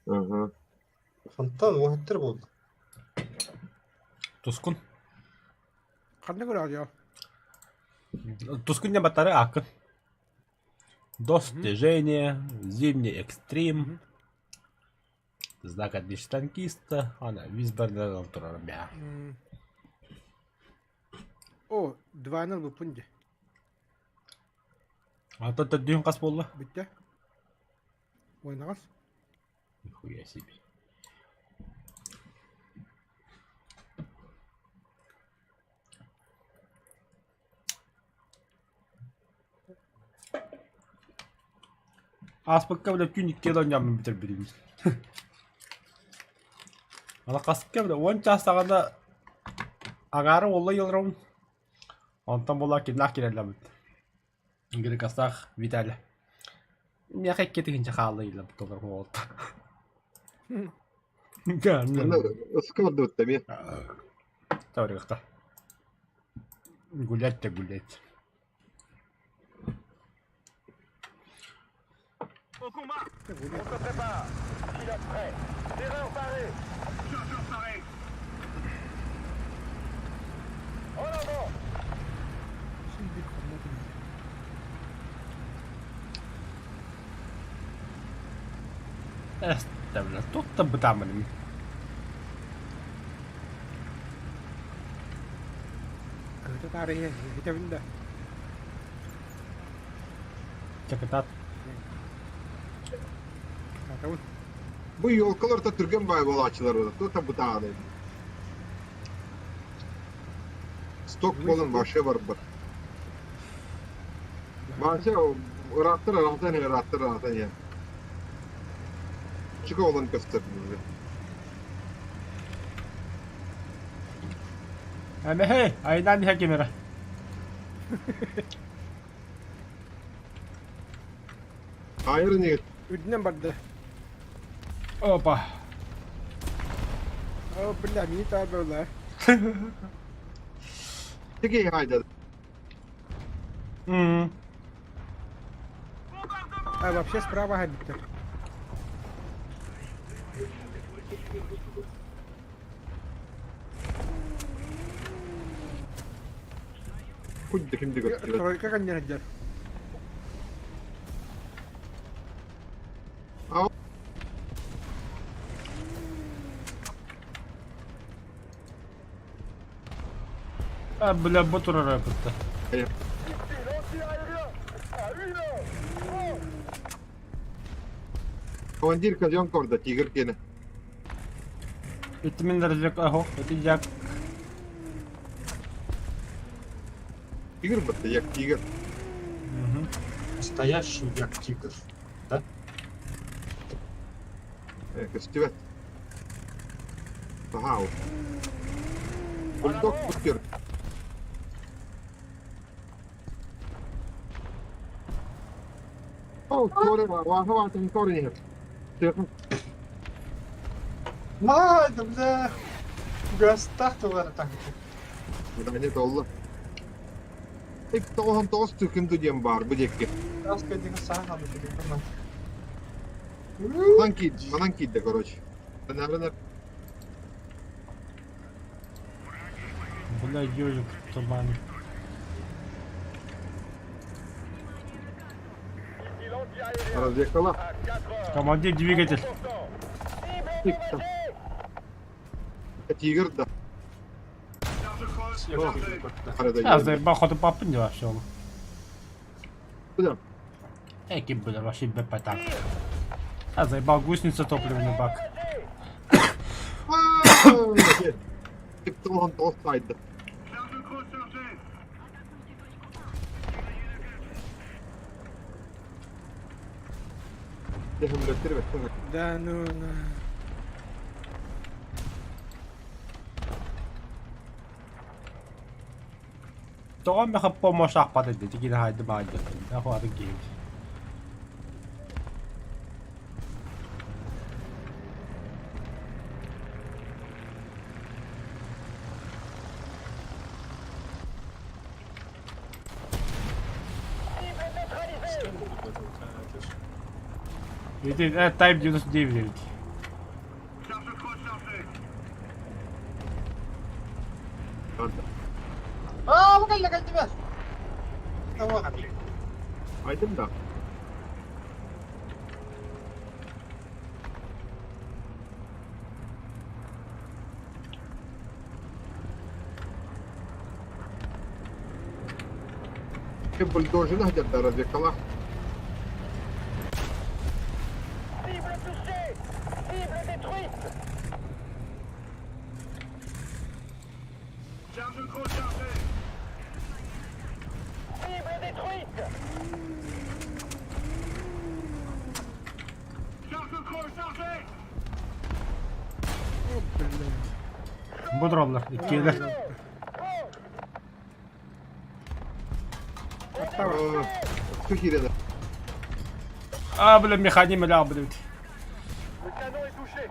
Ага. Хантан уоһуттар буолла. Тускун. Ханна көрөҕүт Тускун не батары акын. Достижение, зимний экстрим, знак отличия танкиста, ана визбардан турар бя. О, 2-0 буппун дии. Ата төрдүһүн хас буолла? Бүттэ. Ойнаҕас. Нихуя себе. Ааспыкка бile түүн икки оонньооммун бүтэрбитим. Ана хаска бile уон чаас саҕана аҥаара уолла ыалларым. Онтон буолла кимнээх киирэллэбит. Грекостаах Виталий. Миэхэ икки тыһыынча хаалла ыйыллыбыт олор уолта. Аны ыска бардыбыт эмиэ. Таврыахта. Гулять да гулять. Au combat! On se prépare! Pilote prêt! Tireur paré! Chargeur paré! En avant! Эстэ туттан бытааммын. Кыыта таарыйа иһитэбин да. Чакытаат. Атабын. Бу елкалар да түргэн баай буолааччылар буолар. Тута бытааны. Сток буолан вообще барбат. Вообще ырааттар ыраатан ырааттар ыраатан иһэн. Чика olan көстөр. Эмэхэй, айынан иһэ кимэрэ. Hayır не Үрдүнэн барда. Опа. О, бля, мини таарбалар. Тики hayda. М. А вообще справа габиттер. Кудда кимди көстөр. Тройка каннер. А, бля, бу турар бутта. Missile anti-aérien! À une heure! Oh Командир казен корда тигр кене. Ити мин развек ахо, ити як. Тигр бытты, як тигр. Настоящий як тигр. Да? Көстүбэт. Тахау. Бульдог бутер. О, торе, ваха ваха торе. Май, да бля! Гастах товара так. Мына толла. Тик тоҕон тоҕус түкүн диэн баар бу диэкки. Краска дига саха да телефона. Манан киид, манан киидде, короче. Наверное, Бля, ежик в тумане. Missile anti-aérien! разъехала. À 4 heures! Командир двигатель. Тик там. Тигр да. А, заебал, хоть папы не вообще. Куда? Эки, бля, вообще БП так. А, заебал гусеница топливный бак. Тик тоҕон тоҕус сайда. Дехемлеттир беттен. Да ну на. Тоҕо меха помощь ахпат эдди, тигин хайды баайды. Ахуатын киһи. Cible neutralisée! Ити Type 99 эбит. Аа, бу кэллэ кэллибэ. Айдым да. Бульдожина где-то развекала. Cible touchée Cible détruite Cible détruite О, блин. Бу дроннар иккиэлэр. Киирэн. Аа, бля, механизм элэ аҕалбыт эбит. Le canon est touché.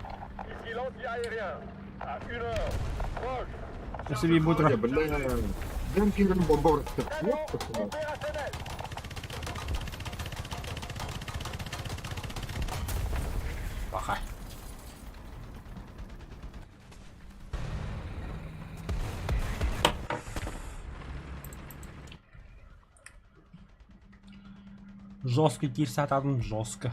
Ici l'anti-aérien. À une heure. Proche. Өссө биир бу турар. Бля, дьон киирэн бомба Canon opérationnel. Баха. Жестко киирсэ сатаатым жестко.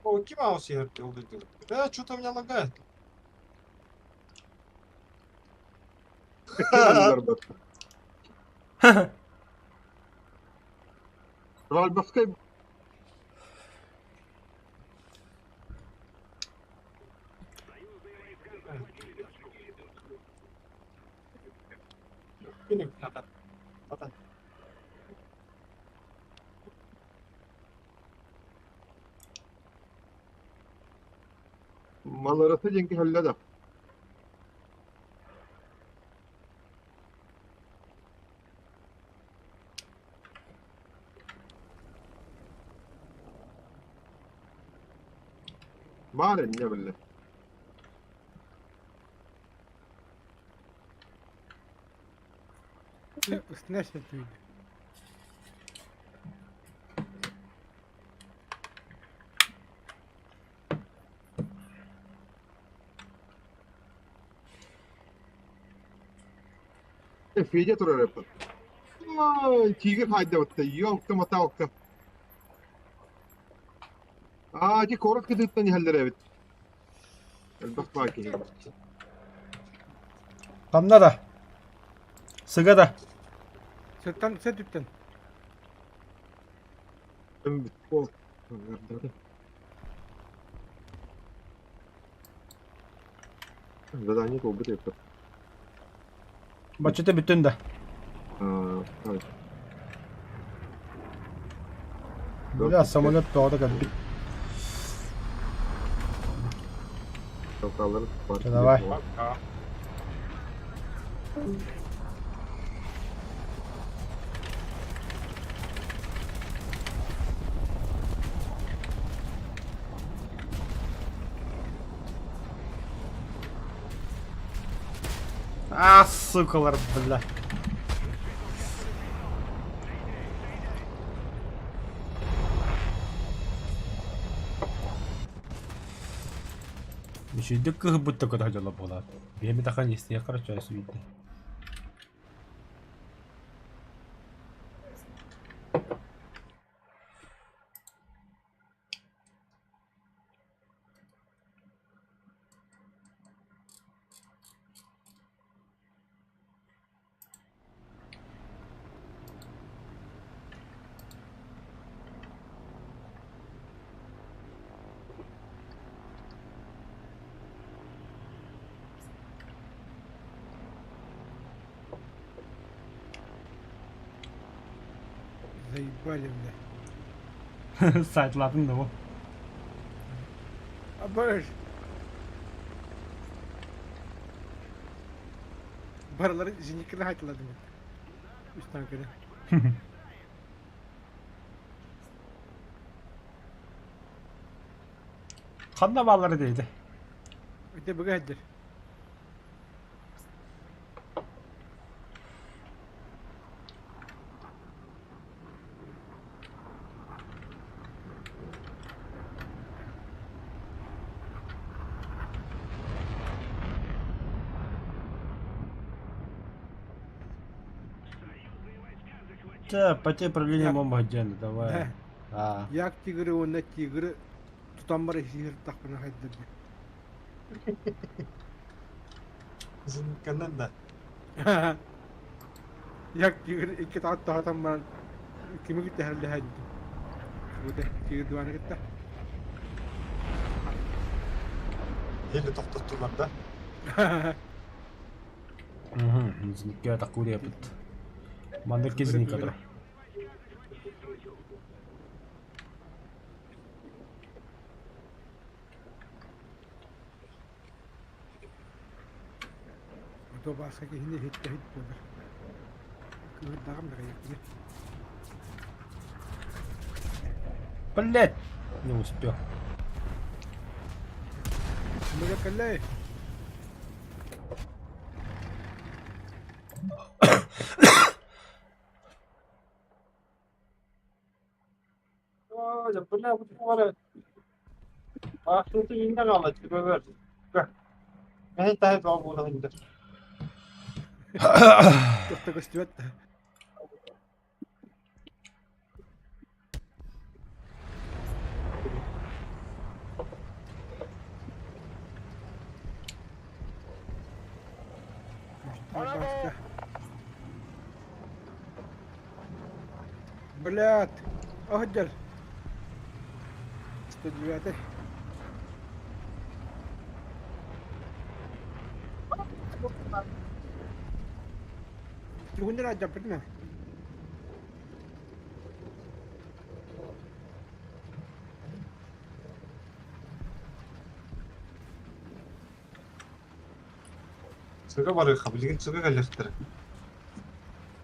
О, ким аус ехал? Да, что-то у меня лагает. Ральбовскай Маларасы диэн киһэллэ да. Баар инньэ биллэ. Снэс этүйдэ. Федя турар эппит. Ой, тигр хайдабытта, ёлка-моталка. Аа, ити куорат кытыыттан иһэллэр эбит. Элбэх баа киһи. Ханна да? Сыга да? Сыттан сетүттэн. Задание буолбут эбит. Баччата бүттүн да? Бля, самолет тоҕо кэлбит. Давай. Пока. А, сукалар, бля. Үчүйдүк кыһыбыт да көтө дьоло буолаат. Биэми тахан истиэх короче сүүйдэ. Заебали, бля. Сайтлатын да бу. Абаш. Барылары зеникini хайталадым. Үс танкını. Ханна бааллара диэти? Ити быга сылдьар. Чэ, по тебе правление Як, бомба давай. да, А. як тигры уонна тигры тутан бара сиһиртахпына хайдырды. Зинканан да. Як тигр икки таат таһатан баран кими кытта херлэһэдди. Бу тигр дуаны кытта. Еле тохтоттулар да. Угу, зникке атакуре пыт. Маннык Кыгыры кизника кыгыры. да. Ото бааска киһини иһиттэ иһит буолар. Кыырдаҕым да кайыппыны. Блять! Не успел. Мыга кэллэй. Ой, бля, бу тугара. Ахты инде калды, төбәгәр. Мен тәһәт ал була инде. Тохта көстүбэт. Бааска. Блядь. Оһдер. 109. Тугуннар адьаппытына. Сыга барыха, билген сыга каллахтар.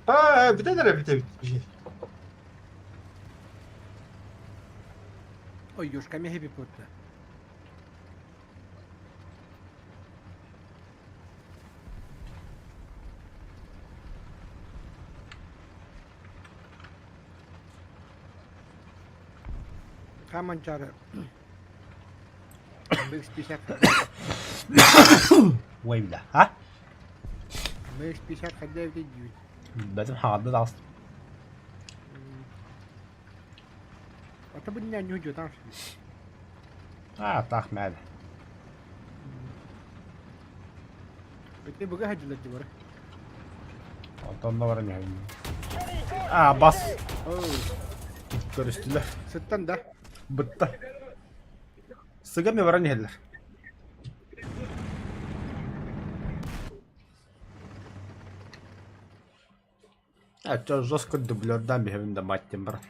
А, битә битә бит. Ой, ёшка меһи путта. Хаманчары. Мекс 50 Ой, бля, а? Мекс 50 хадда бит дьүүт. Бэтим хаҕарда таҕыста. Ата бу ньа ньу жотан. А, таах мээдэ. Бите буга хаҗылар дибара. Онтон да баран иһэбин. А, бас. Оо, Көрүстүлэр. сыттан да. Бытта. Сыга ми баран иһэллэр. А, чё, жестко дублердан биһэбин да маттем бар.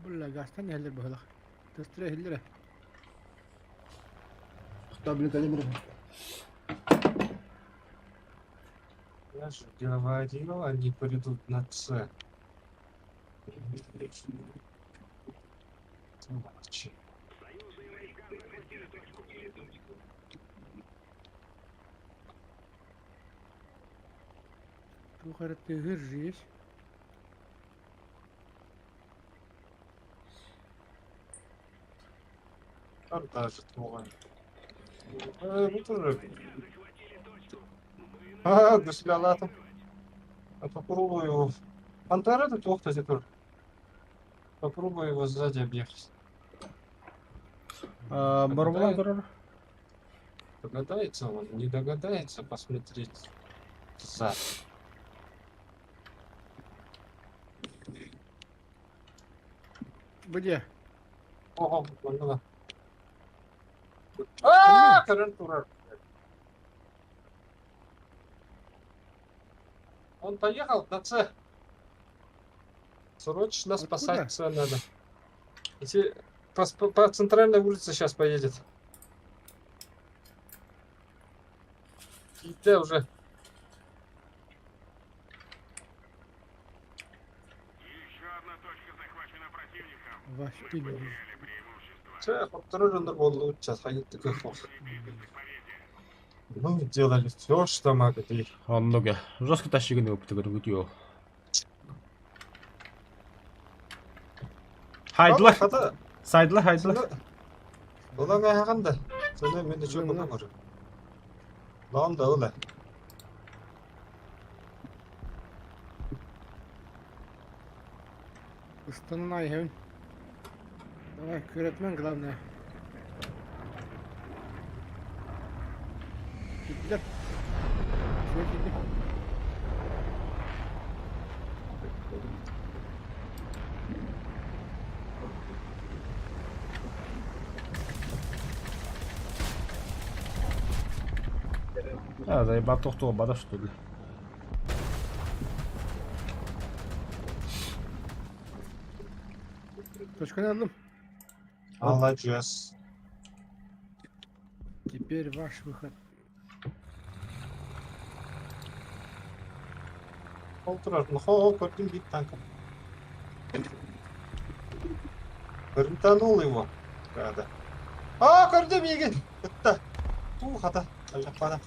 Бля, гастан иһэллэр быһылах. Тыстыра иһиллэр. Я же говорил, они придут на С. Сволочи. Тух эрэ тыаһыыр жиз. Даже твой. Ну тоже. А, гуслялатом. А попробую его. Пантера это плохо теперь. Попробую его сзади объехать. Боробулан көрөр. Догадается он, не догадается посмотреть сзади. Бу дьэ. Ого, буквально. А, Карантура. Он поехал на С. Срочно Откуда? спасать С надо. Идти по, по центральной улице сейчас поедет. Киирдэ уже. Ваш пиль. Чэ, хотторор дьоннор буоллубут сейчас хайыттык кыах Ну, делали все, что могли. Оннуга. Жестко тащигын ыппытыгар үтүө. Хайдылар. Хата, Сайдылар, хайдылар. Улан ааҕан да. Саны мен де çok bakamadım. Lan da öyle. Ыстанан айһын. Давай, күрэтмэн главное. Киирдилэр. Үчүгэй киирдим. А, заебал тохтуо что ли? Точканы алдым. Молодец. Теперь ваш выход. Ол турар. Нохоо көрдүм биир танка. Винтанул его. Рада. А, көрдүм миигин. Ытта. Туу хата. Аллаппана.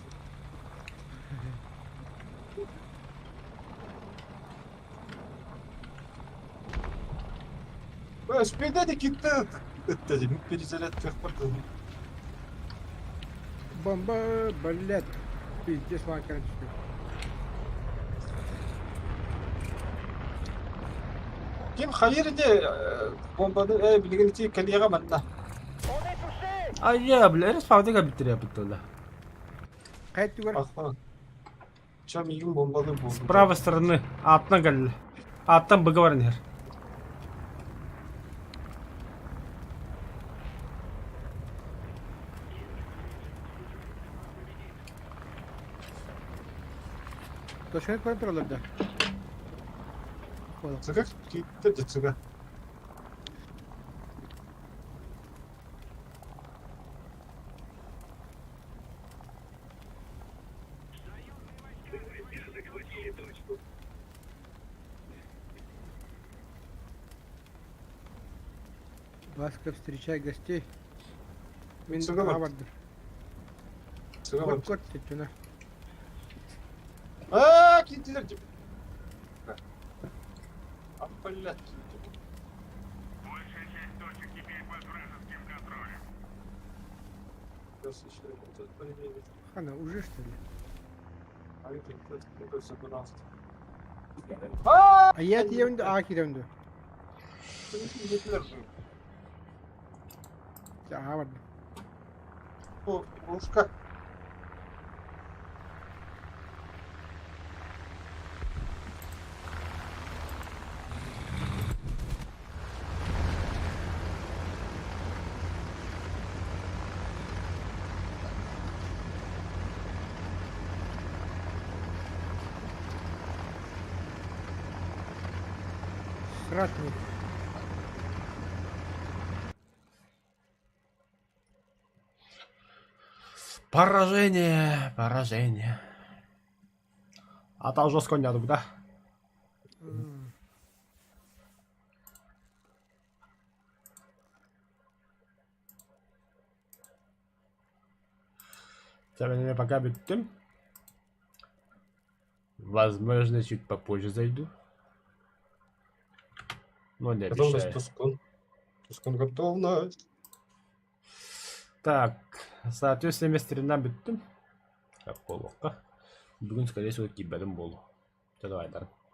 Спиде китте ытта дии. Перезарядка бардым. Бомба, блядь. Пиздец, лакер түстүм. Ким хайыр ди бомбаны э билигин ити кэлиэҕэ манна. On est touché Айя, бля, респаунтыга бүттере бүттүлэ. Хайт түгэр. Аха. Ча миигин бомбалыы С буолбут. правой стороны аттан кэллэ. Аттан быга баран иһэр. Точканы көрөн тураллар да. Понял. Цыга киттер де цыга. Васка, встречай гостей. Мин Цыга аҕа бар. бардым. Цыга бар. Кот кот тетюна. Аа, киттилер деп. А, блядь. Сейчас еще этот приедет. Хана, уже что ли? А это кто собирался? Аа! А я тиэмди, аа киирэмди. Аҕа бардым. О, Ушка. Сратный. Поражение, поражение. А там жестко не да? Тем пока бүттүм. Возможно, чуть попозже зайду. Но не Готовность обещаю. Тускун. Тускун готовность. Так, соответственно, мен стрельна бүттүм. Так, болуққа. Бүгін, скорее всего, киберім болу. Давай, дар.